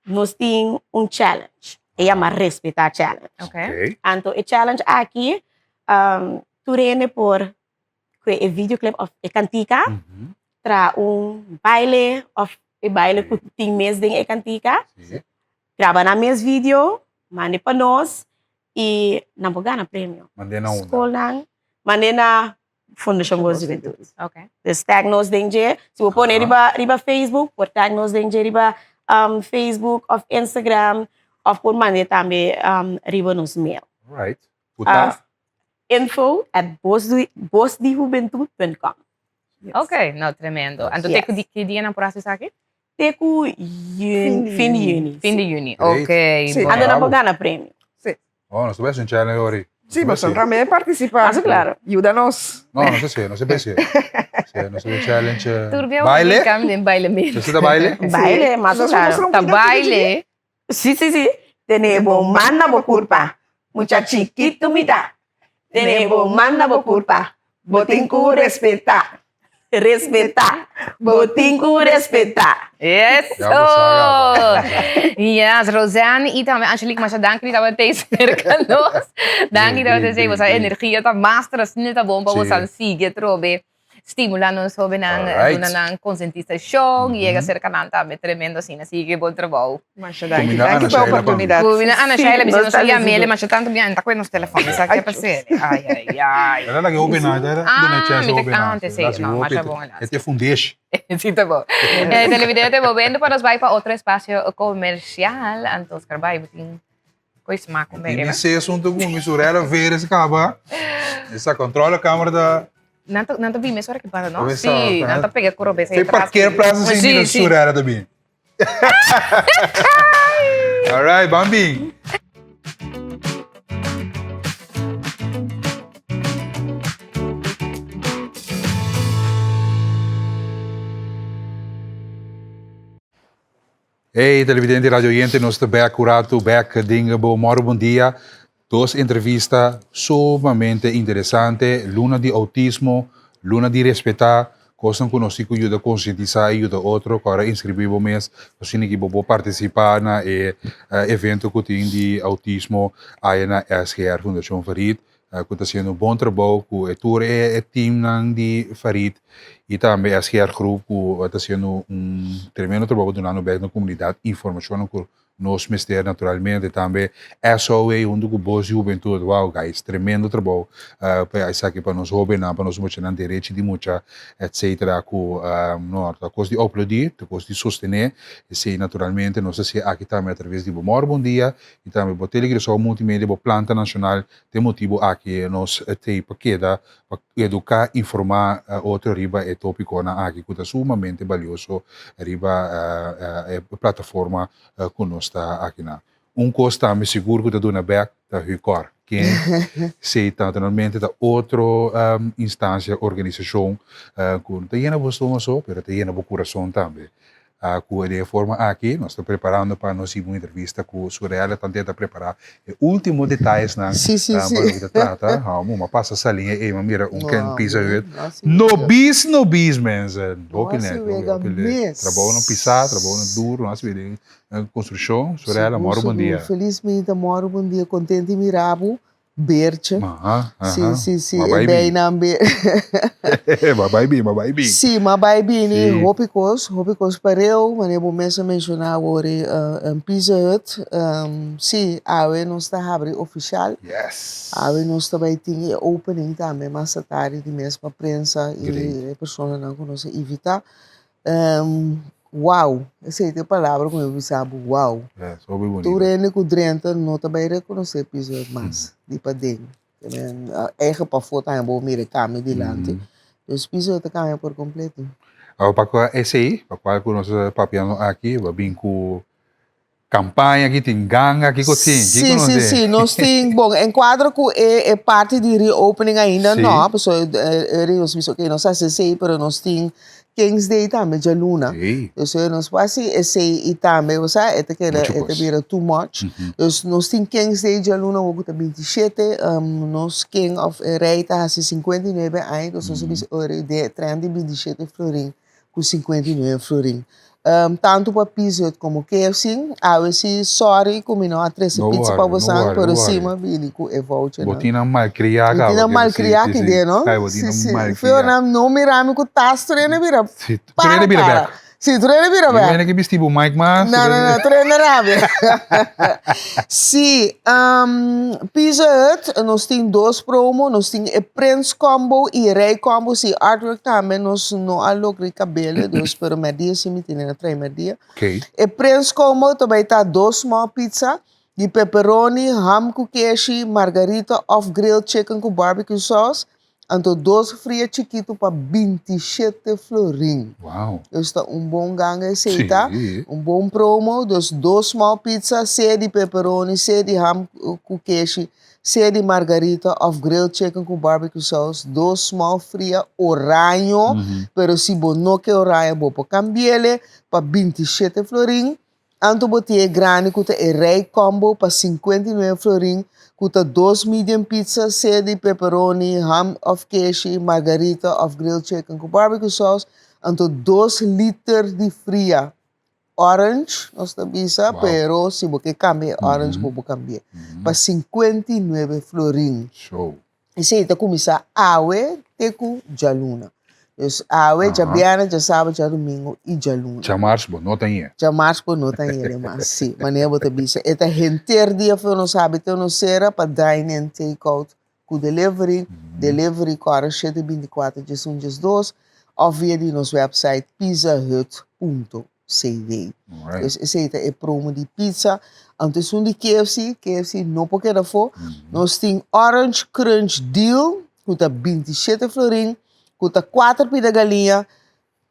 Nos tin un challenge, e yama Respetá Challenge. Okay. Anto e challenge aki, um, tur hende por kue e videoclip of e kantika, traha un baile of e baile ku tin mes den e kantika, graba nan mes video, manda pa nos i nan por gana premio. Mand'é na unda? Skolnan, mand'é na Fundashon Bos Juventud. Okay. Dus tag nos den dje. Si bo pone riba, riba Facebook, por tag nos den dje riba um, Facebook of Instagram, of por mande tambe um, riba nos mail. Right. Ku ta? Uh, info at bosdijuventud.com. Yes. Ok, no, tremendo. Anto te ku di, ki dia nan por hasi esaki? Te ku juni, fin di juni. Fin di juni, ok. Sí. Anto nan por gana premio. Sí. Oh, nos ta bes un challenge ori. Sí, boso tambe participa. Aso claro. Yuda nos. No, no sé, no sé bes. Sí, no sé challenge. Turbia Baile? Den baile mes. Esei ta baile? Baile, mas claro. Ta baile. Sí, sí, sí. Tene bo man na bo kurpa. Mucha chikitu mi ta. Tene bo man na bo kurpa. Bo tin ku respetá. Respetá. Bo tin ku respetá. Eso! Yes, Roseanne y tambe Angelique, masha danki di tabata ei cerca nos. Danki tabata ei, boso energia ta master, asina ta bon pa boso sigui atrobe. Stimula nos hobennan, duna nan konsientisashon, yega serka nan tambe tremendo asina. Sigui bon trabou. Masha danki. Danki pa e oportunidat. Kumina Ana Shaila bisa nos a yam'el masha tantu bia ta kue nos telefòn mi sa ke pas'el. Ai ai ai. Era laga hobennan, era duna chèns Ah, mi ta hobennan. antes sí, no, masha bon el E te fundeshi. Sí ta bon. Televidente bo bendo pa nos bai pa otro espacio comercial anto Oscar bai bo tin Koe smaak un Mi se asunto ku mi surela veres kaba. Esa controla camera ta. Nan ta nan ta bin mesora ki pasa, no? Sí, nan ta pega ku robes ahí atrás. Parkeerplaats así mira surela ta bin. All right, ban bin. Hey televidente y radio oyente, nos ta bek un rato bek den bo Moro Bon Dia. Dos entrevista sumamente interesante, luna di autismo, luna di respeta, cosnan cu nos tin cu yuda concientisa y yuda otro. Cu ora inscribi bo mes, asina ki bo por participa na e evento cu tin di autismo aya na SGR Fundacion Farid. Cu ta haciendo un bon trabou cu e tur e teamnan di Farid y tambe SGR Groep cu ta haciendo un tremendo trabou dunando bek na comunidad informacionnan cu nos mester naturalmente. Tambe SOA hunto cu Bos di Hubentud, wow guys, tremendo trabou pa esaki pa nos hobennan, pa nos muchanan, derechi di mucha etcetera cu no ta cos di aplaudi, ta cos di sostene, esey naturalmente nos ta haci aki tambe a traves di Bo Mor Bon Dia y tambe bo Telegresou Multimedia, bo Planta Nacional. Te motibu aki nos t'ei pa keda pa eduká, informá otro riba e tópikonan aki ku ta sumamente balioso riba e plataforma ku nos ta akinan. Un kos tambe sigur ku ta duna bèk ta Hucor. Ken esei ta naturalmente ta otro instansia, organisashon ku no ta yena bo stoma so, pero ta yena bo kurason tambe. Ku den e forma aki nos ta preparando pa nos hiba un entrevista ku Surella tante ta prepara e ultimo detayesnan pa loke ta trata. Hou a pasa salinga ei mi a mira un ken pizza hut. No bis no bis mensen. Hopi net hopi net. Trabounan pisa trabounan duro nos a bira den construccion. Surella moro bon dia. Felizmente moro bon dia contento di mira bo. Bertje. Aha, aha. Si, si, si. Ma E bai bin. bijnaam Ber. Ma bai bin, ma bai bin. Si, ma bai bini. Si. Hopi kos, hopi kos pareu. Manera bo mes a menshoná awor e Pizza Hut. Si, awe nos ta habri ofishal. Yes. Awe nos ta bai tin e opening tambe mas atardi di mes pa prensa i Great. e personanan ku nos a invitá. Wow, esei ta e palabra ku mi bisa bo, wow. Yes, hopi bonito. Tur hende ku drenta no ta bai rekonosé Pizza Hut mas di paden. Eigen pafó tambe bo mira e kambio dilanti. Dus Pizza Hut a kambia por kompleto. Awor pa kua esei, pa kual ku nos ta papiando aki, bo a bin ku Campaña ki tin ganga kiko tin? Sí, sí, sí, nos tin, bon, en cuadro cu e, e parti di reopening ainda Sí. no, pasobra e, e, nos bisa, ok, nos haci esey, pero nos tin King's Day tambe djaluna. Sí. Dus eh, nos por haci esey y tambe, bo sa, e ta keda, Mucho e ta cos. bira too much. Dus nos tin King's Day djaluna awor cu ta 27, um, nos king of e rey ta haci 59 aña, dus nos a bisa, ora, de trend di 27 florin. ku 59 florin. Um, tantu pa Pizza Hut komo KFC, awe si sorry ku mi no a trese No pizza pa worry, no bosan, worry, pero no si worry. mi a bini ku e voucher Bo nan. tin nan malkriá Mi kaba, tin nan kere malkriá si, si, ki si. den, no? Ai, bo tin Si, nan si. malkriá. Feo nan no mira mi ku tas, tur hende bira Si, tur para hende bira para. bek. Si, tur hende bira Mi bek. wende ki bisti bo mic mas. No, no, no, tur hende rabia. Si, um, Pizza Hut, nos tin dos promo, nos tin e Prince Combo y e Rey Combo. Si, artwork tambe nos no a logra e cabele, dus, pero merdia si mi tene na trae merdia. Okay. E Prince Combo ta bay ta dos small pizza di pepperoni, ham cu keshi, margarita of grilled chicken cu barbecue sauce. Anto dos fria chikitu pa bintishete florin. Wow. Dus ta un bon ganga esei ta. Sí. Un bon promo. Dus dos small pizza, sea di pepperoni, sea di ham ku keshi, sea di margarita of grilled chicken ku barbecue sauce. Dos small fria oraño, pero si bo no ke oraño bo por cambiele pa bintishete florin. Anto bo tin e grandi ku ta e rei combo pa 59 florin ku ta dos medium pizza, sea di pepperoni, ham of keshi, margarita of grilled chicken ku barbecue sauce, anto dos liter di fria orange nos ta bisa, Wow. pero si bo ke kambia e orange bo por kambia pa 59 florin. Show. Esei ta kuminsá awe te ku djaluna. Dus awe, djabièrnè, djasabra, djadumingu i djaluna. Djamars bo no ta hie. Djamars bo no ta hie mas, sí. Manera bo ta bisa. E ta henter dia for nos habi te nos sera pa dine in, take out ku delivery. Delivery kòrda shete bintikuater diesun diesdos òf via di nos website pizzahut punto CV. Alright. Dus esei ta e promo di pizza. Anto esun di KFC, KFC no por keda afó. Nos tin Orange Crunch Deal, ku ta 27 florin, ku ta kuater pida galiña,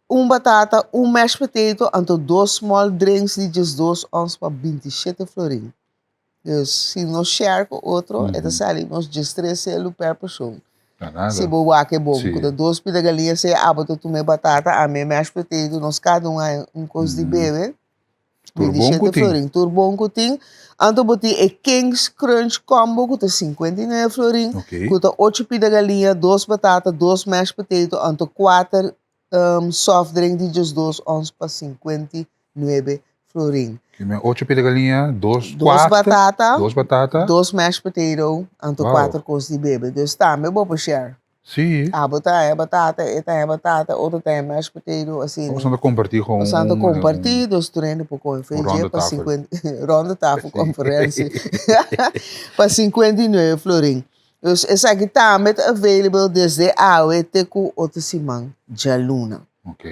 un batata, un mashed potato, anto dos small drinks di 12 ons pa 27 florin. Dus si nos share ku otro, e ta sali nos diestres selu per persoon. Si bo wak e bon, ku ta dos pida galiña, sea abo ta tuma e batata, ami e mashed potato, nos kada un haña un kos di bebe. Tur bon ku 27 tin. florin, tur bon ku tin. Anto bo tin e King's Crunch Combo ku ta 59 florin, ku ta ocho pida galiña, dos batata, dos mashed potato, anto kuater soft drink di djesdos ons pa 59 florin. Kime ocho pida galiña, dos, Dos kuater, batata, dos batata. dos mashed potato, anto Wow. kuater kos di bebe. Dus tambe bo por share. Sí. Abo ta haña batata, e ta haña batata, otro ta haña mashed potato, asina. Nos ta kompartí kon Nos ta kompartí, dus tur hende por kome. Un ronde pa tafel. 50, ronde tafel konferentie. Pa 59 florin. Dus esaki tambe ta available desde awe te ku otro siman djaluna.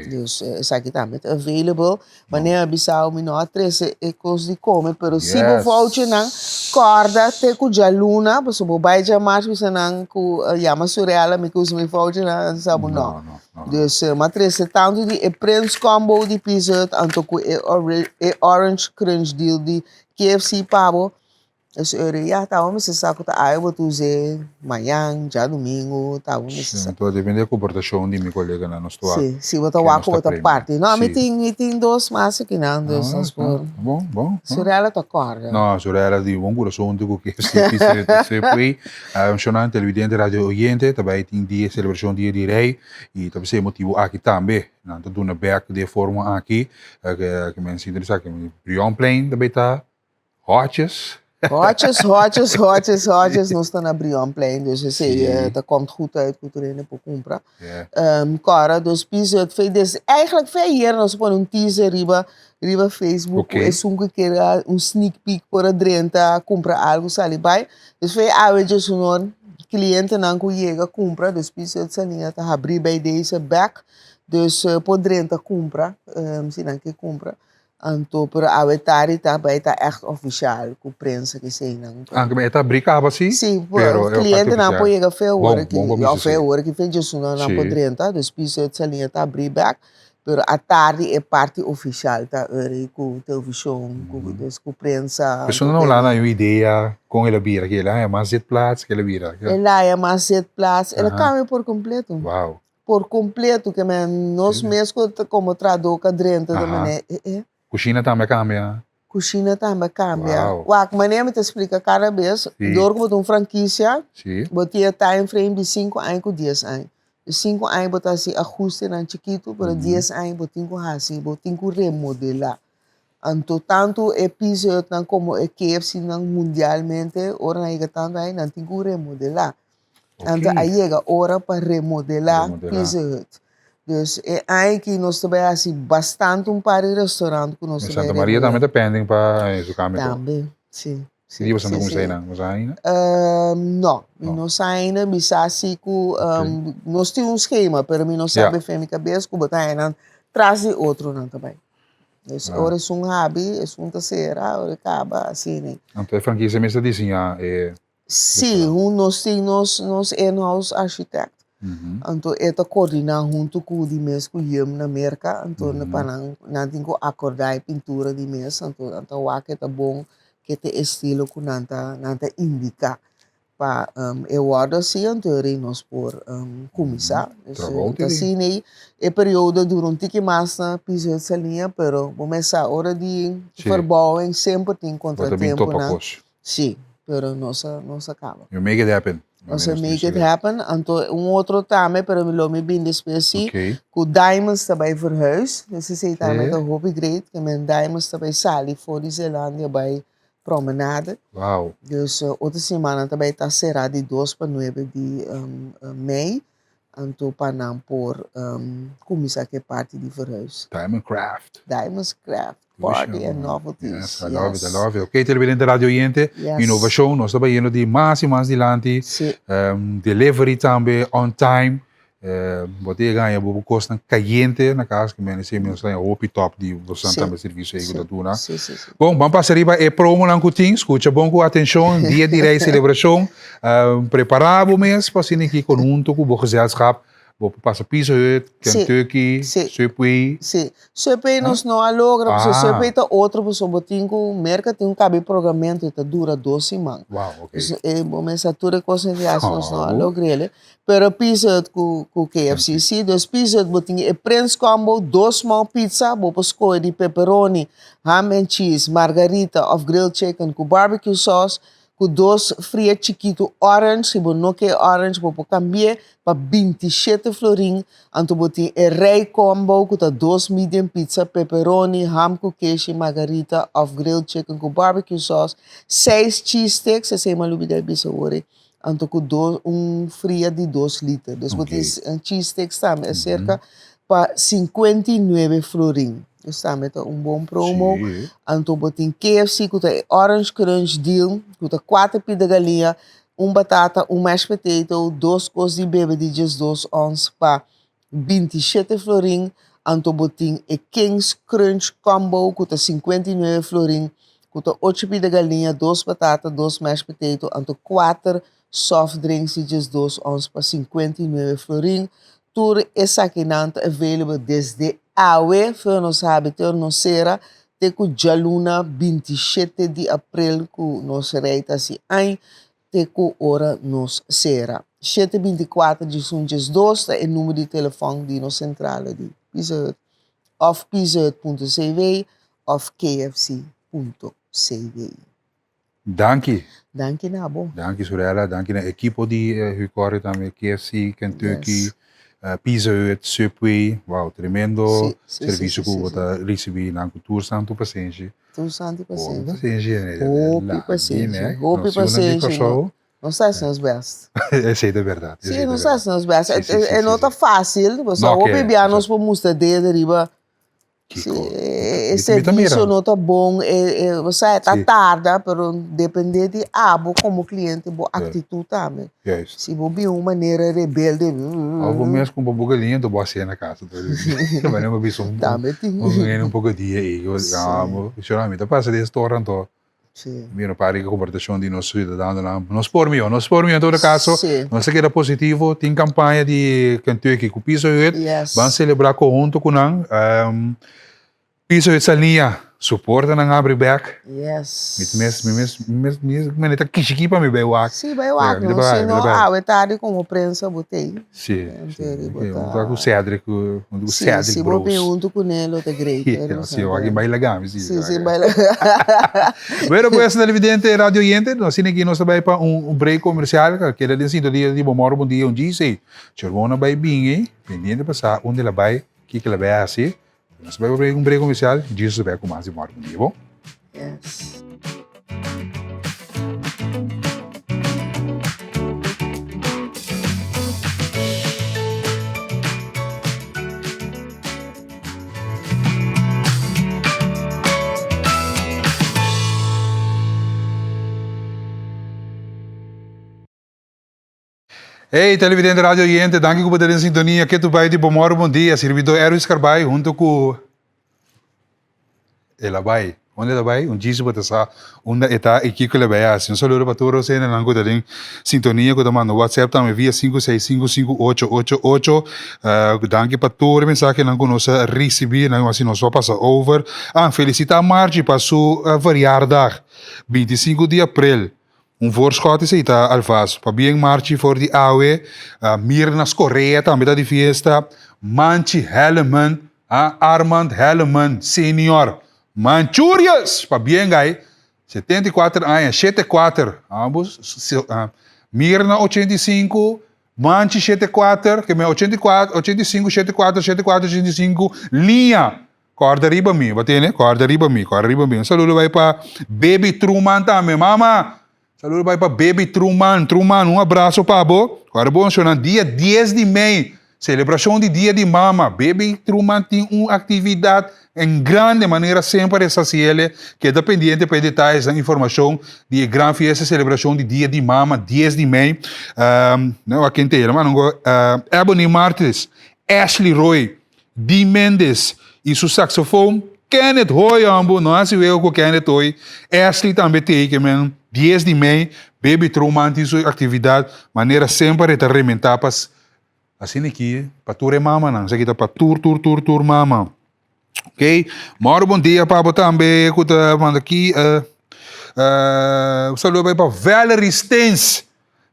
Dus esaki tambe ta available. Wanneer a bisa mi no a trece e cos di come, pero si bo vouchernan corda te cu djaluna, pasobra bo bay djamars bisa nan cu yama Surella mi cu usa mi vouchernan, nan sa bo no. Dus mi a trece tanto di e Prince Combo di Pizza Hut anto cu e Orange Crunch Deal di KFC pa bo. Es ora ya taba mester sa ku ta awe bo ta us'é mañan, djadumingu, taba mester sa. Enton depende di komportashon di mi koleganan nos ta wak. Si, si bo ta wak ku bo ta parti. No, mi tin, mi tin dos mas akinan, dus nos por. Bon, bon. Surella ta kòrda. No, Surella di bon kurason tur ku ke si se pui. Shonnan televidente, radio oyente, ta bai tin dia selebrashon dia di rei i ta p'esei motibu aki tambe nan ta duna bèk di e forma aki ke men sinti di sa ke Brionplein ta bai ta. Hotjes. Hotjes, hotjes, hotjes, hotjes. Nos ta na Brionplein, dus esei eh, ta komt goed uit ku tur hende por kumpra. Yeah. Um, Cora, dus Pizza Hut, fe, dus eigenlijk fe ayer nos a pone un teaser riba, riba Facebook. Oké. Ku esun ku kier a un sneak peek por a drenta, kumpra algu, sali bai. Dus fe awe djes unor klientenan ku yega kumpra, dus Pizza Hut Saliña ta habrí bij deze bèk. Dus eh, por drenta kumpra, um, si nan ke kumpra. Anto pero awe tardi ta bay ta echt official cu prensa ki eseynan. Anke e ta bri caba si, Si, pero e clientenan por yega fe Bon, ora ki, bon pa bisa of fe si. ora ki fe djesunan nan por Si. drenta, dus piso et salinha ta abri bek, pero atardi e parti official ta ora cu television, cu dus cu prensa. Persona na Hulanda hay un idea con el a bira, ki el a haya mas zitplaats, ki el a bira. El a haya mas zitplaats, el a Aha. cambia por completo. Wow. Por completo ke men nos mes ku ta komo trahadó ka drenta ta manera e e. Kushina tambe a kambia. Kushina tambe a kambia. Wow. Wak manera mi ta splika kada bes dor ku bo ta un frankisia bo tin e time frame di sinku aña ku dies aña. Di sinku aña bo ta hasi ahustenan chikitu pero dies aña bo tin ku hasi bo tin ku remodelá. Anto tantu e Pizza Hutnan komo e KFCnan mundialmente ora nan yega tantu aña nan tin ku remodelá. Anto a yega ora pa remodelá Pizza Hut. Dus e aña aki nos ta bai hasi bastante un par di restaurant ku nos ta bai Santa Maria tambe ta pending pa su kambio to. Tambe, si. Si di boso no kuminsá einan? Bo sa ainda? No, mi no sa ainda. Mi sa si ku nos tin un skema, pero mi no sa fe mi kabes ku bo ta haña nan tras di otro nan ta bai. Dus ora esun habi, esun ta sera, ora e kaba, asina. Anto e frankisia mes ta diseñá e Sí, hun nos tin nos nos in-house architect. Anto e ta coordina hunto cu di mes cu Yum na Merca, anto pa nan nan tin cu acorda e pintura di mes, anto nan ta wak ke ta bon, ke ta e estilo cu nan ta nan ta indica pa e wordo asi, anto e rei nos por cuminsa. Trabou Ta asina ei, e periodo dura un tiki mas na Piso het Saliña, pero bo mes sa ora di verbouwing semper tin Bo ta bin topa contratemponan. cos. Sí, pero nos a, nos a caba. You make it happen. Nos a make it happen. Anto un otro tambe, pero lo mi bin despues sí, Okay. cu Diamonds ta bay verhuis. Dus esey tambe Sí. ta hopi great, ke men Diamonds ta bay sali for di Zeelandia bay Promenade. Wow. Dus otro siman nan ta bay ta cera di dos pa nuebe di mei, anto pa nan por cuminsa cu e parti di verhuis. Diamond Craft. Diamonds Craft. Party and novelties. Yes, I love it, I love it. Ok, televidente radio oyente, Yes. innovacion, nos ta bayendo di mas y mas dilanti. Sí. Delivery tambe on time. Bo ta yega haña bo cosnan cayente na cas, que men si nos ta haña hopi top di boso Sí. tambe servicio ey cu Sí. ta duna. Sí, sí, sí. Bon, ban pasa riba e promonan cu tin. Scucha bon cu atencion, dia di Rey celebracion. Prepara bo mes pa asina aki conhunto cu bo gezelschap Bo por pasa Pizza Hut, Kentucky, Sí. Subway. Sí. Subway nos no a logra, pasobra Ah. Subway ta otro, pasobra bo tin ku Merka tin un kabi programmento ta dura dos siman. Wow, ok. Dus e bo mester tur e kosnan di hasi nos no a Oh. logr'el. Pero Pizza Hut ku ku KFC sí. Dus Pizza Hut bo tin e Prince Combo, dos small pizza, bo por skohe di pepperoni, ham and cheese, margarita of grilled chicken ku barbecue sauce, Ku dos fria chikitu orange, si bo no ke orange bo por kambi'é pa 27 florin, anto bo tin e rei combo ku ta dos medium pizza, pepperoni, ham ku keshi, margarita òf grilled chicken ku barbecue sauce, seis cheese sticks, esei mi a lubidá di bisa awor ei, anto ku dos un fria di dos liter. Dus bo tin cheese sticks tambe aserka pa 59 florin. Dus tambe ta un bon promo. Anto bo tin KFC ku ta e Orange Crunch Deal, ku ta kuater pida galiña, un batata, un mashed potato, dos kos di bebe di 12 ons pa 27 florin, anto bo tin e King's Crunch Combo ku ta 59 florin, ku ta ocho pida galiña, dos batata, dos mashed potato, anto kuater soft drinks di 12 ons pa 59 florin. Tur esakinan ta available desde awe, for nos habi te ora nos sera, te ku djaluna 27 di aprel ku nos rei ta hasi añ, te ku ora nos sera. Shete 24 diesun 12 ta e numero di telefòn di nos sentrale di Pizza Hut òf pizzahut.cw òf kfc.cw. Danki. Danki na bo. Danki Surella, danki na ekipo di Hucorri tambe, KFC, Kentucky, Pizza Hut, Subway, wow, tremendo servicio cu bo ta ricibi nan cu tur santu pasenshi. Tur santu pasenshi. Hopi pasenshi. Hopi pasenshi, hopi pasenshi. Nos ta haci nos best. Esey ta berdad. Si, nos ta haci nos best. E no ta facil, pasobra hopi bia nos por mustra dedo riba Kiko? E servicio no ta bon, osea e ta tarda, pero depende di abo como cliente, bo actitud tambe. Si bo bin un manera rebelde. Of bo mes cumpra bo galiña enton bo hacié na casa. Manera bo bisa un hende un poco dia ei. Mi ta pasa den store anto. Mira un par di comportacion di nos ciudadanonan. Nos por miho, nos por miho en todo caso. Nos ta keda positivo. Tin campaña di Kentucky cu Pizza Hut. Ban celebra conhunto cu nan. Pizza Hut Saliña, su portanan abri bek. Mi mes, mi mes, mi mes, mi mes manera ta kishiki pa mi bay wak. Sí, bay wak no. Si no, awe tardi como prensa bo t'ey. Sí, sí. Hunto cu Cedric, hunto cu Cedric Sí, si bo bin hunto cu ne lo ta great. Sí, wak in bay laga mi, sí. Sí, sí, bay laga. Bueno pues, televidente, radio oyente, nos asina aki nos ta bay pa un break comercial. Keda den sintonia di Bo Moro Bon Dia un djis. Chormona bay bin ey, pendiente pa sa unda el a bay, kiko el a bay haci. Nos bai pa un break comercial, Jesus bai cu mas di morto un dia, bon? Yes. Hey televidente radio oyente, danki ku bo ta den sintonia. Ke tu bai di Bomoro bon dia. Sirbidor Erwin Scarbay hunto ku el a bai. Unda el a bai? Un djis bo ta sa unda e ta i kiko el a bai hasi. Un saludo pa tur hendenan ku ta den sintonia ku ta manda WhatsApp tambe via 5655888. Danki pa tur e mensahenan ku nos a risibi. Nan hasi nos a pasa over. Ah, felisita Margie pa su verjaardag, 25 di aprel. Un voorschot esei ta alvast. Pabien Marchi for di awe. Mirna Scorea tambe ta di fiesta. Manchi Helleman, ah, Armand Helleman senior. Manchurius! Pabien gai. 74 aña, shete kuater. Ambos, Mirna 85, Manchi shete kuater, ke men 84, 85, shete kuater, shete kuater, 85, liña. Kòrda riba mi, bo tene? Kòrda riba mi, kòrda riba mi. Un saludo bai pa Baby Truman tambe. Mama, saludo bai pa Baby Truman. Truman, un abraso pa bo. Kòrda bon, shownan, dia dies di mei, selebrashon di Dia di Mama. Baby Truman tin un aktividat en grande manera semper e sa hasi el. Keda pendiente pa e detayesnan, informashon di e gran fiesta selebrashon di Dia di Mama, dies di mei. No a kende e, Ebony Martis, Ashley Roy, Dee Mendes y su saxofoon, Kenneth Hoy hombo, no haci wego cu Kenneth Hoy, Ashley tambe tey ke men dies di mei, Baby Truman tin su actividad, manera semper e ta rementa pa asina aki pa tur e mamanan, esaki ta pa tur tur tur tur mama. Ok, moro bon dia pa bo tambe cu ta manda aki, un saludo bay pa Valerie Stens,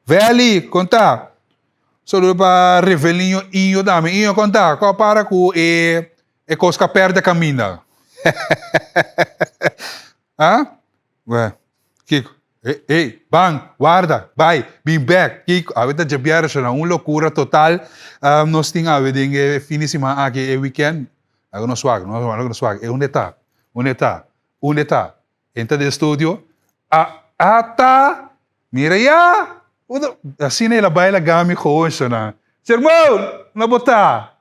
Valley, con ta? Saludo pa Revelinho Injo tambe. Injo kon ta? Kon a para ku e e kos ka perde kaminda? Ha? Wè, kiko? Ey, ey, ban, warda, bai, bin bek, kiko? Awe ta djabièrnè shona, un lokura total. Nos tin awe den e fin di siman aki, e weekend. Laga nos wak, laga nos wak. E unda e ta? Unda e ta? Unda e ta? Entra den studio, a ata, mira ya! Uno, asina el a bai laga mi gewoon shona. Sermon, na bo ta?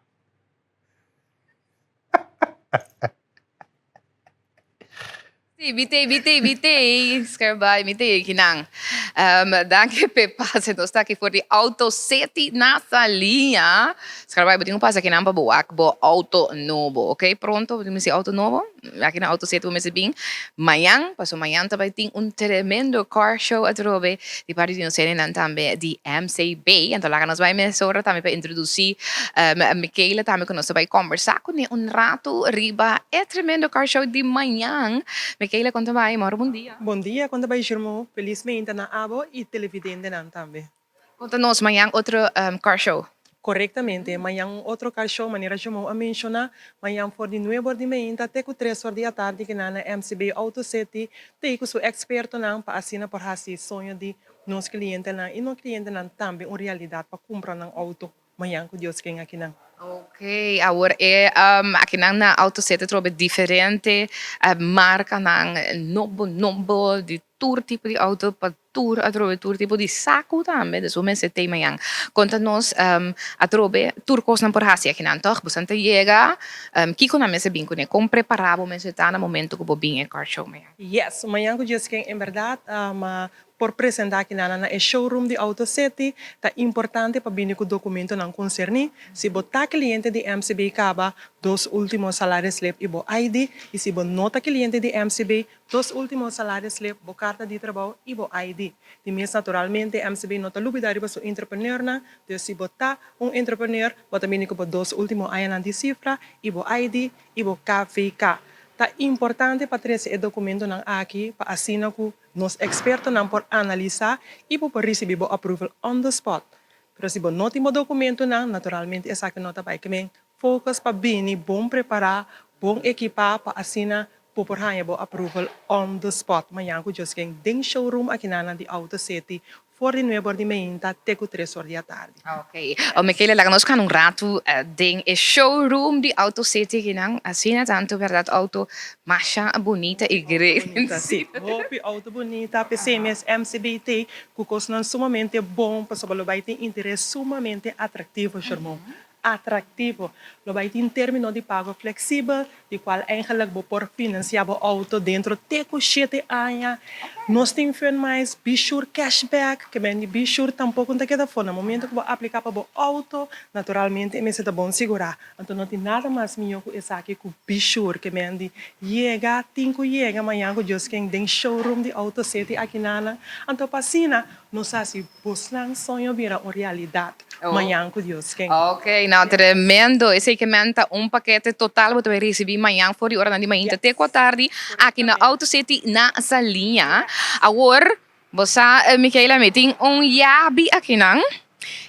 Mi tei, mi tei, mi tei, skerbai, mi tei kinan. Um, danki p'e pase. Nos ta aki for di Auto City na Saliña. Skerbai, bo tin ku pasa kinan pa bo wak bo auto nobo, ok? Pronto, bo tin mester auto nobo? Aki na Auto City bo mester bin mañan, paso mañan ta bai tin un tremendo car show atrobe di parti di nos hendenan tambe di MCB. Anto laga nos bai mesora tambe pa introduci um, Michaela tambe ku nos ta bai kombersa kuné un ratu riba e tremendo car show di mañan. Michaela, kon ta bai? Mòrò bon dia. Bon dia, kon ta bai Shirmo? Felis meinta na abo i televidentenan tambe. Konta nos, mañan otro car show? Korektamente, mañan un otro car show manera Shirmo a menshoná, mañan for di nuebe or di meinta te ku tres or di atardi kinan na MCB Auto City ta ei ku su ekspertonan pa asina por hasi soño di nos klientenan i no klientenan tambe un realidat pa kumpra nan outo. Mañan ku Dios ken akinan. Ok, awor e akinan na Auto City trobe diferente markanan nobo nobo di tur tipo di auto pa tur atrobe tur tipo di saku tambe, dus bo mester tei mañan. Konta nos atrobe tur kosnan por hasi akinan tòg? Bosan ta yega, kiko nan mester bin kuné? Kon prepará bo mester ta na momento ku bo bin e car show mañan? Yes, mañan ku Dios ken en bèrdat Por presentá kinan na e showroom di Auto City, ta importante pa bini ku dokumentonan konserní. Si bo ta kliente di MCB kaba, dos último salarisslip i bo ID, i si bo no ta kliente di MCB, dos último salarisslip, bo karta di trabou i bo ID. Di mes naturalmente MCB no ta lubidá riba su entrepreneurnan, dus si bo ta un entrepreneur, bo ta bini ku bo dos último añanan di sifra i bo ID i bo KVK. Ta importante pa trese e dokumentonan aki pa asina ku Nos ekspertonan por analisá i bo por risibí bo approval on the spot. Pero si bo no tin bo dokumentonan, naturalmente esaki no ta bai. Ke men focus pa bini bon prepará, bon ekipá pa asina bo por haña bo approval on the spot mañan ku Dios ken den showroom akinanan di Auto City for di nuebe or di meinta te ku tres or di atardi. Ok. O Michaela, laga nos kana un ratu den e showroom di Auto City akinan. Asina tantu bèrdat auto masha bunita i great. Bunita, si. Hopi auto bunita. P'esei mes MCBT ku kosnan sumamente bon pasobra lo bai tin interes sumamente atraktivo, Shermon. Atractivo. Lo bay tin termino di pago flexibel, di cual eigenlijk bo por financia bo auto dentro te cu shete aña. Nos tin Funmiles, Bsure Cashback, ke men di Bsure tampoco no ta keda for. Na momento cu bo aplica pa bo auto, naturalmente e mester ta bon sigura. Anto no tin nada mas miho cu esaki cu Bsure, ke men di yega, tin cu yega mañan cu Dios ken den showroom di Auto City aki nanan. Anto pa asina nos haci Bosnan soño bira un realidad mañan cu Dios ken. Ok, nou tremendo. Esey ke men ta un pakete total bo ta bay ricibi mañan for di oranan di mainta te cu atardi aki na Auto City na Saliña. Awor, bo sa Michaela mi tin un yabi akinan.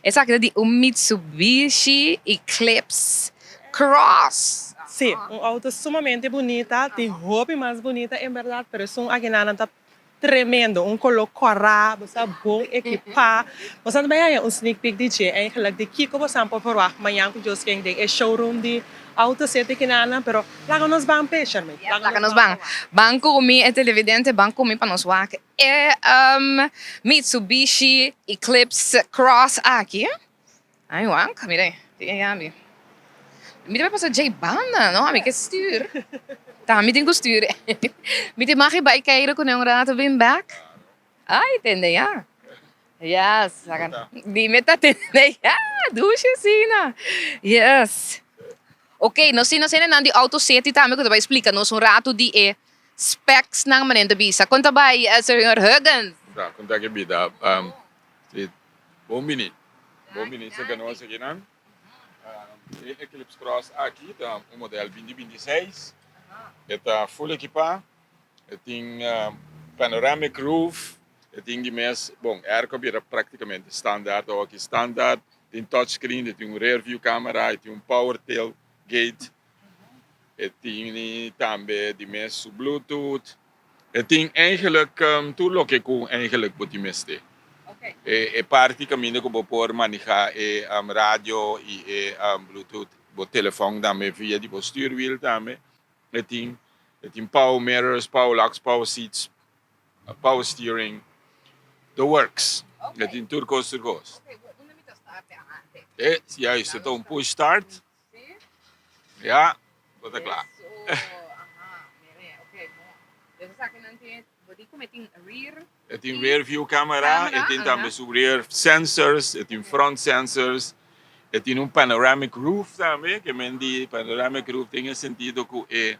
Esaki ta di un Mitsubishi Eclipse Cross. Sí, un auto sumamente bunita, tin hopi mas bunita en berdad, pero esun akinanan ta Tremendo, un color cora, bo sa bon equipa. Bosan ta bay haya un sneak peek di dje eigenlijk di kico bosan por verwacht mañan cu Dios ken den e showroom di Auto City kinana, pero laga nos ban pe, Sharmaine. Yes, laga nos ban. Ban cu mi e televidente, ban cu mi pa nos wak e Mitsubishi Eclipse Cross aki. Ay wak, mira ei, tin e yabi. Mi ta bai pasa djei banda, no, ami ke stuur. Ta mi tin ku stuur. Mi tin mag bai keiro kuné un rato bin bek. Ay, tende ya. Yes, dime ta tende ya, dushi asina. Yes. Ok, nos tin nos hendenan di Auto City tambe ku ta bai splika nos un rato di e specsnan manera ta bisa. Kon ta bai, señor Huggins? Ta, kon ta ke bida? Bon bini. Bon bini serka nos akinan. E Eclipse Cross aki ta un model binti binti seis. E ta full ekipá. E tin panoramic roof. E tin di mes, bon, airco bira praktikamente standaard awor aki standaard. Tin touch screen, e tin un rear view camera, e tin un power tail gate. E tin tambe di mes su bluetooth. E tin eigenlijk tur loke ku eigenlijk bo tin mester. E parti kaminda ku bo por maneha e radio i e bluetooth, bo telefòn tambe via di bo stuurwiel tambe. E tin e tin power mirrors, power locks, power seats, power steering, the works. E tin tur kos tur kos. E juist, e ta un push start. Ya, bo ta kla. Esakinan tin, bo di ku e tin rear. E tin rear view camera, e tin tambe su rear sensors, e tin front sensors, e tin un panoramic roof tambe, ke men di panoramic roof den e sentido ku e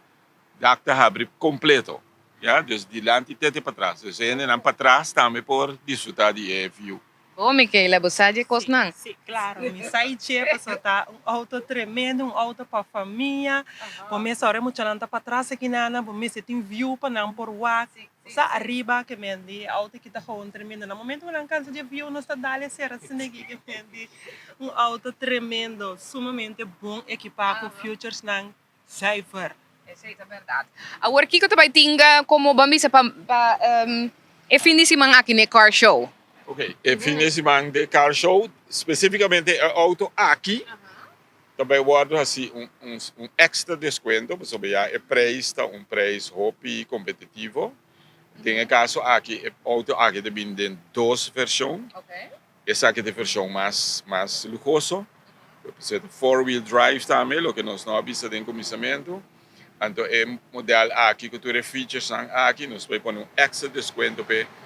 dak ta habri kompleto, ya, dus dilanti te te patras, dus e hendenan patras tambe por disfruta di e view. Bo Michaela, bo sa dje kosnan? Sí, claro, mi sa i dje pasobra ta un auto tremendo, un auto pa famia. Bo mes ora e muchanan ta patras akinana, bo mester tin view pa nan por wak. Sa ariba ke men di e auto aki ta gewoon tremendo. Na momento ku nan kansa dje view nos ta dal e sera asina aki ke men di un auto tremendo, sumamente bon ekipá ku featuresnan Zuiver. Esei ta berdad. Awor kiko ta bai tinga komo ban bisa pa pa e fin di siman aki n'e car show? Ok, e fin di siman d'e car show, specificamente e auto aki ta bai wordo haci un un un extra descuento pasobra ya e prijs ta un prijs hopi competitivo. Den e caso aki e auto aki ta bini den dos version. Esaki ta e vershon mas mas luhoso. Pasobra ta four wheel drive tambe, loke nos no a bisa den kuminsamentu. Anto e modèl aki ku tur e featuresnan aki nos por pone un èkstra deskuento p'e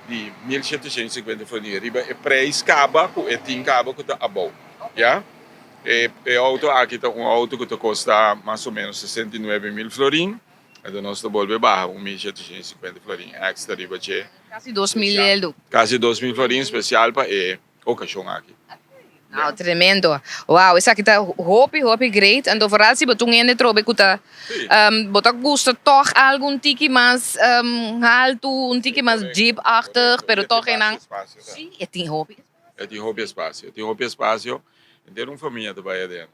di 1750 florin riba e preis kaba ku e tin kaba ku ta abou. Ya. E e outo aki ta un outo ku ta kosta mas o ménos 69.000 florin. Anto nos ta bolbe baha un 1750 florin èkstra riba dje. Casi 2000 eldo. Casi 2000 florin special pa e ocasion aki. Wow, tremendo. Wow, esaki ta hopi hopi great. Anto vooral si bo ta un hende trobe cu ta bo ta gusta toch algo un tiki mas halto, un tiki mas jeep-achtig, pero toch einan. Si, e tin hopi espacio. E tin hopi espacio, e tin hopi espacio. Henter un famia ta bay aden.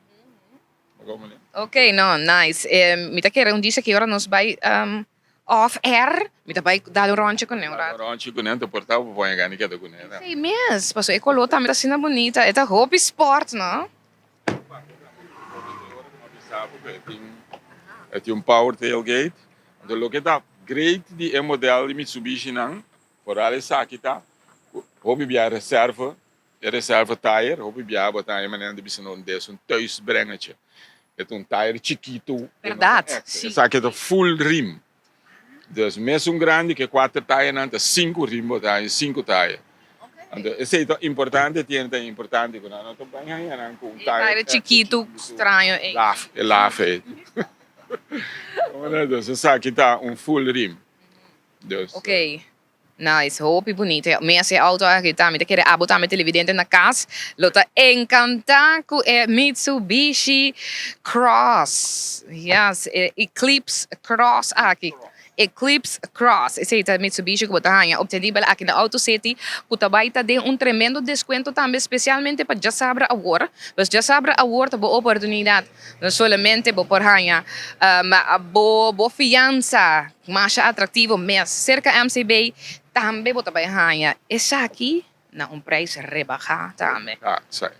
Ok, no, nice. Mi ta kere un disa ki ora nos bai off air, mi ta bai dal un rondje kuné un rato. Dal un rondje kuné, anto por ta bo pone gana di keda kuné. Sí mes, pasobra e koló tambe ta asina bunita, e ta hopi sport, no? E tin un power tailgate, anto loke ta great di e model di Mitsubishi nan, foral esaki ta ku hopi bia reserve E reserve tire, hopi biaha bo ta haña manera di bisa no des un thuisbrengertje. E ta un tire chikitu. Berdad, si. Esaki ta full rim. Dus mesun grandi ke kuater tirenan ta sinku rim bo ta haña, sinku tire. Anto esei ta importante, tiene ta importante ku nan no ta bai haña nan ku un tire. E tire chikitu straño ei. Laf, e laf ei. Dus esaki ta un full rim. Dus. Oké. Nice, hopi bunita. Mi a haci auto aki tambe. Ta kere abo tambe televidente na cas lo ta encanta cu e Mitsubishi Cross. Yes, e Eclipse Cross aki. Eclipse Cross. Esey ta Mitsubishi cu bo ta haya obtenibel aki na Auto City cu ta bay ta den un tremendo descuento tambe specialmente pa djasabra awor. Pues djasabra awor ta bo oportunidad. No solamente bo por haya bo bo fiansa. Masha atractivo mes. Cerca MCB tambe bo ta bay haña esaki na un prijs rebaha tambe. Ah, sa,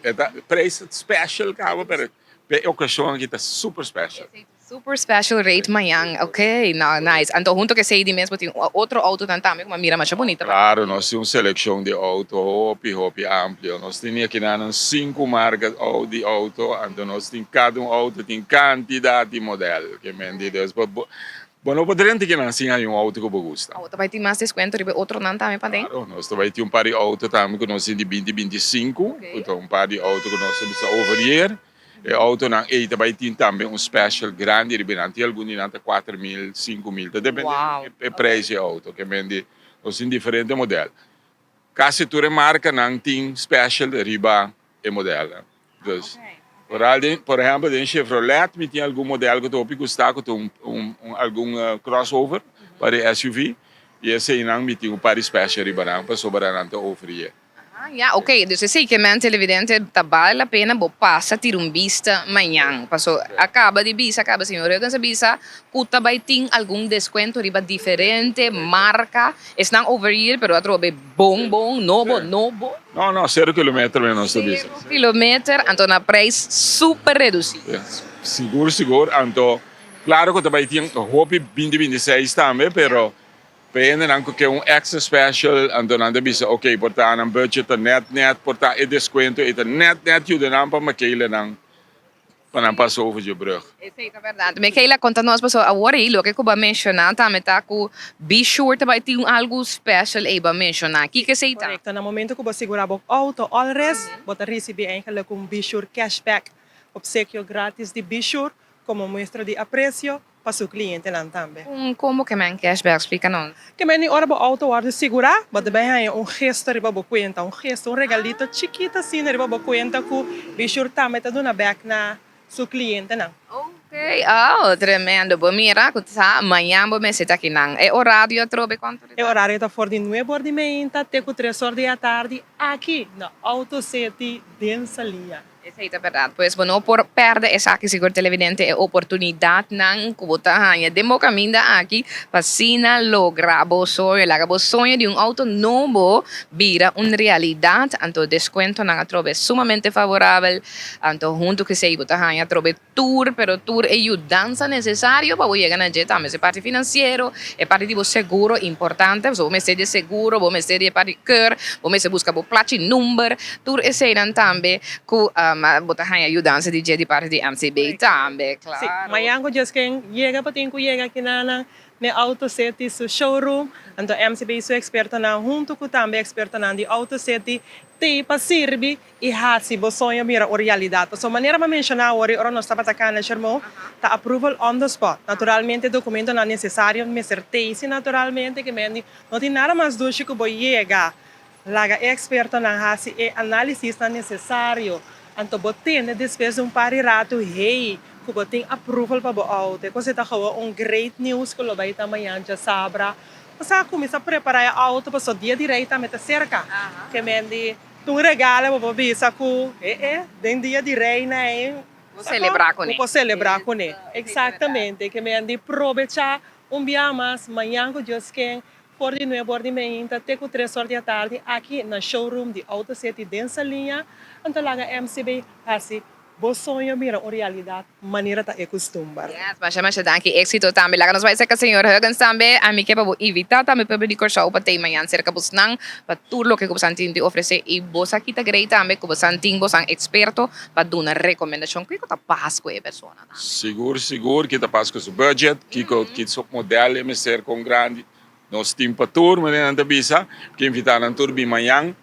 e ta prijs special caba, pero p'e ocasion aki ta super special. Super special rate mañan, ok, no, nice. Anto hunto cu esey di mes bo tin otro autonan tambe cu bo a mira masha bunita. Claro, nos tin un seleccion di auto hopi, hopi amplio. Nos tin aki nan cinco marca di auto, anto nos tin cada un auto tin cantidad di model. Ke men di Dios bo bo no por drenta kinan sin hay un auto ku bo gusta. Awor ta bai tin mas deskuento riba e otronan tambe paden? Claro, nos ta bai tin un par di auto tambe ku nos tin di binti 25, ku ta un par di auto ku nos ta bisa overyear. E autonan ey ta bai tin tambe un special grandi riba nan. Tin algun di nan ta 4000, 5000, ta depende e prijs di e auto. Ke men di nos tin diferente model. Kasi tur e markanan tin special riba e modelnan. Dus, vooral den, por ehempel den Chevrolet mi tin algun model ku ta hopi gusta ku ta un un algun crossover pa di SUV i eseinan mi tin un par di special riba nan pasobra nan ta ofri e. Ah ya, ok, dus esei ke men televidente ta bale la pena bo pasa tira un bista mañan paso a kaba di bisa kaba señor Huggins a bisa ku ta bai tin algun deskuento riba diferente marka esnan overyear pero atrobe Bon bon, nobo nobo. No no, sero kilometer mi nos ta bisa. Sero kilometer, anto na prijs super reduci. Sigur sigur, anto claro cu ta bay tin hopi 2026 tambe, pero pa e hendenan cu ke un extra special, anto nan ta bisa ok por ta nan budget ta net net, por ta e descuento ey ta net net yuda nan pa makele nan. pa nan pasa over dje brug. Esei ta bèrdat. Michaela, konta nos pasobra awor ei loke ku bo a menshoná tambe ta ku Be Sure ta bai tin un algu special ei bo a menshoná. Kiko esei ta? Korekto. Na momento ku bo sigurá bo outo all risk, bo ta risibí eigenlik un Be Sure cashback, opsekio grátis di Be Sure komo muestra di apresio pa su klientenan tambe. Un kombo ke men cashback? Splika nos. Ke men di ora bo outo wòrdu sigurá, bo ta bai haña un gesto riba bo kuenta, un gesto, un regalito chikito asina riba bo kuenta ku Bishur tambe ta duna bèk na su klientenan. Ok, oh, tremendo. Bo mira ku ta mañan bo mester ta akinan. E orario atrobe kuantu E orario ta for di nuebe or di meinta te ku tres or di atardi aki na Auto City den Saliña. Esei ta berdad. Pues bo no por perde esaki sigur televidente e oportunidadnan cu bo ta haña den bo caminda aki pa asina logra bo soño. Laga bo soño di un auto nobo bira un realidad. Anto descuentonan atrobe sumamente favorabel. Anto hunto cu esei bo ta haña atrobe tur pero tur e yudansa necesario pa bo yega na dje tambe. E parti financiero, e parti di bo seguro importante, pasobra bo mester di e seguro, bo mester di e parti keur, bo mester busca bo plachi number, tur eseinan tambe cu bo ta haña yudansa di dje di parti di MCB tambe, Si, claro. mañan cu djes ken yega pa tin cu yega kinanan n'e Auto City su showroom, anto MCB su expertonan hunto cu tambe expertonan di Auto City t'ey pa sirbi I hasi bo soño bira un realidat. Pasobra manera mi a menshoná awor i ora nos tabata kana Shermo, ta approval on the spot. Naturalmente dokumentonan nesesario mester teisi naturalmente ke men di no tin nada mas dushi ku bo yega laga e ekspertonan hasi e análisisnan nesesario anto bo tende despues di un par di ratu hey ku bo tin approval pa bo outo. E kos ei ta gewoon un great news ku lo bai ta mañan djasabra. Bo sa kuminsá prepará e outo pasobra dia di rei tambe ta serka ke men di. Ta un regalo bo por bisa ku e e den dia di reina ei Bo selebrá kuné. Bo por selebrá kuné. Eksaktamente. Ke men di probechá un bia mas mañan ku Dios ken for di nuebe or di meinta te ku tres or di atardi aki na showroom di Auto City den Saliña. Anto laga MCB hasi bo soño bira un realidat. Manera ta e kustumber. Yes, masha masha danki. Éxito tambe. Laga nos bai serka señor Huggins tambe. Ami ke pa bo invitá tambe pueblo di Kòrsou pa tei mañan serka bosnan pa tur loke ku bosan tin di ofresé. I bo sa kita grei tambe ku bosan tin bosan eksperto pa duna rekomendashon kiko ta pas ku e persona tambe. Sigur sigur ki ta pas ku su budget, kiko ki su model e mester kon grandi. Nos tin pa tur, manera nan ta bisa, ke invitá nan tur bin mañan.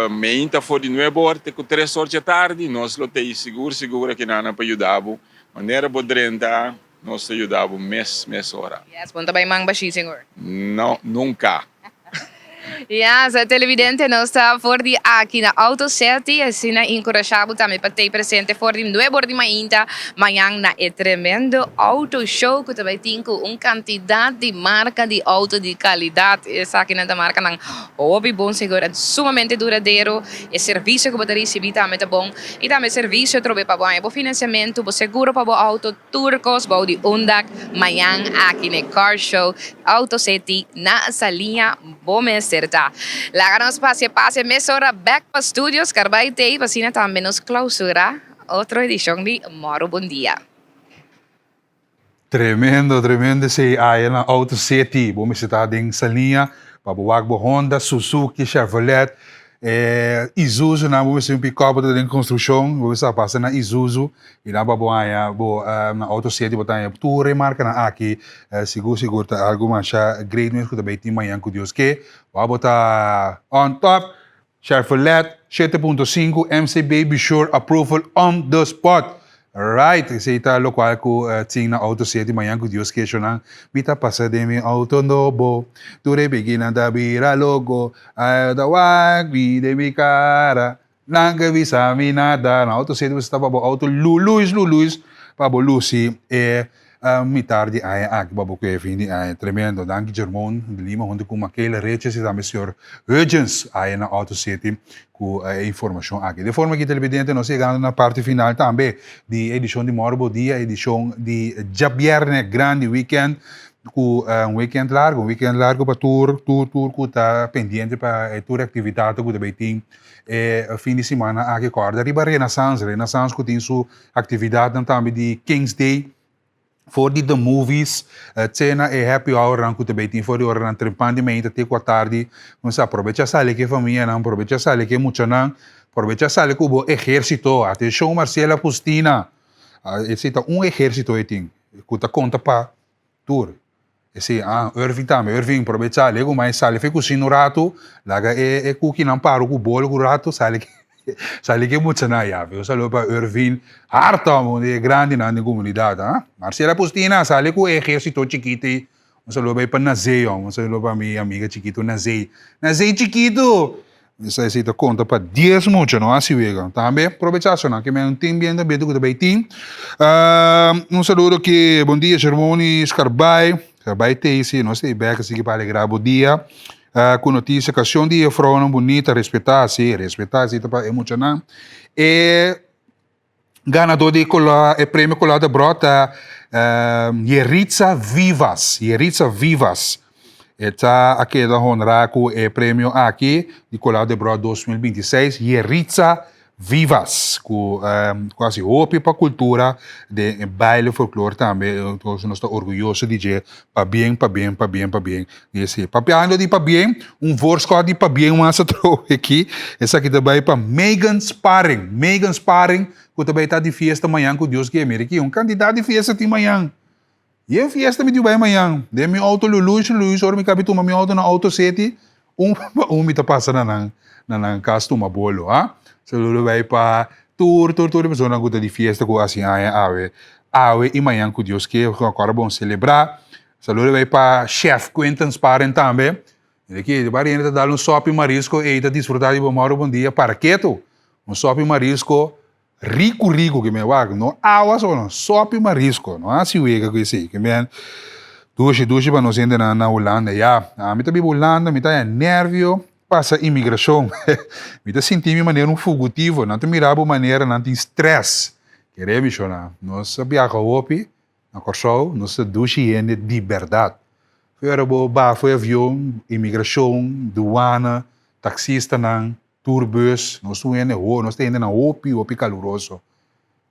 Meinta for di nuebe or te ku tres or dje tardi nos lo tei sigur sigur akinan pa yuda bo. Manera bo drenta nos ta yuda bo mes mes ora. Yes, bo no ta bai man bashí señor? No, nunka. Yes, televidente nos ta for di aki na Auto City asina enkurashá bo tambe pa tei presente for di nuebe or di mainta mañan na e tremendo auto show ku ta bai tin ku un kantidat di marka di auto di kalidat. Esakinan ta markanan Hopi bon señor en sumamente duradero e servicio cu bo ta ricibi tambe ta bon y tambe servicio trobe pa bo haña bo financiamento bo seguro pa bo auto tur cos bou di un dak mañan aki n'e car show Auto City na Saliña bo mester ta laga nos pasia pasia mesora bek pa studios Carbay Tape asina tambe nos clausura otro edicion di Moro Bon Dia. Tremendo, tremendo esei aya na Auto City. Bo mester ta den Saliña pa bo wak bo Honda, Suzuki, Chevrolet, e Isuzu nan bo mester un pick-up bo ta den construccion, bo mester a pasa na Isuzu y nan pa bo haña bo na Auto City bo ta haña tur e marcanan aki. Sigur sigur ta algo masha great mes cu ta bay tin mañan cu Dios ke. Wak bo ta on top. Chevrolet 7.5 MCB be sure approval on the spot. Right, esei ta locual cu tin na Auto City mañan cu Dios ke shonan mi ta pasa den mi auto nobo tur e bikinan ta bira loco ay ta wak mi den mi cara nan ke bisa mi nada na Auto City bo ta pa bo auto luluis luluis pa bo luci e Mitar di aña aki pa bo kue fin di aña. Tremendo. Danki Jermon de Lima hunto ku Makayla Riches i tambe señor Hudgens aya na Auto City ku e informashon aki. De forma ki televidente nos yegando na parti final tambe di e edishon di Mòru Bo Dia, edishon di djabièrnè grandi weekend ku un weekend largu, un weekend largu pa tur tur tur ku ta pendiente pa e tur aktividatnan ku ta bay tin e fin di simana aki. Kòrda riba Renaissance, Renaissance ku tin su Actividadnan tambe di King's Day for di the movies te na e happy hournan cu ta bay tin for di oranan trempan di mainta te cu atardi. Nos a probecha sali cu e famianan, probecha sali cu e muchanan, probecha sali cu bo ehercito. Atencion Marcela Pustina! Esei ta un ehérsito e tin ku ta konta pa tur. Esei, ah, Irving tambe. Irving, probechá legu mai sali fe kusina un ratu, laga e e kukinan paru ku bolo ku ratu, sali sali ke muchanan ya. Un saludo pa Irving Hartong, un di e grandinan den komunidat, ah. Marcela Pustina, sali ku e ehérsito chikito ei. Un saludo bai pa Nazey, un saludo pa mi amiga chikito Nazey. Nazey chikito! Esei ta konta pa dies mucha, no hasi wega. Tambe probecha so nan, ke men tin bien tambe ku ta bai tin. Un saludo ki bon dia Shermoni Scarbay, Scarbay Teisi, nos ta bek así pa alegra bo dia. Ku notisia kashon di e vrounan bunita, respetá, si, respetá si ta pa e muchanan. E Ganadó di e premio Colá de Brò ta Yeritza Vivas. Yeritza Vivas. E ta a keda honrá ku e premio aki di Colá de Brò 2026. Yeritza Vivas, ku ku hasi hopi pa kultura den e baile folklor tambe. Entonces nos ta orguyoso di dje. Pabien, pabien, pabien, pabien. Di esei. Papiando di pabien, un voorschot di pabien mas a trobe aki. Esaki ta bai pa Megan Sparring. Megan Sparring, ku ta bai ta di fiesta mañan ku Dios kie. Mira aki, un kantidat di fiesta tin mañan. Yen fiesta mi tin bai mañan. Den mi outo luluis luluis, ora mi kabi tuma mi outo na Auto City, un pa un mi ta pasa na nan, na nan kas tuma bolo, ha. Saludo bai pa tur, tur, tur e personanan ku ta di fiesta ku hasi aña awe, awe i mañan ku Dios kie, ku a kòrda bon selebrá. Saludo bai pa Chef Quinton Sparen tambe. Mira aki, bar hende ta dal un sopi marisco ey ta disfruta di bo moro bon dia para keto. Un sopi marisco rico rico ke men wak, no awa so no, sopi marisco. No hasi wega ku esey. Ke men dushi dushi pa nos hendenan na Hulanda. Ya, ami ta biba Hulanda, mi ta haña nervio pasa imigrashon. Mi ta sinti mi manera un fugutivo. Nan ta mira bo manera nan tin stress. Kere mi shona, nos a biaha hopi. Na Kòrsou nos ta dushi hende di bèrdat. Fo'i ora bo baha fo'i avion, imigrashon, duana, taksistanan, tourbus, nos ta un hende ho, nos ta hendenan hopi hopi kaluroso.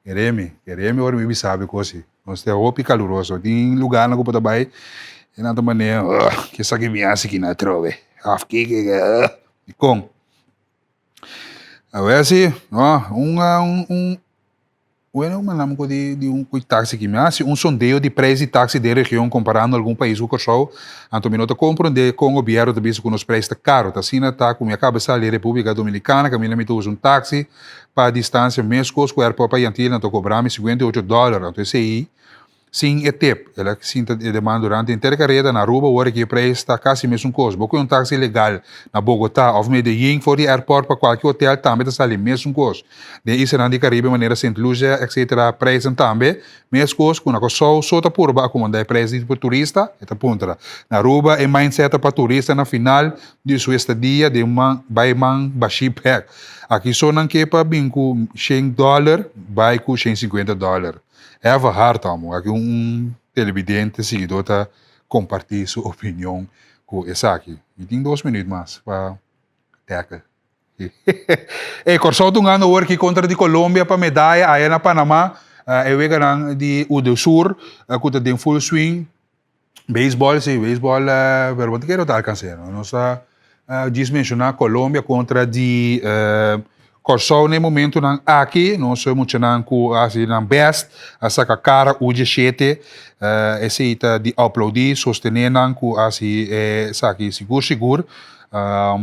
Kere mi, kere mi ora mi bisa bo e kos ei. Nos ta hopi kaluroso. Tin lugarnan ku bo ta bai e nan ta manera, ugh, ke esaki mi hasi aki na atrobe? Òf kiko, ugh, dikon? Awor si, no, un un. Bueno, manda mi di di un kui taxi ki mi hasi un sondeo di prijs di taxi den region comparando algun pais ku Kòrsou, anto mi no ta komprondé kon gobièrnu ta bisa ku nos prijs ta karo. Ta asina ta ku mi a kaba sali Repúblika Dominikana kaminda mi ta usa un taxi pa distansia meskos ku airport pa Yantil nan ta kobra mi 58 dòler, anto esei Sin e tip, el a sinta e demanda durante henter kareda na Aruba ora ki e prijs ta kasi mesun kos. Bo kohe un taxi legal na Bogotá of Medellín for di airport pa kualke hotel tambe ta sali mesun kos. Den islanan di Caribe manera Sint Lucia etc. Prijsnan tambe mes kos ku na Kòrsou so ta purba akomodá e prijs di turista, e ta puntra. Na Aruba e mindset ta pa turista na final di su estadia den man bai man bashí bèk. Aki so nan ke pa bin ku shen dòler bai ku shen sinkuenta dòler. Eva Hart amo, aki un televidente siguidó ta kompartí su opinion ku esaki. Mi tin dos minuut mas pa tackle. Ey, Kòrsou ta hungando awor aki kontra di Colombia pa medaya aya na Panama. E weganan di Udesur ku ta den full swing. Beisbòl si, beisbòl pero bo ta kere ta alkans'é no. Nos a djis menshoná Colombia kontra di Kòrsou na e momentunan aki. Nos muchanan ku a hasi nan bèst a saka kara U diesshete. Esei ta di aploudí, sostené nan ku a hasi esaki sigur sigur.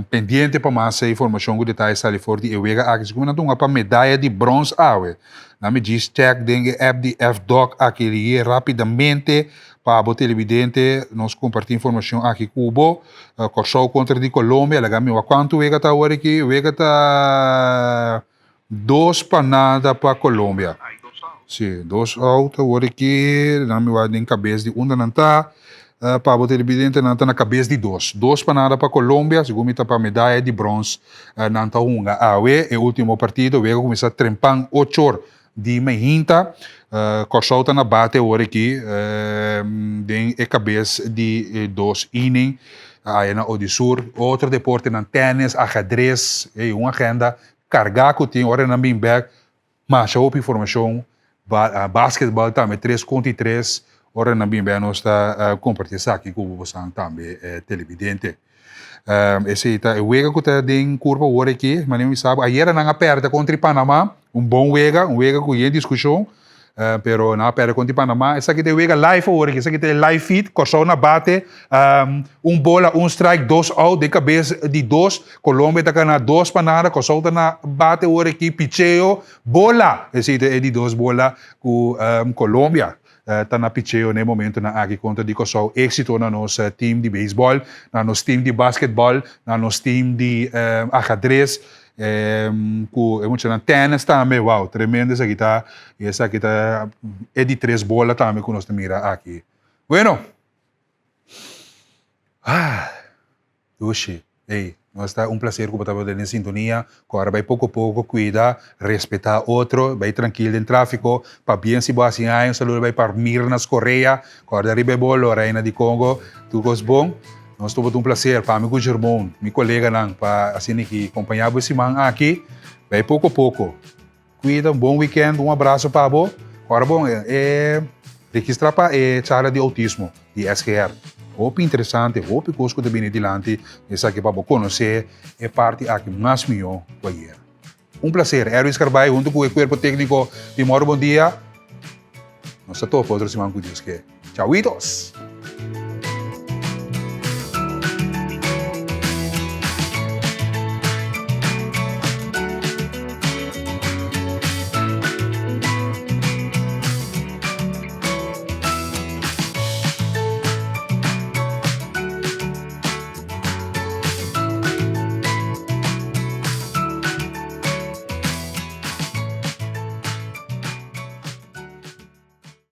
Pendiente pa mas informashon ku detaye sali for di e wega aki. Sigur nan ta hunga pa medaya di brons awe. Nan mi djis check den e app di FDOC aki liye rapidamente pa bo televidente nos comparti informacion aki cu bo. Corsou contra di Colombia, laga mi wak cuanto wega ta awor aki, wega ta dos pa nada pa Colombia. Si, dos out awor aki, nan mi wak den cabes di unda nan ta. Pa bo televidente nan ta na kabes di dos. Dos pa nada pa Colombia, segun mi ta pa medaya di brons nan ta hunga awe. E ultimo partido wega kuminsá trempan ochor di mainta. Kòrsou ta na bate awor aki den e kabes di dos inning aya na Odisur. Otro deportenan tennis, ahedres, ey un agenda kargá ku tin ora nan bin bèk. Masha hopi informacion, basketbal tambe tres contra tres, ora nan bin bek nos ta comparti esaki cu bosan tambe televidente. Esey ta e wega cu ta den curpa awor aki, manera mi sa, ayera nan a perde contra Panama, un bon wega, un wega cu yen discusion. Pero nan a perde kontra di Panama. Esaki ta e wega live awor aki. Esaki ta e live feed. Kòrsou na bate. Un bola, un strike, dos out den kabes di dos. Colombia ta gana dos pa nada. Kòrsou ta na bate awor aki. Picheo, bola! Esei ta e di dos bola ku Colombia ta na picheo na e momentonan aki kontra di Kòrsou. Éksito na nos team di beisbòl, na nos team di basketbòl, na nos team di ahadres. Ku e muchanan tennis tambe, wow, tremendo esaki ta. I esaki ta e di tres bola tambe ku nos ta mira aki. Bueno, ah, dushi, ey, nos ta un placer ku bo tabata den sintonia, ku ora bai poko poko, kuida, respetá otro, bai trankil den tráfiko, pabien si bo hasi aña, un saludo bai pa Mirnas Correa, ku ora riba e bolo, reina di Congo, tur kos bon. Nos tabata un placer pa mi ku Jermon, mi koleganan, pa asina ki kompañá bo e siman aki. Bai poko poko. Kuida, un bon weekend, un abraso pa bo. Ora bon, e registra pa e charla di outismo di SGR. Hopi interesante, hopi kos ku ta bini dilanti esaki pa bo konosé e parti aki mas mihó ku ayer. Un placer, Erwin Scarbay hunto ku e kuerpo tékniko di Moro Bon Dia. Nos ta topa otro siman ku Dios ke. Chauitos!